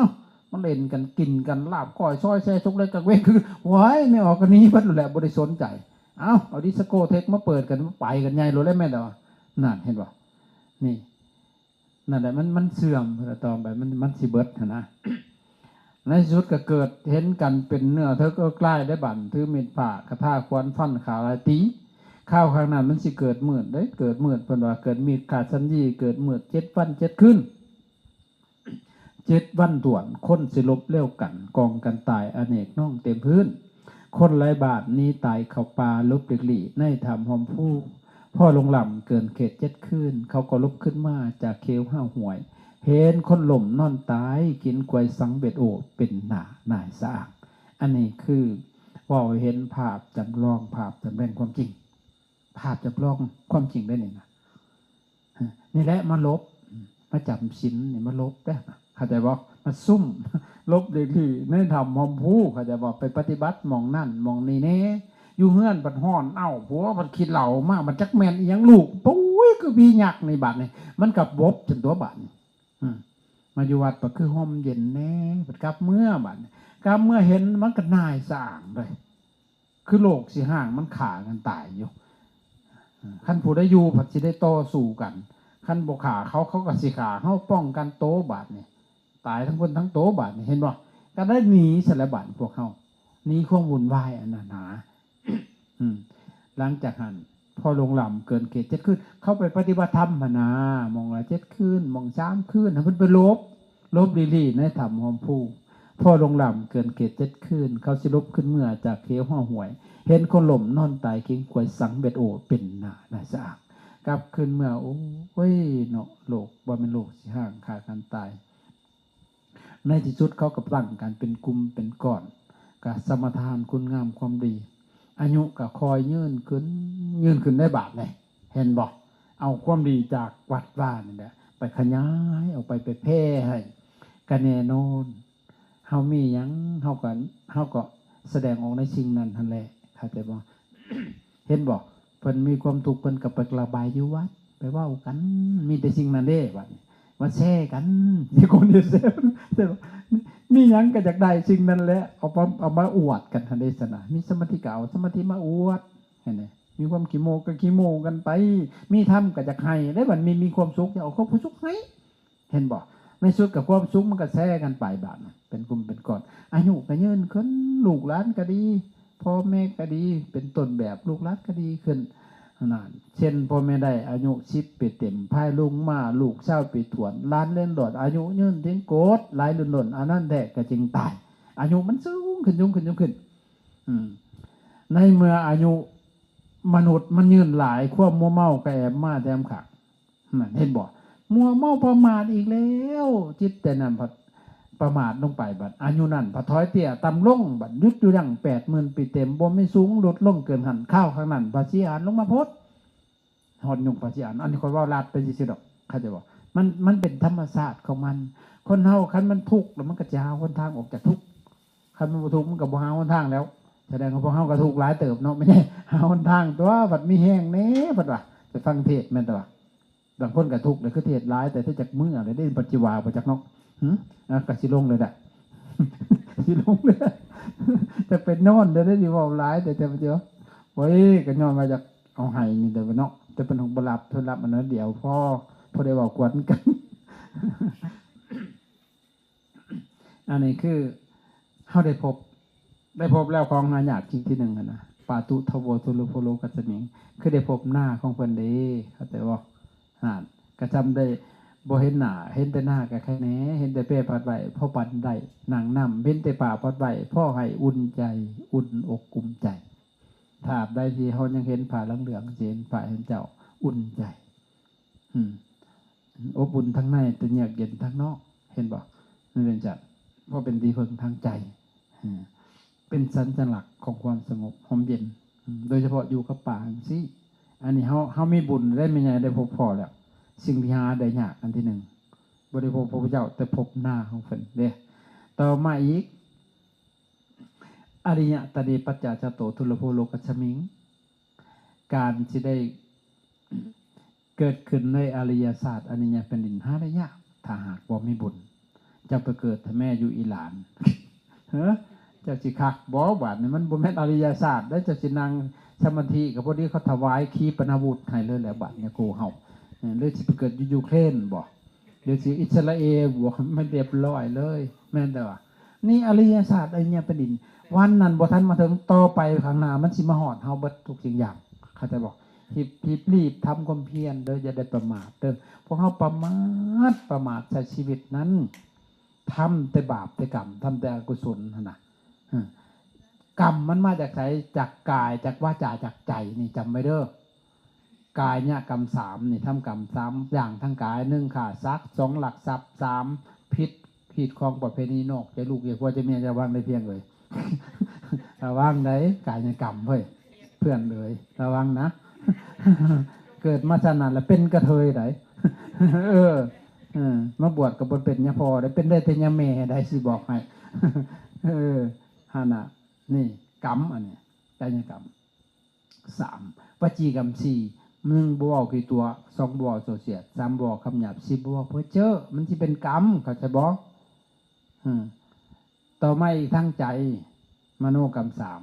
ມາຫຼິ້ນກັນ ກິນກັນ ລາບກ້ອຍ ຊອຍແຊ ຊົກເລັກກັກເວັກ ຄື ໂອ້ຍ ແມ່ອອກກໍໜີເບິດແລ້ວ ບໍ່ໄດ້ສົນໃຈ. ເອົ້າ ເອົາດິສໂກເທັກມາເປີດກັນ ໄປກັນໃຫຍ່ໂລດແຫຼະ ແມ່ນບໍ່? ນັ້ນ ເຫັນບໍ່? ນີ້ ນັ້ນແຫຼະ ມັນ ມັນເສື່ອມ ຕໍ່ໄປມັນ ມັນຊິເບິດຫັ້ນນະ. ໃນທີ່ສຸດກໍເກີດເຫັນກັນເປັນເນື້ອເຖິກເອິກລ້າຍໄດ້ບັດ ຖືມີດພ້າ ຄາຖາຂວານຟັນ ຂ້າລາຍຕີ. ຄາວຂ້າງໜ້າມັນຊິເກີດມືດເດ້ ເກີດມືດ ເພິ່ນວ່າເກີດມີດຂາດສັນຢີ ເກີດມືດເຈັດວັນເຈັດຄືນ. ເຈັດວັນຖ້ວນ ຄົນຊິຫຼົບລຽວກັນ ກອງກັນຕາຍອະເນກໜອງເຕັມພື້ນ. ຄົນຫຼາຍບ້ານໜີຕາຍເຂົ້າປ່າຫຼົບຫຼີກລີ້ ໃນຖ້ຳຫອມພູ. ພໍລົງລຳເກີນເຂດເຈັດຄືນ ເຂົາກໍຫຼົບຂຶ້ນມາຈາກເຂດຫ້າຫ້ວຍ. ເຫັນຄົນລົ້ມນອນຕາຍ ກິນກ້ວຍສັງເວັດໂອ ເປັນໜ້ານາຍສະອາງ. ອັນນີ້ຄືເວົ້າໃຫ້ເຫັນພາບຈຳລອງ ພາບຈຳແລງຄວາມຈິງ. ພາບຈຳລອງຄວາມຈິງໄດ້ນີ້ນະ. ນີ້ແຫຼະມາຫຼົບ ມາຈຳສິນນີ້ມາຫຼົບເດ້ ເຂົ້າໃຈບໍ່? ມາຊຸ່ມຫຼົບຫຼີກລີ້ໃນຖ້ຳຫອມພູ ເຂົ້າໃຈບໍ່? ໄປປະຕິບັດໝ່ອງນັ້ນໝ່ອງນີ້ແດ່. ຢູ່ເຮືອນບັດຮ້ອນ ເອົ້າ ຜົວບັດຂີ້ເຫຼົ້າມາ ບັດຈັກແມ່ນອີ່ຫຍັງລູກ ໂອ້ຍ ຄືຜີຍັກນີ້ ບັດນີ້ມັນກໍບົບຈົນຕົວະບັດນີ້. ອືມ ມາຢູ່ວັດກໍຄືຮົ່ມເຢັນແດ່ ບັດກັບເມືອບັດນີ້ ກັບເມືອເຫັນມັນກໍນາຍສະອາງເດ້. ຄືໂລກຊິຮ້າງ ມັນຂ້າກັນຕາຍຢູ່. ຄັນຜູ້ໃດຢູ່ພັດຊິໄດ້ຕໍ່ສູ້ກັນ ຄັນບໍ່ຂ້າເຂົາ ເຂົາກໍຊິຂ້າເຮົາ ປ້ອງກັນໂຕບາດນີ້ ຕາຍທັງຄົນທັງໂຕບາດນີ້ ເຫັນບໍ່? ກໍໄດ້ໜີຊັ້ນແຫຼະບາດພວກເຮົາ ໜີຄວາມວຸ່ນວາຍອັນນັ້ນຫາ. ອືມ ຫຼັງຈາກຫັ້ນ ພໍລົງລຳເກີນເຂດເຈັດຄືນ ເຂົາໄປປະຕິບັດທຳຫັ້ນນາ ໝ່ອງລະເຈັດຄືນ ໝ່ອງສາມຄືນ ໃຫ້ເພິ່ນໄປຫຼົບ ຫຼົບລີ້ໆໃນຖ້ຳຫອມພູ. ພໍລົງລຳເກີນເຂດເຈັດຄືນ ເຂົາຊິຫຼົບຂຶ້ນເມືອຈາກເຂດຫ້າຫ້ວຍ ເຫັນຄົນລົ້ມນອນຕາຍ ກິນກ້ວຍສັງເວັດໂອ ເປັນໜ້ານາຍສະອາງ. ກັບຄືນເມືອ ໂອ້ຍເນາະ ໂລກ ບໍ່ແມ່ນໂລກຊິຮ້າງ ຂ້າກັນຕາຍ. ໃນທີ່ສຸດເຂົາກໍຕັ້ງກັນເປັນກຸ່ມເປັນກ້ອນ ກໍສະມາທານຄຸນງາມຄວາມດີ ອາຍຸກໍຄ່ອຍຍືນຂຶ້ນ ຍືນຂຶ້ນໄດ້ບາດນີ້ ເຫັນບໍ່? ເອົາຄວາມດີຈາກວັດວານີ້ແຫຼະ ໄປຂະຫຍາຍອອກໄປ ໄປແຜ່ໃຫ້ ກໍແນ່ນອນ ເຮົາມີຫຍັງ ເຮົາກໍ ເຮົາກໍສະແດງອອກໃນສິ່ງນັ້ນຫັ້ນແຫຼະ ເຂົ້າໃຈບໍ່? ເຫັນບໍ່? ເພິ່ນມີຄວາມທຸກ ເພິ່ນກໍໄປລະບາຍຢູ່ວັດ ໄປເວົ້າກັນ ມີແຕ່ສິ່ງນັ້ນເດ້ ບັດນີ້ມາແຊກັນ ມີຄົນທີ່ແຊ ມີຫຍັງກໍຢາກໄດ້ສິ່ງນັ້ນແຫຼະ ເອົາມາ ເອົາມາອວດກັນຫັ້ນເດ້ຊັ້ນນະ. ມີສະມາທິກໍເອົາສະມາທິມາອວດ ເຫັນໄດ໋? ມີຄວາມຂີ້ໂມ້ກໍຂີ້ໂມ້ກັນໄປ ມີທຳກໍຢາກໃຫ້ເດ້ ບັດມີ ມີຄວາມສຸກ ຢາກເອົາຄວາມສຸກໃຫ້. ເຫັນບໍ່? ໃນສຸດກໍຄວາມສຸກມັນກໍແຊກັນໄປບາດນະ ເປັນກຸ່ມເປັນກ້ອນ ອາຍຸກໍຍືນຂຶ້ນ ລູກຫຼານກໍດີ ພໍ່ແມ່ກໍດີ ເປັນຕົ້ນແບບ ລູກຫຼານກໍດີຂຶ້ນຫັ້ນນະ. ເຊັ່ນ ພໍ່ແມ່ໄດ້ອາຍຸສິບປີເຕັມ ພາຍລຸງມາ ລູກຊາວປີຖ້ວນ ຫຼານເລັນຫຼອດ ອາຍຸຍືນເຖິງໂກດ ຫຼາຍລຸ້ນລົ້ນ ອັນນັ້ນແທ້ກໍຈຶ່ງຕາຍ ອາຍຸມັນສູງຂຶ້ນ ສູງຂຶ້ນ ສູງຂຶ້ນ. ອືມ ໃນເມື່ອອາຍຸມະນຸດມັນຍືນຫຼາຍ ຄວາມມົວເມົາກໍແອບມາແຖມຂ້າງ. ນັ້ນ ເຫັນບໍ່? ມົວເມົາປະໝາດອີກແລ້ວ ຈິດໃຈນັ້ນພັດປະໝາດລົງໄປ ບັດອາຍຸນັ້ນພັດຖອຍເຕ້ຍຕ່ຳລົງ ບັດຢຸດຢູ່ຍັງແປດໝື່ນປີເຕັມ ບໍ່ມີສູງ ຫຼຸດລົງເກີນຫັ້ນ ຄາວຂ້າງນັ້ນພະສີອານລົງມາໂພດ ຮອດຍຸກພະສີອານ. ອັນນີ້ຂ້ອຍເວົ້າລາດໄປຊື່ໆດອກ ເຂົ້າໃຈບໍ່? ມັນ ມັນເປັນທຳມະຊາດຂອງມັນ. ຄົນເຮົາຄັນມັນທຸກແລ້ວ ມັນກໍຈະຫາຫົນທາງອອກຈາກທຸກ ຄັນມັນບໍ່ທຸກ ມັນກໍບໍ່ຫາຫົນທາງແລ້ວ. ສະແດງວ່າພວກເຮົາກໍທຸກຫຼາຍເຕີບເນາະ ແມ່ນຫາຫົນທາງຕົວະ ບັດມີແຮງແດ່ ເພິ່ນວ່າ ໄປຟັງເທດແມ່ນຕົວະ. ບາງຄົນກໍທຸກເດ້ ຄືເທດຫຼາຍ ແຕ່ທີ່ຈັກມື້ເດ້ ປັດຊິວ່າບໍ່ຈັກເນາະ. ຫຶ ອ່າ ກໍຊິລົງເລີຍແຫຼະ ຊິລົງເລີຍ ຈັກໄປນອນເດີ ຊິເວົ້າຫຼາຍ ແຕ່ ແຕ່ ໂອ້ຍ ກໍຍ້ອນວ່າຢາກເອົາໃຫ້ນີ້ແຫຼະເນາະ ແຕ່ເພິ່ນບໍ່ຮັບ ເພິ່ນຮັບອັນນັ້ນດຽວພໍ ພໍໄດ້ເວົ້າກວນກັນ. ອັນນີ້ຄືເຮົາໄດ້ພົບ ໄດ້ພົບແລ້ວຂອງຫາຍາກສິ່ງທີໜຶ່ງຫັ້ນນະ ປາຕຸທະໂວ ທຸລະໂພໂລກັດສະມິງ ຄືໄດ້ພົບໜ້າຂອງເພິ່ນເດ້ ເຂົ້າໃຈບໍ່? ຫັ້ນ ກະຊ່ຳໄດ້ບໍ່ເຫັນໜ້າ ເຫັນແຕ່ໜ້າກະໄຄແດ່ ເຫັນແຕ່ແພພັດໄວ້ພໍປັນໄດ້ນັ່ງນຳ ເຫັນແຕ່ຜ້າພັດໄວ້ພໍໃຫ້ອຸ່ນໃຈ ອຸ່ນອົກອຸ່ນໃຈ. ຕາບໃດທີ່ເຮົາຍັງເຫັນຜ້າເຫຼືອງໆ ຊິເຫັນພະເຫັນເຈົ້າອຸ່ນໃຈ ອືມ ອົບອຸ່ນທາງໃນ ແຕ່ເຍືອກເຢັນທາງນອກ ເຫັນບໍ່? ມັນເປັນຈັ່ງ ເພາະເປັນທີ່ເພິ່ງທາງໃຈ ເປັນສັນຍະລັກຂອງຄວາມສະຫງົບຮ່ມເຢັນ ໂດຍສະເພາະຢູ່ກັບປ່າຈັ່ງຊີ້. ອັນນີ້ເຮົາ ເຮົາມີບຸນໄດ້ ແມ່ໃຫຍ່ໄດ້ພົບພໍ່ແລ້ວ ສິ່ງທີ່ຫາໄດ້ຍາກອັນທີໜຶ່ງ ບໍ່ໄດ້ພົບພະພຸດທະເຈົ້າ ແຕ່ພົບໜ້າຂອງເພິ່ນເດ້. ຕໍ່ມາອີກ ອະລິຍະຕະເນ ປັດຈາຈະໂຕ ທຸລະໂພໂລກັດສະມິງ ການຊິໄດ້ເກີດຂຶ້ນໃນອະລິຍະຊາດ ອະລິຍະແຜ່ນດິນ ຫາໄດ້ຍາກ ຖ້າຫາກບໍ່ມີບຸນ. ເຈົ້າໄປເກີດແທ້ແມ່ຢູ່ອີ່ຫຼານ ເຮີ ເຈົ້າຊິຄັກບໍ່? ບາດນີ້ມັນບໍ່ແມ່ນອະລິຍະຊາດເດ້ ເຈົ້າຊິນັ່ງສະມາທິ ກໍພໍດີເຂົາຖວາຍຂີປະນາວຸດໃຫ້ເລີຍແຫຼະ ບາດນີ້ກູເຮົາ ຫຼືຊິໄປເກີດຢູ່ຢູເຄຣນບໍ? ດຽວຊິອິດສະຣາເອວ ບວກໃຫ້ມັນຮຽບຮ້ອຍເລີຍ ແມ່ນແຕ່ວ່າ ນີ້ອະລິຍະຊາດ ອະລິຍະແຜ່ນດິນ ວັນນັ້ນບໍ່ທັນມາເຖິງ ຕໍ່ໄປຂ້າງໜ້າມັນຊິມາຮອດເຮົາເບິດທຸກສິ່ງຢ່າງ ເຂົ້າໃຈບໍ່? ຮີບ ຮີບລີບທຳຄວາມພຽນເດີ ຢ່າໄດ້ປະໝາດເດີ ພວກເຮົາປະໝາດ ປະໝາດໃຊ້ຊີວິດນັ້ນ ທຳແຕ່ບາບແຕ່ກຳ ທຳແຕ່ອະກຸສົນຫັ້ນນະ. ເອີ ກຳມັນມາຈາກໃສ? ຈາກກາຍ ຈາກວາຈາ ຈາກໃຈ ນີ້ຈຳໄວ້ເດີ. ກາຍະກຳສາມນີ້ ທຳກຳສາມຢ່າງທາງກາຍ: ໜຶ່ງ ຂ້າສັດ, ສອງ ລັກຊັບ, ສາມ ຜິດ ຜິດຂອງປະເພນີນອກໃຈລູກໃຈຜົວໃຈເມຍ. ລະວັງໄດ້ພຽງເອີຍ ລະວັງໄດ໋ ກາຍະກຳເຮີ້ຍ ເພື່ອນເອີຍ ລະວັງນະ. ເກີດມາຊາດນັ້ນລະເປັນກະເທີຍໄດ໋. ເອີ ເອີ ມາບວດກໍບໍ່ເປັນຍາພໍ່ໄດ໋ ເປັນໄດ້ແຕ່ຍາແມ່ໄດ໋ ຊິບອກໃຫ້. ເອີ ຫັ້ນນະ ນີ້ກຳ ອັນນີ້ກາຍະກຳ. ສາມ ວະຈີກຳ ສີ່ ໜຶ່ງ ບໍ່ເວົ້າຂີ້ຕົວະ, ສອງ ບໍ່ເວົ້າໂສສຽດ, ສາມ ບໍ່ເວົ້າຄຳຫຍາບ, ສີ່ ບໍ່ເວົ້າເພີ້ເຈີ້. ມັນຊິເປັນກຳ ເຂົ້າໃຈບໍ່? ເອີ ຕໍ່ມາອີກທາງໃຈ ມະໂນກຳ ສາມ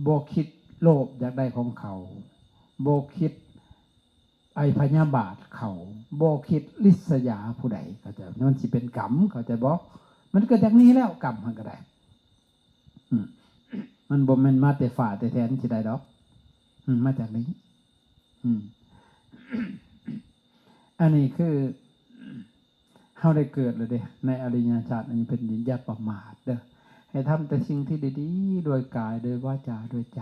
ບໍ່ຄິດໂລບຢາກໄດ້ຂອງເຂົາ, ບໍ່ຄິດ ໄອ້ພະຍາບາດເຂົາ, ບໍ່ຄິດລິດສະຢາຜູ້ໃດ ເຂົ້າໃຈ? ມັນຊິເປັນກຳ ເຂົ້າໃຈບໍ່? ມັນເກີດຈາກນີ້ແລ້ວ ກຳຫັ້ນກໍໄດ້. ອືມ ມັນບໍ່ແມ່ນມາແຕ່ຟ້າແຕ່ແຖນຊິໄດ້ດອກ. ອືມ ມາຈາກນີ້. ອືມ ອັນນີ້ຄື ເຮົາໄດ້ເກີດແລ້ວເດ້ ໃນອະລິຍະຊາດ ອັນນີ້ເພິ່ນ ຢ່າປະໝາດເດີ. ໃຫ້ທຳແຕ່ສິ່ງທີ່ດີໆ ດ້ວຍກາຍ ດ້ວຍວາຈາ ດ້ວຍໃຈ.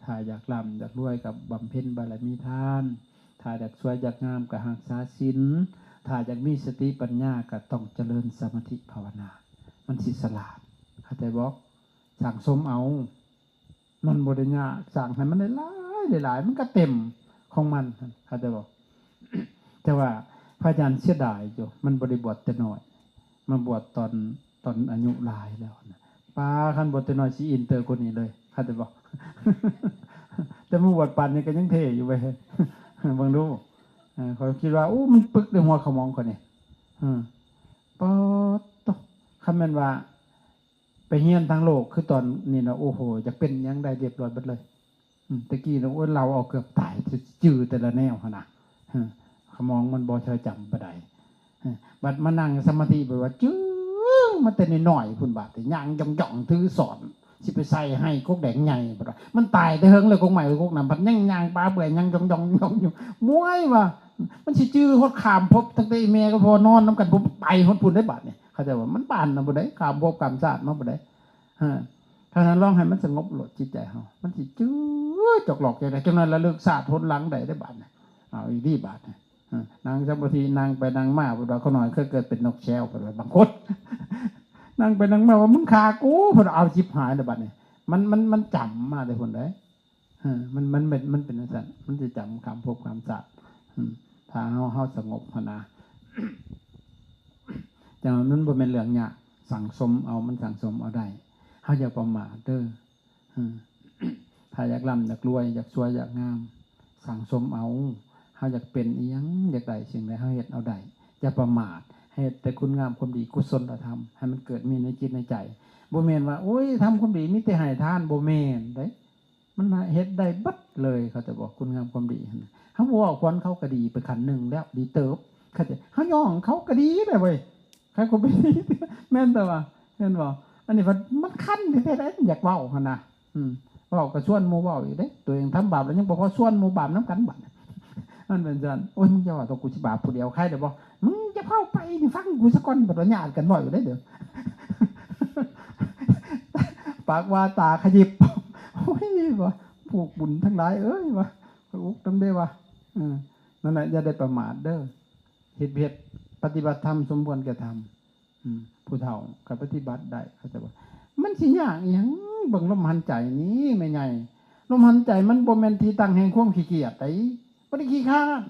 ຖ້າຢາກລ່ຳຢາກລວຍກໍບຳເພັນບາລະມີທານ, ຖ້າຢາກສວຍຢາກງາມກໍຮັກສາສິນ, ຖ້າຢາກມີສະຕິປັນຍາກໍຕ້ອງຈະເລີນສະມາທິພາວະນາ. ມັນຊິສະຫຼາດ ເຂົ້າໃຈບໍ່? ສັ່ງສົມເອົາ. ມັນບໍ່ໄດ້ຍາກ, ສ້າງໃຫ້ມັນໄດ້ຫຼາຍ ໄດ້ຫຼາຍ ມັນກໍເຕັມຂອງມັນ ເຂົ້າໃຈບໍ່? ແຕ່ວ່າພະອາຈານເສຍດາຍຢູ່ ມັນບໍ່ໄດ້ບວດແຕ່ນ້ອຍ, ມາບວດຕອນ ຕອນອາຍຸຫຼາຍແລ້ວນະ. ປາ ຄັນບວດແຕ່ນ້ອຍຊິອິນເຕີກວ່ານີ້ເລີຍ ເຂົ້າໃຈບໍ່? ແຕ່ມາບວດປານນີ້ກໍຍັງເທ່ຢູ່ເວີຍ ເບິ່ງດູ. ເອີ ຂ້ອຍຄິດວ່າ ໂອ້ ມັນປຶກໃນຫົວຂະໝອງຂ້ອຍນີ້. ເອີ ປາດໂທ້ ຄັນແມ່ນວ່າ ໄປຮຽນທາງໂລກຄືຕອນນີ້ນະ ໂອ້ໂຫ ຢາກເປັນຫຍັງໄດ້ຮຽບຮ້ອຍເບິດເລີຍ. ອືມ ແຕ່ກີ້ນະ ໂອ້ຍ ເລົ່າເອົາເກືອບຕາຍ ຈື່ແຕ່ລະແນວຫັ້ນນະ. ເອີ ສະໝອງມັນບໍ່ຈະຈຳບໍ່ໄດ້. ເອີ ບັດມານັ່ງສະມາທິ ແບບວ່າຈື່ມາແຕ່ນ້ອຍໆພຸ້ນ ບາດນີ້ຍ່າງຢ່ອງໆ ຖືສອນ ຊິໄປໃສ່ໄຮ່ກົກແດງໃຫຍ່ ບັດວ່າມັນຕາຍແຕ່ເຫິງແລ້ວ ກົກໄມ້ກົກນັ້ນ ພັດຍັງຍ່າງປາເປື່ອຍ ຍ່າງຢ່ອງໆຢູ່. ມວຍວ່າ ມັນຊິຈື່ຮອດຂ້າມພົບ ຕັ້ງແຕ່ອີ່ແມ່ກັບພໍ່ນອນນຳກັນ ບໍ່ໄປຮອດພຸ້ນໄດ້ບາດນີ້. ເຂົ້າໃຈບໍ່? ມັນປານນັ້ນບໍ່ໄດ້ ຂ້າມພົບຂ້າມຊາດມາບໍ່ໄດ້. ຮະ ເທົ່ານັ້ນລອງໃຫ້ມັນສະຫງົບໂລດຈິດໃຈເຮົາ ມັນຊິຈື່ຈອກຫຼອກຈັ່ງໃດ ຈັກໜ້ອຍລະລຶກຊາດຫົນຫຼັງໄດ້ເດ້ບາດນີ້. ເອົາອີ່ຫຼີບາດນີ້. ຮະ ນັ່ງສະມາທິ ນັ່ງໄປນັ່ງມາ ເພິ່ນວ່າ ຂ້ານ້ອຍເຄີຍເກີດເປັນນົກແຊວ ເພິ່ນວ່າ ບາງຄົນ ນັ່ງໄປນັ່ງມາວ່າ ມຶງຂ້າກູ ເພິ່ນວ່າ ເອົາຊິບຫາຍແລ້ວບາດນີ້. ມັນ ມັນ ມັນຈຳມາແຕ່ພຸ້ນເດ້. ເອີ ມັນ ມັນເປັນ ມັນເປັນຈັ່ງຊັ້ນ ມັນຊິຈຳຂ້າມພົບຂ້າມຊາດ. ອືມ ຖ້າເຮົາ ເຮົາສະຫງົບຫັ້ນນະ ຈັ່ງວ່າມັນບໍ່ແມ່ນເລື່ອງຍາກ ສັ່ງສົມເອົາ ມັນສັ່ງສົມເອົາໄດ້. ເຮົາຢ່າປະໝາດເດີ. ເອີ ຖ້າຢາກລ່ຳ ຢາກລວຍ ຢາກສວຍ ຢາກງາມ ສັ່ງສົມເອົາ. ເຮົາຢາກເປັນອີ່ຫຍັງ ຢາກໄດ້ສິ່ງໃດ ເຮົາເຮັດເອົາໄດ້. ຢ່າປະໝາດ ເຮັດແຕ່ຄຸນງາມຄວາມດີ ກຸສົນລະທຳ ໃຫ້ມັນເກີດມີໃນຈິດໃນໃຈ. ບໍ່ແມ່ນວ່າ ໂອ້ຍ ທຳຄວາມດີມີແຕ່ໃຫ້ທານ ບໍ່ແມ່ນເດ້. ມັນເຮັດໄດ້ເບິດເລີຍ ເຂົາຈະບອກ ຄຸນງາມຄວາມດີຫັ້ນນະ. ເຮົາບໍ່ເວົ້າຄວນເຂົາກໍດີໄປຂັ້ນໜຶ່ງແລ້ວ ດີເຕີບ. ເຂົາຈະ ເຮົາຍ້ອງເຂົາກໍດີແລ້ວເວີຍ ໃຄກໍເປັນ ແມ່ນແຕ່ວ່າ ແມ່ນບໍ່? ອັນນີ້ມັນ ມັນຄັນແທ້ໆ ຢາກເວົ້າຫັ້ນນະ. ອືມ ເວົ້າກໍຊວນໝູ່ເວົ້າອີກເດ້ ຕົວເອງທຳບາບແລ້ວຍັງບໍ່ພໍຊວນໝູ່ບາບນຳກັນບາດ. ມັນເປັນຊັ້ນ. ໂອ້ຍ ມຶງຢ່າເວົ້າຕໍ່ ກູຊິບາບຜູ້ດຽວ ໃຄແລ້ວບໍ່? ມຶງຢ່າເວົ້າໄປນີ້ ຟັງກູສາກ່ອນ. ບັດວ່າຍາດກັນເວົ້າຢູ່ເດ້ ດຽວ ປາກວ່າຕາຂະຫຍິບ. ໂອ້ຍ ວ່າ ພວກບຸນທັງຫຼາຍເອີຍ ວ່າ ຂ້ອຍອຸກນຳເດ້ວ່າ. ເອີ ນັ້ນແຫຼະ ຢ່າໄດ້ປະໝາດເດີ. ເຮັດວຽກປະຕິບັດທຳສົມຄວນແກ່ທຳ. ອືມ ຜູ້ເຖົ້າກໍປະຕິບັດໄດ້ ເຂົາຈະວ່າ ມັນຊິຍາກອີ່ຫຍັງ? ເບິ່ງລົມຫາຍໃຈນີ້ແມ່ໃຫຍ່ ລົມຫາຍໃຈມັນບໍ່ແມ່ນທີ່ຕັ້ງແຫ່ງຄວາມຂີ້ກຽດໃດ໋ ບໍ່ໄດ້ຂີ້ຄ້ານ.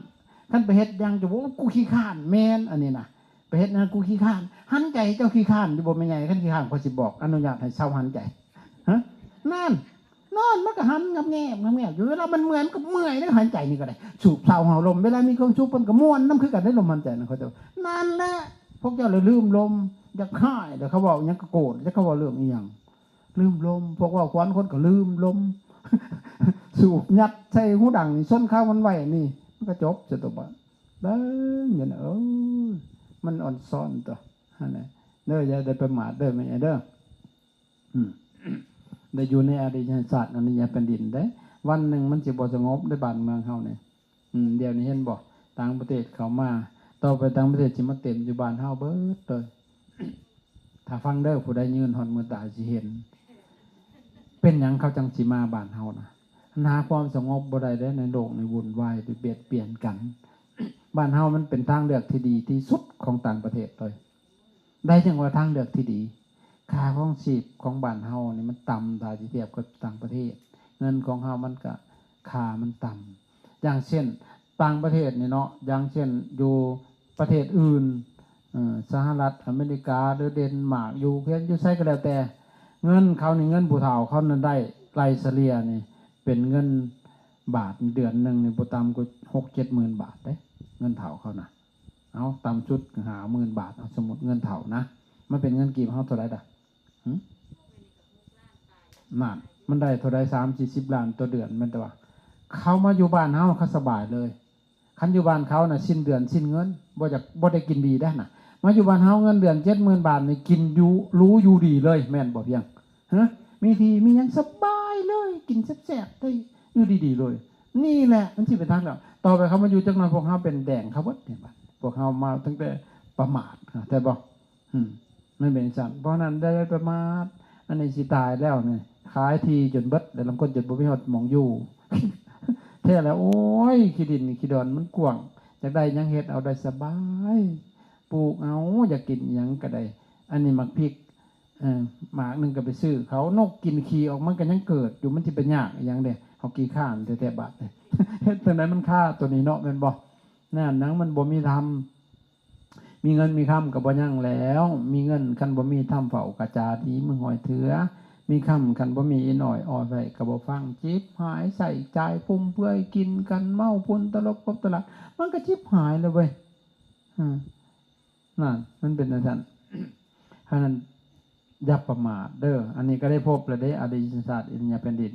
ຄັນໄປເຮັດຫຍັງຈະບອກ ໂອ້ ກູຂີ້ຄ້ານ. ແມ່ນ ອັນນີ້ນະ ໄປເຮັດຫຍັງ ກູຂີ້ຄ້ານ. ຫາຍໃຈເຈົ້າຂີ້ຄ້ານຢູ່ບໍ່ແມ່ໃຫຍ່? ຄັນຂີ້ຄ້ານ ຂ້ອຍຊິບອກອະນຸຍາດໃຫ້ເຊົາຫາຍໃຈ. ຮະ ນັ້ນ ນອນມັນກໍຫາຍງາບແງບ ງາບແງບຢູ່ ເວລາມັນເມື່ອຍ ມັນກໍເມື່ອຍເດ້. ຫາຍໃຈນີ້ກໍໄດ້ ສູບເຊົາເຮົາລົມ ເວລາມີຄວາມສຸກ ເພິ່ນກໍມ່ວນນຳຄືກັນເດ້ ລົມຫາຍໃຈນະ. ເຂົາເຈົ້າ ນັ້ນແຫຼະ ພວກເຈົ້າລະລືມລົມ ຢາກຮ້າຍ ແລ້ວເຂົາເວົ້າຫຍັງກໍໂກດ ຈັກເຂົາເວົ້າເລື່ອງອີ່ຫຍັງ ລືມລົມ. ພວກເວົ້າຂວັນຄົນກໍລືມລົມ ສູບຍັດໃສ່ຫູດັງນີ້ ຊົນຄາມັນໄວ້ນີ້ ມັນກໍຈົບຊະຕົວະ. ເບິ່ງຢູ່ນະ ເອີ ມັນອ່ອນຊອນຕົວະ ຫັ້ນແຫຼະເດີ. ຢ່າໄດ້ປະໝາດເດີ ແມ່ໃຫຍ່ເດີ. ອືມ ໄດ້ຢູ່ໃນອະລິຍະຊາດ ອະລິຍະແຜ່ນດິນເດ້. ວັນໜຶ່ງມັນຊິບໍ່ສະຫງົບເດ້ບ້ານເມືອງເຮົານີ້. ອືມ ດຽວນີ້ເຫັນບໍ່ ຕ່າງປະເທດເຂົ້າມາ ຕໍ່ໄປຕ່າງປະເທດຊິມາເຕັມຢູ່ບ້ານເຮົາເບິດເລີຍ. ຖ້າຟັງເດີ ຜູ້ໃດຍືນຮອດມື້ຕາຍຊິເຫັນ. ເປັນຫຍັງເຂົາຈັ່ງຊິມາບ້ານເຮົານະ? ມັນຫາຄວາມສະຫງົບບໍ່ໄດ້ເດ້ ໃນໂລກນີ້ວຸ່ນວາຍ ໄປບຽດບຽນກັນ. ບ້ານເຮົາມັນເປັນທາງເລືອກທີ່ດີທີ່ສຸດຂອງຕ່າງປະເທດເລີຍ. ໄດ້ຈັ່ງວ່າທາງເລືອກທີ່ດີ. ຄ່າຄອງຊີບຂອງບ້ານເຮົານີ້ມັນຕ່ຳ ຖ້າຊິທຽບກັບຕ່າງປະເທດ. ເງິນຂອງເຮົາມັນກະ ຄ່າມັນຕ່ຳ. ຢ່າງເຊັ່ນ ຕ່າງປະເທດນີ້ເນາະ, ຢ່າງເຊັ່ນ ຢູ່ປະເທດອື່ນ ເອີ ສະຫະລັດອາເມລິກາ ຫຼື ເດນມາກ ຢູ່ເຄນ ຢູ່ໃສກໍແລ້ວແຕ່, ເງິນເຂົານີ້ ເງິນຜູ້ເຖົ້າເຂົານັ້ນໄດ້ ໄລ່ສະເລ່ຍນີ້ ເປັນເງິນບາດເດືອນໜຶ່ງນີ້ບໍ່ຕ່ຳກວ່າຫົກເຈັດໝື່ນບາດເດ້ ເງິນເຖົ້າເຂົານະ. ເອົາ ຕ່ຳສຸດຫ້າໝື່ນບາດ ເອົາ ສົມມຸດເງິນເຖົ້ານະ, ມັນເປັນເງິນກີບເຮົາເທົ່າໃດດະ? ຫື? ນັ້ນ ມັນໄດ້ເທົ່າໃດ? ສາມສີ່ສິບລ້ານຕໍ່ເດືອນ ແມ່ນແຕ່ວ່າ ເຂົາມາຢູ່ບ້ານເຮົາ ເຂົາສະບາຍເລີຍ. ຄັນຢູ່ບ້ານເຂົານະ ສິ້ນເດືອນສິ້ນເງິນ ບໍ່ຢາກ ບໍ່ໄດ້ກິນດີໄດ໋ນະ. ມາຢູ່ບ້ານເຮົາ ເງິນເດືອນເຈັດໝື່ນບາດນີ້ ກິນຢູ່ ຫຼູຢູ່ດີເລີຍ ແມ່ນບໍ່ພຽງ? ຮະ? ມີທີ່ມີຫຍັງສະບາຍເລີຍ ກິນແຊບໆໄດ້ ຢູ່ດີໆເລີຍ. ນີ້ແຫຼະ ມັນຊິເປັນທາງແລ້ວ. ຕໍ່ໄປເຂົາມາຢູ່ຈັກໜ່ອຍ ພວກເຮົາເປັນແດງເຂົາເບິດນີ້ບາດ. ພວກເຮົາມາຕັ້ງແຕ່ປະໝາດ ເຂົ້າໃຈບໍ່? ອືມ ມັນເປັນຈັ່ງຊັ້ນ. ເພາະນັ້ນ ຢ່າໄດ້ປະໝາດ. ອັນນີ້ຊິຕາຍແລ້ວນີ້ ຂາຍທີ່ຈົນເບິດ ແລ້ວລາງຄົນຈົນບໍ່ມີຮອດໝ່ອງຢູ່. ແທ້ແລ້ວ ໂອ້ຍ ຂີ້ດິນຂີ້ດອນມັນກວ້າງ ຢາກໄດ້ຫຍັງເຮັດເອົາໄດ້ສະບາຍ ປູກເອົາ ຢາກກິນຫຍັງກໍໄດ້. ອັນນີ້ໝາກພິກ ເອີ ໝາກໜຶ່ງກໍໄປຊື້ເຂົາ, ນົກກິນຂີ້ອອກມັນກໍຍັງເກີດຢູ່ ມັນຊິໄປຍາກອີຫຍັງເດ້. ເຮົາຂີ້ຄ້ານແທ້ໆບາດນີ້ ເຮັດຈັ່ງໃດມັນຄາຕົວນີ້ເນາະ ແມ່ນບໍ່? ນັ້ນນະ ມັນບໍ່ມີທຳ. ມີເງິນມີຄຳກໍບໍ່ຍັ່ງແລ້ວ, ມີເງິນຄັນບໍ່ມີທຳເຝົ້າກະຈາດີມືຫ້ອຍເຖືອ, ມີຄຳຄັນບໍ່ມີອີ່ນ້ອຍອ້ອຍໄວ້ກໍບໍ່ຟັງ, ຈິບຫາຍ, ໃຊ້ຈ່າຍຟຸມເຟືອຍ, ກິນກັນເມົາ, ຝຸ່ນຕະຫຼົບກົບຕະຫຼາດ, ມັນກໍຈິບຫາຍແລ້ວເວີຍ. ອືມ ນັ້ນ ມັນເປັນຈັ່ງຊັ້ນ. ເພາະນັ້ນ ຢ່າປະໝາດເດີ້. ອັນນີ້ກໍໄດ້ພົບແລ້ວເດ້ ອະລິຍະຊາດ ອະລິຍະແຜ່ນດິນ.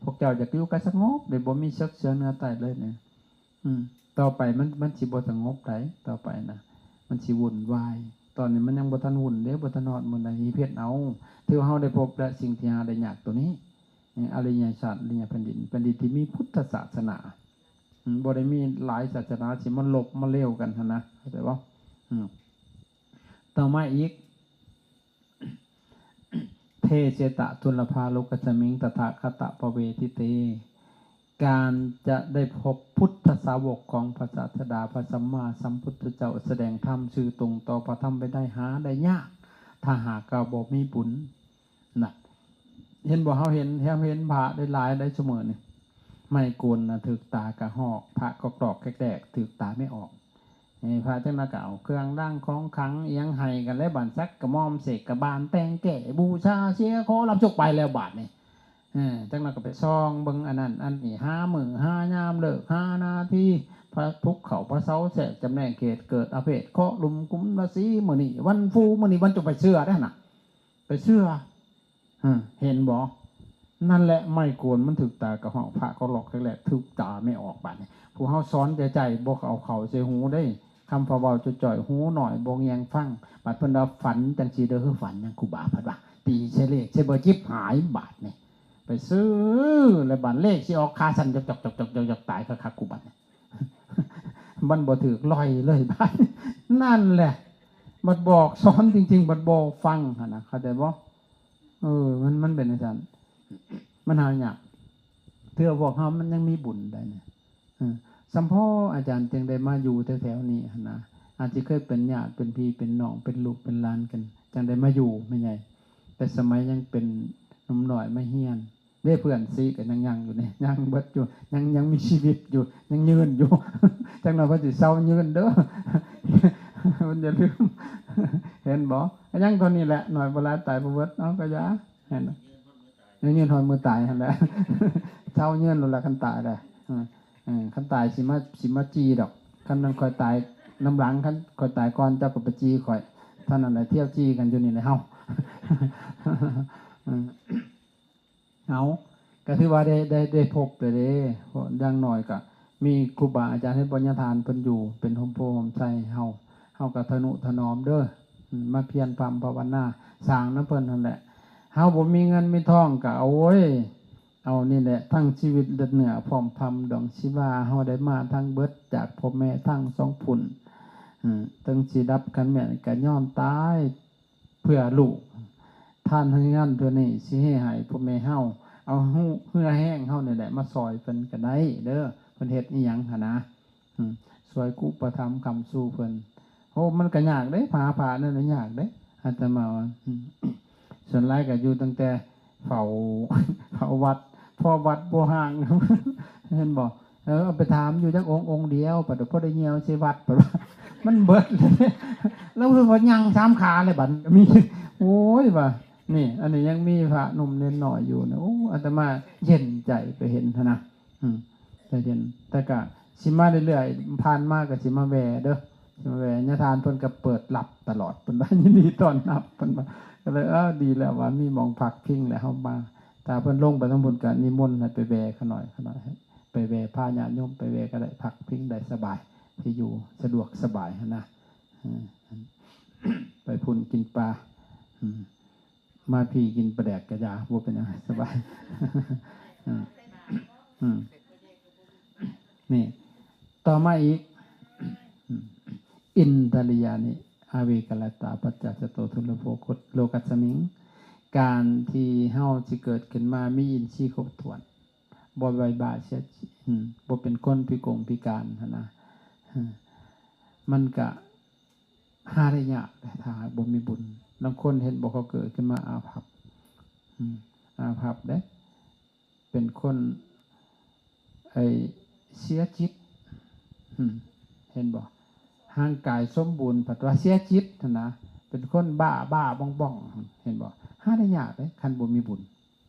ພວກເຈົ້າຢາກຢູ່ກໍສະຫງົບເດ້ ບໍ່ມີເສິກເສືອເໜືອໃຕ້ເລີຍນີ້. ອືມ ຕໍ່ໄປມັນ ມັນຊິບໍ່ສະຫງົບໃດ ຕໍ່ໄປນະ ມັນຊິວຸ່ນວາຍ. ຕອນນີ້ມັນຍັງບໍ່ທັນວຸ່ນເດ້ ບໍ່ທັນຮອດມື້ໃດ ເຮັດເອົາ. ຖືວ່າເຮົາໄດ້ພົບແລ້ວ ສິ່ງທີ່ຫາໄດ້ຍາກໂຕນີ້ ອະລິຍະຊາດ ອະລິຍະແຜ່ນດິນ ແຜ່ນດິນທີ່ມີພຸດທະສາສະໜາ. ອືມ ບໍ່ໄດ້ມີຫຼາຍສາສະໜາຊິມາລົບມາເລວກັນຫັ້ນນະ ເຂົ້າໃຈບໍ່? ອືມ ຕໍ່ມາອີກ ເທ ເຊຕະ ທຸນລະພາໂລກັດສະມິງ ຕະຖາຄະຕະປະເວທິເຕ. ການຈະໄດ້ພົບພຸດທະສາວົກຂອງພະສາສະດາ ພະສຳມາສຳພຸດທະເຈົ້າ ສະແດງທຳຊື່ຕົງຕໍ່ພະທຳວິໄນ ຫາໄດ້ຍາກ ຖ້າຫາກວ່າບໍ່ມີບຸນ. ນະ ເຫັນບໍ່? ເຮົາເຫັນ ເຮົາເຫັນພະໄດ້ຫຼາຍໄດ໋ຊຸມື້ນີ້. ໄມ້ກົນນະຖືກຕາກະຮອກ, ພະກໍຕອກແກກໆຖືກຕາແມ່ອອກ. ນີ້ພະຈັ່ງນັ້ນກໍເອົາເຄື່ອງລາງຂອງຂັງອີ່ຫຍັງໃຫ້ກັນແລ້ວ ບາດສັກກະໝໍ່ມເສກກະບານແຕ່ງແກ້ບູຊາເສຍຂໍຮັບໂຊກໄປແລ້ວບາດນີ້. ເອີ ຈັ່ງນັ້ນກໍໄປສ່ອງເບິ່ງອັນນັ້ນອັນນີ້ ຫາມື້ຫາຍາມເລີກຫານາທີ ພະທຸກເຂົ້າພະເຊົາແຊກຈຳແນກເຂດເກີດອະເພດເຄາະຫຼຸມກຸມລາສີ ມື້ນີ້ວັນຟູ ມື້ນີ້ວັນ ຈົ່ງໄປເຊື່ອໄດ້ຫັ້ນນະ ໄປເຊື່ອ. ເຫັນບໍ່? ນັ້ນແຫຼະ ໄມ້ກວນມັນຖືກຕາກະຮອກ ພະກໍຫຼອກແຫຼກ ຖືກຕາແມ່ອອກບາດນີ້. ພວກເຮົາສອນແຕ່ໃຈ ບໍ່ເອົາເຂົ້າໃສ່ຫູເດ້. ຄຳພະເວົ້າຈ່ອຍໆ ຫູໜ້ອຍ ບໍ່ແຍງຟັງ. ບາດເພິ່ນວ່າຝັນຈັ່ງຊີ້ເດີ ຄືຝັນຫຍັງຄູບາ ເພິ່ນວ່າ ຕີໃສ່ເລກໃສ່ເບີ ຈິບຫາຍບາດນີ້. ໄປຊື້ ແລ້ວບາດເລກຊິອອກ ຂາສັ່ນຈອກໆ ຕາຍຄັກໆ ກູບາດນີ້. ມັນບໍ່ຖືກ ລ່ອຍເລີຍບາດ. ນັ້ນແຫຼະ ບັດບອກສອນຈິງໆ ບັດບໍ່ຟັງຫັ້ນນະ ເຂົ້າໃຈບໍ່? ເອີ ມັນ ມັນເປັນຈັ່ງຊັ້ນ ມັນຫາຍາກ. ເທື່ອພວກເຮົາມັນຍັງມີບຸນໄດ໋ນະ. ເອີ ສ່ຳພໍອາຈານຈຶ່ງໄດ້ມາຢູ່ແຖວໆນີ້ຫັ້ນນະ. ອາດຊິເຄີຍເປັນຍາດ ເປັນພີ່ເປັນນ້ອງ ເປັນລູກເປັນຫຼານກັນ ຈັ່ງໄດ້ມາຢູ່ແມ່ໃຫຍ່. ແຕ່ສະໄໝຍັງເປັນໜຸ່ມນ້ອຍມາຮຽນ ເດ້ ເພື່ອນຊີກໍຍັງ ຍັງຢູ່ນີ້ ຍັງເບິດຢູ່ ຍັງ ຍັງມີຊີວິດຢູ່ ຍັງຍືນຢູ່. ຈັກໜ່ອຍເພິ່ນຊິເຊົາຍືນເດີ ເພິ່ນຢ່າລືມ ເຫັນບໍ່? ຍັງເທົ່ານີ້ແຫຼະ ໜ້ອຍບໍ່ຫຼາຍຕາຍບໍ່ເບິດ. ເອົາ ກໍຢ່າ ເຫັນບໍ່? ຍັງຍືນຮອດມື້ຕາຍຫັ້ນແຫຼະ. ເຊົາຍືນໂລດລະ ຄັນຕາຍແຫຼະ. ເອີ ເອີ ຄັນຕາຍຊິມາ ຊິມາຈີ່ດອກ. ຄັນແມ່ນຂ້ອຍຕາຍນຳຫຼັງ ຄັນຂ້ອຍຕາຍກ່ອນ ເຈົ້າກໍໄປຈີ່ຂ້ອຍ. ເທົ່ານັ້ນແຫຼະ ທ່ຽວຈີ່ກັນຢູ່ນີ້ແຫຼະເຮົາ. ເອີ ເອົາ ກໍຖືວ່າໄດ້ ໄດ້ ໄດ້ພົບແລ້ວເດ້. ເພາະຢ່າງໜ້ອຍກໍມີຄູບາອາຈານເຮັດບຸນຍະທານເພິ່ນຢູ່ ເປັນຮົ່ມໂພຮົ່ມໄຊໃຫ້ເຮົາ. ເຮົາກໍທະນຸຖະໜອມເດີ ມາພຽນພຳພາວະນາ ສ້າງນຳເພິ່ນຫັ້ນແຫຼະ. ເຮົາບໍ່ມີເງິນມີທອງກໍ ໂອ້ຍ ເອົານີ້ແຫຼະ ທັງຊີວິດເລືອດເນື້ອ ພ້ອມພຳດວງຊີວາ ເຮົາໄດ້ມາທັງເບິດ ຈາກພໍ່ແມ່ທັງສອງພຸ້ນ. ເຖິງຊິດັບຂັນແມ່ນກໍຍອມຕາຍ ເພື່ອລູກ. ທານເຮືອນເທື່ອນີ້ຊິເຮັດໃຫ້ພໍ່ແມ່ເຮົາ ເອົາເຫື່ອແຮງເຮົານີ້ແຫຼະມາຊ່ອຍເພິ່ນກໍໄດ້ເດີ. ເພິ່ນເຮັດອີ່ຫຍັງຫັ້ນນະ ອືມ ຊ່ວຍອຸປະຖຳຄ້ຳຊູເພິ່ນ. ໂອ້ ມັນກໍຍາກເດ້ ຫາພະນັ້ນນະຍາກເດ້ ອາດຕະມາວ່າ. ອືມ ສ່ວນຫຼາຍກໍຢູ່ຕັ້ງແຕ່ເຝົ້າ ເຝົ້າວັດ ພໍວັດບໍ່ຫ່າງ ເຫັນບໍ່? ເອີ ເອົາໄປຖາມຢູ່ຈັກອົງ ອົງດຽວ ບັດພໍໄດ້ຍ່ຽວໃສ່ວັດ ບັດວ່າມັນເບິດເລີຍ. ແລ້ວວ່າຍ່າງສາມຂາເລີຍ ບັດມີ ໂອ້ຍ ວ່າ ນີ້ ອັນນີ້ຍັງມີພະໜຸ່ມເນນນ້ອຍຢູ່ນະ. ໂອ້ ອາດຕະມາເຢັນໃຈໄປເຫັນຫັ້ນນະ. ອືມ ໃຈເຢັນ ແຕ່ກະຊິມາເລື້ອຍໆ ຜ່ານມາກະຊິມາແວ່ເດີ ຊິມາແວ່. ຍາທ່ານເພິ່ນກະເປີດຮັບຕະຫຼອດ ເພິ່ນວ່າຍິນດີຕ້ອນຮັບ ເພິ່ນວ່າ. ກະເລີຍ ເອີ ດີແລ້ວວ່າມີໝ່ອງພັກພິງແລ້ວເຮົາມາ. ຖ້າເພິ່ນລົງໄປທາງພຸ້ນກະນິມົນໃຫ້ໄປແວ່ຂ້ານ້ອຍ ຂ້ານ້ອຍ ໄປແວ່ພາຍາດໂຍມ ໄປແວ່ກະໄດ້ ພັກພິງໄດ້ສະບາຍ ທີ່ຢູ່ສະດວກສະບາຍຫັ້ນນະ. ເອີ ໄປພຸ້ນກິນປາ ອືມ ມາພີ້ກິນປາແດກກະຢາ ບໍ່ເປັນຫຍັງ ສະບາຍ. ອືມ ອືມ ນີ້ ຕໍ່ມາອີກ ອືມ ອິນທະລິຍານິ ອະເວກະລະຕາ ປັດຈາສະໂຕ ທຸລະໂພ ໂລກັດສະມິງ. ການທີ່ເຮົາຊິເກີດຂຶ້ນມາມີອິນຊີຄົບຖ້ວນ ບໍ່ໄວບາເສຍ ອືມ ບໍ່ເປັນຄົນພິກົງພິການຫັ້ນນະ ເອີ ມັນກະ ຫາໄດ້ຍາກເດ້ ຖ້າຫາກບໍ່ມີບຸນ. ລາງຄົນເຫັນບໍ່ ເຂົາເກີດຂຶ້ນມາອາພັບ ອືມ ອາພັບເດ້ ເປັນຄົນ ໄອ້ ເສຍຈິດ ອືມ ເຫັນບໍ່? ຮ່າງກາຍສົມບູນ ພັດວ່າເສຍຈິດຫັ້ນນະ ເປັນຄົນບ້າໆບອງໆ ເຫັນບໍ່? ຫາໄດ້ຍາກເດ້ ຄັນບໍ່ມີບຸນ.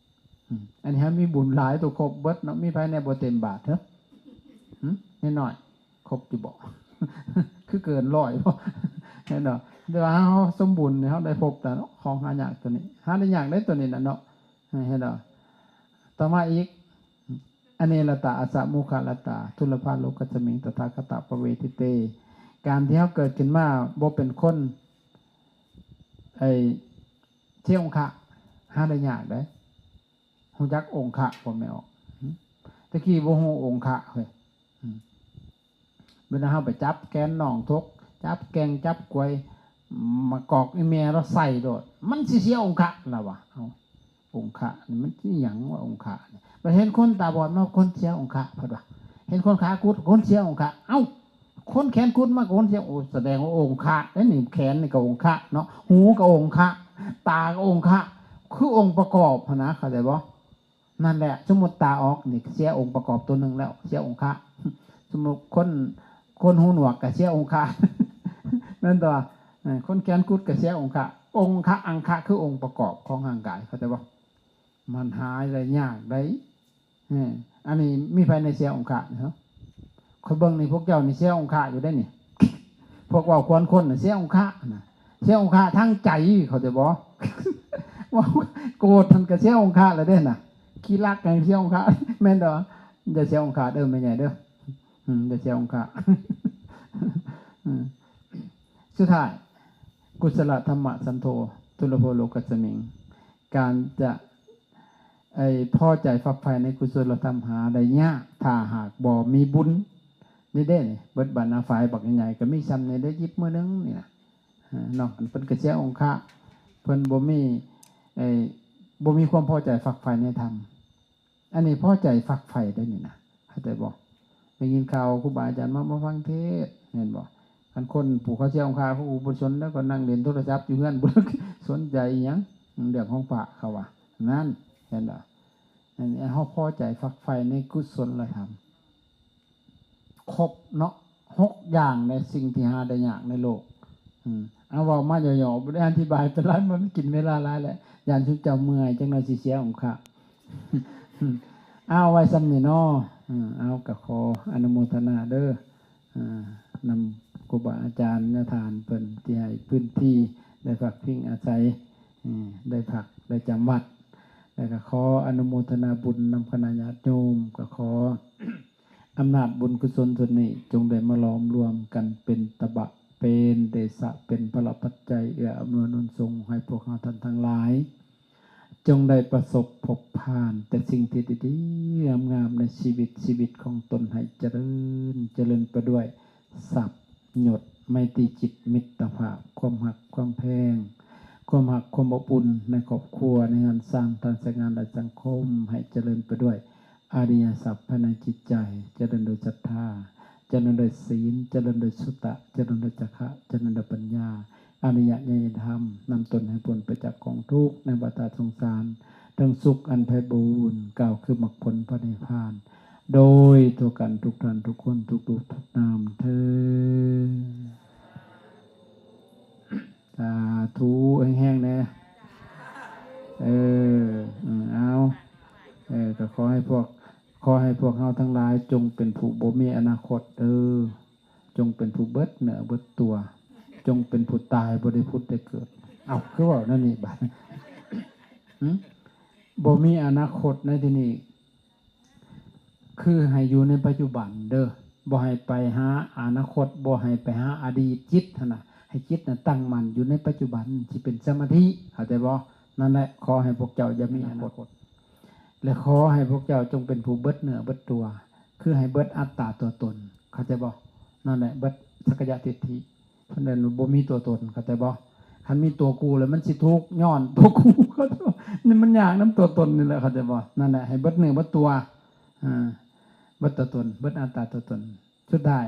ອືມ ອັນນີ້ເຮົາມີບຸນຫຼາຍຕົວະ ຄົບເບິດເນາະ. ມີໃຜແດ່ບໍ່ເຕັມບາດເຮີ? ຫຶ? ນ້ອຍໆ ຄົບຢູ່ບໍ່? ຄືເກີນຮ້ອຍບໍ່? ແມ່ນບໍ່? ແຕ່ວ່າເຮົາສົມບູນນີ້ ເຮົາໄດ້ພົບແຕ່ຂອງຫາຍາກຕົວນີ້ ຫາໄດ້ຍາກເດ້ຕົວນີ້ນະເນາະ. ເຫັນບໍ່? ຕໍ່ມາອີກ ອະເນລະຕາ ອະສະມຸຂະລະຕາ ທຸລະພາໂລກັດສະມິງ ຕະຖາຄະຕະປະເວທິເຕ. ການທີ່ເຮົາເກີດຂຶ້ນມາບໍ່ເປັນຄົນ ໄອ້ ເສຍອົງຄະ ຫາໄດ້ຍາກເດ້. ຮູ້ຈັກອົງຄະບໍ່ແມ່ອອກ? ຫຶ? ແຕ່ກີ້ບໍ່ຮູ້ອົງຄະເຮີ້ຍ. ຫຶ? ເວລາເຮົາໄປຈັບແກນນ້ອງທົກ ຈັບແກງ ຈັບກວຍ ມາກອກອີ່ແມ່ລາວໃສ່ໂລດ ມັນຊິເສຍອົງຄະລາວວ່າ. ເອົ້າ ອົງຄະນີ້ມັນອີ່ຫຍັງວະ ອົງຄະນີ້? ບັດເຫັນຄົນຕາບອດມາ ຄົນເສຍອົງຄະ ເພິ່ນວ່າ. ເຫັນຄົນຂາກຸດ ຄົນເສຍອົງຄະ. ເອົ້າ ຄົນແຂນກຸດມາກໍຄົນເສຍ ໂອ ສະແດງວ່າອົງຄະເດ້ນີ້. ແຂນນີ້ກໍອົງຄະເນາະ ຫູກໍອົງຄະ ຕາກໍອົງຄະ ຄືອົງປະກອບຫັ້ນນະ ເຂົ້າໃຈບໍ່? ນັ້ນແຫຼະ ສົມມຸດຕາອອກນີ້ເສຍອົງປະກອບຕົວໜຶ່ງແລ້ວ ເສຍອົງຄະ. ສົມມຸດຄົນ ຄົນຫູໜວກກໍເສຍອົງຄະ ແມ່ນຕົວະ. ເອີ ຄົນແຂນກຸດກໍເສຍອົງຄະ. ອົງຄະ ອັງຄະ ຄືອົງປະກອບຂອງຮ່າງກາຍ ເຂົ້າໃຈບໍ່? ມັນຫາໄດ້ຍາກໄດ໋. ເອີ ອັນນີ້ມີໃຜແດ່ເສຍອົງຄະນີ້? ເອີ ຂ້ອຍເບິ່ງນີ້ ພວກເຈົ້ານີ້ເສຍອົງຄະຢູ່ເດ້ນີ້. ພວກເວົ້າຄວນຄົນນະເສຍອົງຄະນະ ເສຍອົງຄະທາງໃຈ ເຂົ້າໃຈບໍ່? ເວົ້າໂກດຫັ້ນກະເສຍອົງຄະແລ້ວເດ້ນະ ຂີ້ລັກຫັ້ນເສຍອົງຄະ ແມ່ນດອກ. ຢ່າເສຍອົງຄະເດີແມ່ໃຫຍ່ເດີ ອືມ ຢ່າເສຍອົງຄະ. ອືມ ສຸດທ້າຍ ກຸສະລະທຳມະສັນໂທ ທຸລະໂພ ໂລກັດສະມິງ. ການຈະ ໄອ້ພໍໃຈຝັກໃຝ່ໃນກຸສົນລະທຳຫາໄດ້ຍາກ ຖ້າຫາກບໍ່ມີບຸນ. ນີ້ເດ້ນີ້ ເບິດບັນນາຝາຍບັກໃຫຍ່ໆ ກໍມີຊ່ຳນີ້ໄດ້ ຢິບມື້ໜຶ່ງນີ້ນະ ເນາະ. ເພິ່ນກໍເສຍອົງຄະ ເພິ່ນບໍ່ມີ ໄອ້ ບໍ່ມີຄວາມພໍໃຈຝັກໃຝ່ໃນທຳ. ອັນນີ້ພໍໃຈຝັກໃຝ່ໄດ້ນີ້ນະ ເຂົ້າໃຈບໍ່? ໄດ້ຍິນຂ່າວຄູບາອາຈານມາ ມາຟັງເທດ ແມ່ນບໍ່? ຄັນຄົນຜູ້ເຂົາເສຍອົງຄະ ຜູ້ບໍ່ສົນແລ້ວກໍນັ່ງຫຼິ້ນໂທລະສັບຢູ່ເຮືອນ ບໍ່ສົນໃຈອີ່ຫຍັງ ເລື່ອງຂອງພະ ເຂົາວ່າ. ນັ້ນ ເຫັນບໍ່? ອັນນີ້ເຮົາພໍໃຈຝັກໃຝ່ໃນກຸສົນລະທຳ ຄົບເນາະ ຫົກຢ່າງໃນສິ່ງທີ່ຫາໄດ້ຍາກໃນໂລກ. ອືມ ເອົາເວົ້າມາຫຍໍ້ໆ ບໍ່ໄດ້ອະທິບາຍເປັນຫຼາຍ ມັນກິນເວລາຫຼາຍແລ້ວ ຢ້ານຊຸມເຈົ້າເມື່ອຍ ຈັກໜ່ອຍຊິເສຍອົງຄະ. ເອົາໄວ້ຊ່ຳນີ້ເນາະ. ເອົາ ກໍຂໍອະນຸໂມທະນາເດີ ນຳຄູບາອາຈານຍາທ່ານເພິ່ນທີ່ໃຫ້ພື້ນທີ່ໄດ້ພັກພິງອາໄສ ໄດ້ພັກໄດ້ຈຳວັດ ແລ້ວກໍຂໍອະນຸໂມທະນາບຸນນຳຄະນະຍາດໂຍມ ກໍຂໍ ອຳນາດບຸນກຸສົນສ່ວນນີ້ ຈົ່ງໄດ້ມາຫຼອມລວມກັນເປັນຕະບະ ເປັນເດຊະ ເປັນພະລະປັດໄຈ ເອື້ອອຳນວຍໜູນສົ່ງໃຫ້ພວກເຮົາທ່ານທັງຫຼາຍ ຈົ່ງໄດ້ປະສົບພົບຜ່ານແຕ່ສິ່ງທີ່ດີໆງາມໆໃນຊີວິດ, ຊີວິດຂອງຕົນໃຫ້ຈະເລີນ, ຈະເລີນໄປດ້ວຍຊັບຍົດ, ໄມຕີຈິດ, ມິດຕະພາບ, ຄວາມຮັກ, ຄວາມແພງ, ຄວາມຮັກຄວາມອົບອຸ່ນໃນຄອບຄົວ ໃນເຮືອນຊານ ທາງສາຍງານ ແລະ ສັງຄົມ ໃຫ້ຈະເລີນໄປດ້ວຍອະລິຍະຊັບພາຍໃນຈິດໃຈ, ຈະເລີນໂດຍສັດທາ, ຈະເລີນໂດຍສີນ, ຈະເລີນໂດຍສຸຕະ, ຈະເລີນໂດຍຈາຄະ, ຈະເລີນໂດຍປັນຍາ, ອະລິຍະຍະຍະທຳ, ນຳຕົນໃຫ້ພົ້ນໄປຈາກກອງທຸກໃນວັດຕະສົງສານ, ເຖິງສຸກອັນໄພບູນ, ກ່າວຄືມັກຜົນພະນິບພານ, ໂດຍທົ່ວກັນທຸກທ່ານທຸກຄົນ ທຸກຮູບທຸກນາມເທີ້ນ. ສາທຸ ແຮງໆແດ່. ເອີ ເອີ ເອົາ ເອີ ກໍຂໍໃຫ້ພວກ ຂໍໃຫ້ພວກເຮົາທັງຫຼາຍຈົ່ງເປັນຜູ້ບໍ່ມີອະນາຄົດເດີ້. ຈົ່ງເປັນຜູ້ເບິດເນື້ອເບິດຕົວ. ຈົ່ງເປັນຜູ້ຕາຍບໍ່ໄດ້ຜຸດໄດ້ເກີດ. ເອົ້າ ຄືເວົ້າແນວນີ້ບາດນີ້? ຫຶ? ບໍ່ມີອະນາຄົດໃນທີ່ນີ້ ຄືໃຫ້ຢູ່ໃນປັດຈຸບັນເດີ້, ບໍ່ໃຫ້ໄປຫາອະນາຄົດ, ບໍ່ໃຫ້ໄປຫາອະດີດ. ຈິດຫັ້ນນະ ໃຫ້ຈິດນະຕັ້ງໝັ້ນຢູ່ໃນປັດຈຸບັນ ທີ່ເປັນສະມາທິ, ເຂົ້າໃຈບໍ່? ນັ້ນແຫຼະ ຂໍໃຫ້ພວກເຈົ້າຢ່າມີອະນາຄົດ ແລະ ຂໍໃຫ້ພວກເຈົ້າຈົ່ງເປັນຜູ້ເບິດເນື້ອເບິດຕົວ, ຄືໃຫ້ເບິດອັດຕາຕົວຕົນ, ເຂົ້າໃຈບໍ່? ນັ້ນແຫຼະ ເບິດສັກກາຍະທິດຖິ. ເພິ່ນເອີ້ນວ່າບໍ່ມີຕົວຕົນ, ເຂົ້າໃຈບໍ່? ຄັນມີຕົວກູແລ້ວມັນຊິທຸກຍ້ອນຕົວກູ, ເຂົ້າໃຈບໍ່? ນີ້ມັນຍາກນຳຕົວຕົນນີ້ແຫຼະ, ເຂົ້າໃຈບໍ່? ນັ້ນແຫຼະ ໃຫ້ເບິດເນື້ອເບິດຕົວ, ເອີ ເບິດຕົວຕົນ, ເບິດອັດຕາຕົວຕົນ, ສຸດທ້າຍ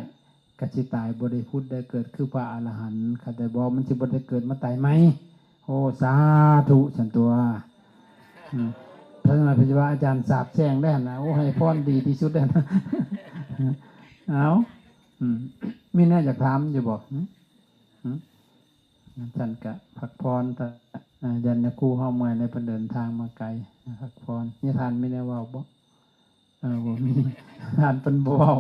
ກໍຊິຕາຍບໍ່ໄດ້ຜຸດໄດ້ເກີດຄືພະອະລະຫັນ, ເຂົ້າໃຈບໍ່? ມັນຊິບໍ່ໄດ້ເກີດມາຕາຍໃໝ່. ໂອ້ ສາທຸ ຊັ້ນຕົວະ. ອືມ ເພິ່ນວ່າ ເພິ່ນຊິວ່າອາຈານສາບແຊ່ງໄດ້ຫັ້ນນະ. ໂອ້ ໃຫ້ພອນດີທີ່ສຸດແລ້ວນະ. ເອົາ ອືມ ມີແນວຢາກຖາມຢູ່ບໍ່? ຫຶ? ຫຶ? ຊັ້ນກະພັກຜ່ອນ ອາ ຢ້ານຍາຄູເຮົາເມື່ອຍແດ່ ເພິ່ນເດີນທາງມາໄກ, ພັກຜ່ອນ. ຍາທ່ານມີແນວເວົ້າບໍ່? ເອີ ບໍ່ມີ. ທ່ານເພິ່ນບໍ່ເວົ້າ,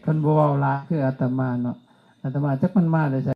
ເພິ່ນບໍ່ເວົ້າຫຼາຍຄືອາດຕະມາເນາະ. ອາດຕະມາຈັກມັນມາແຕ່ໃສ.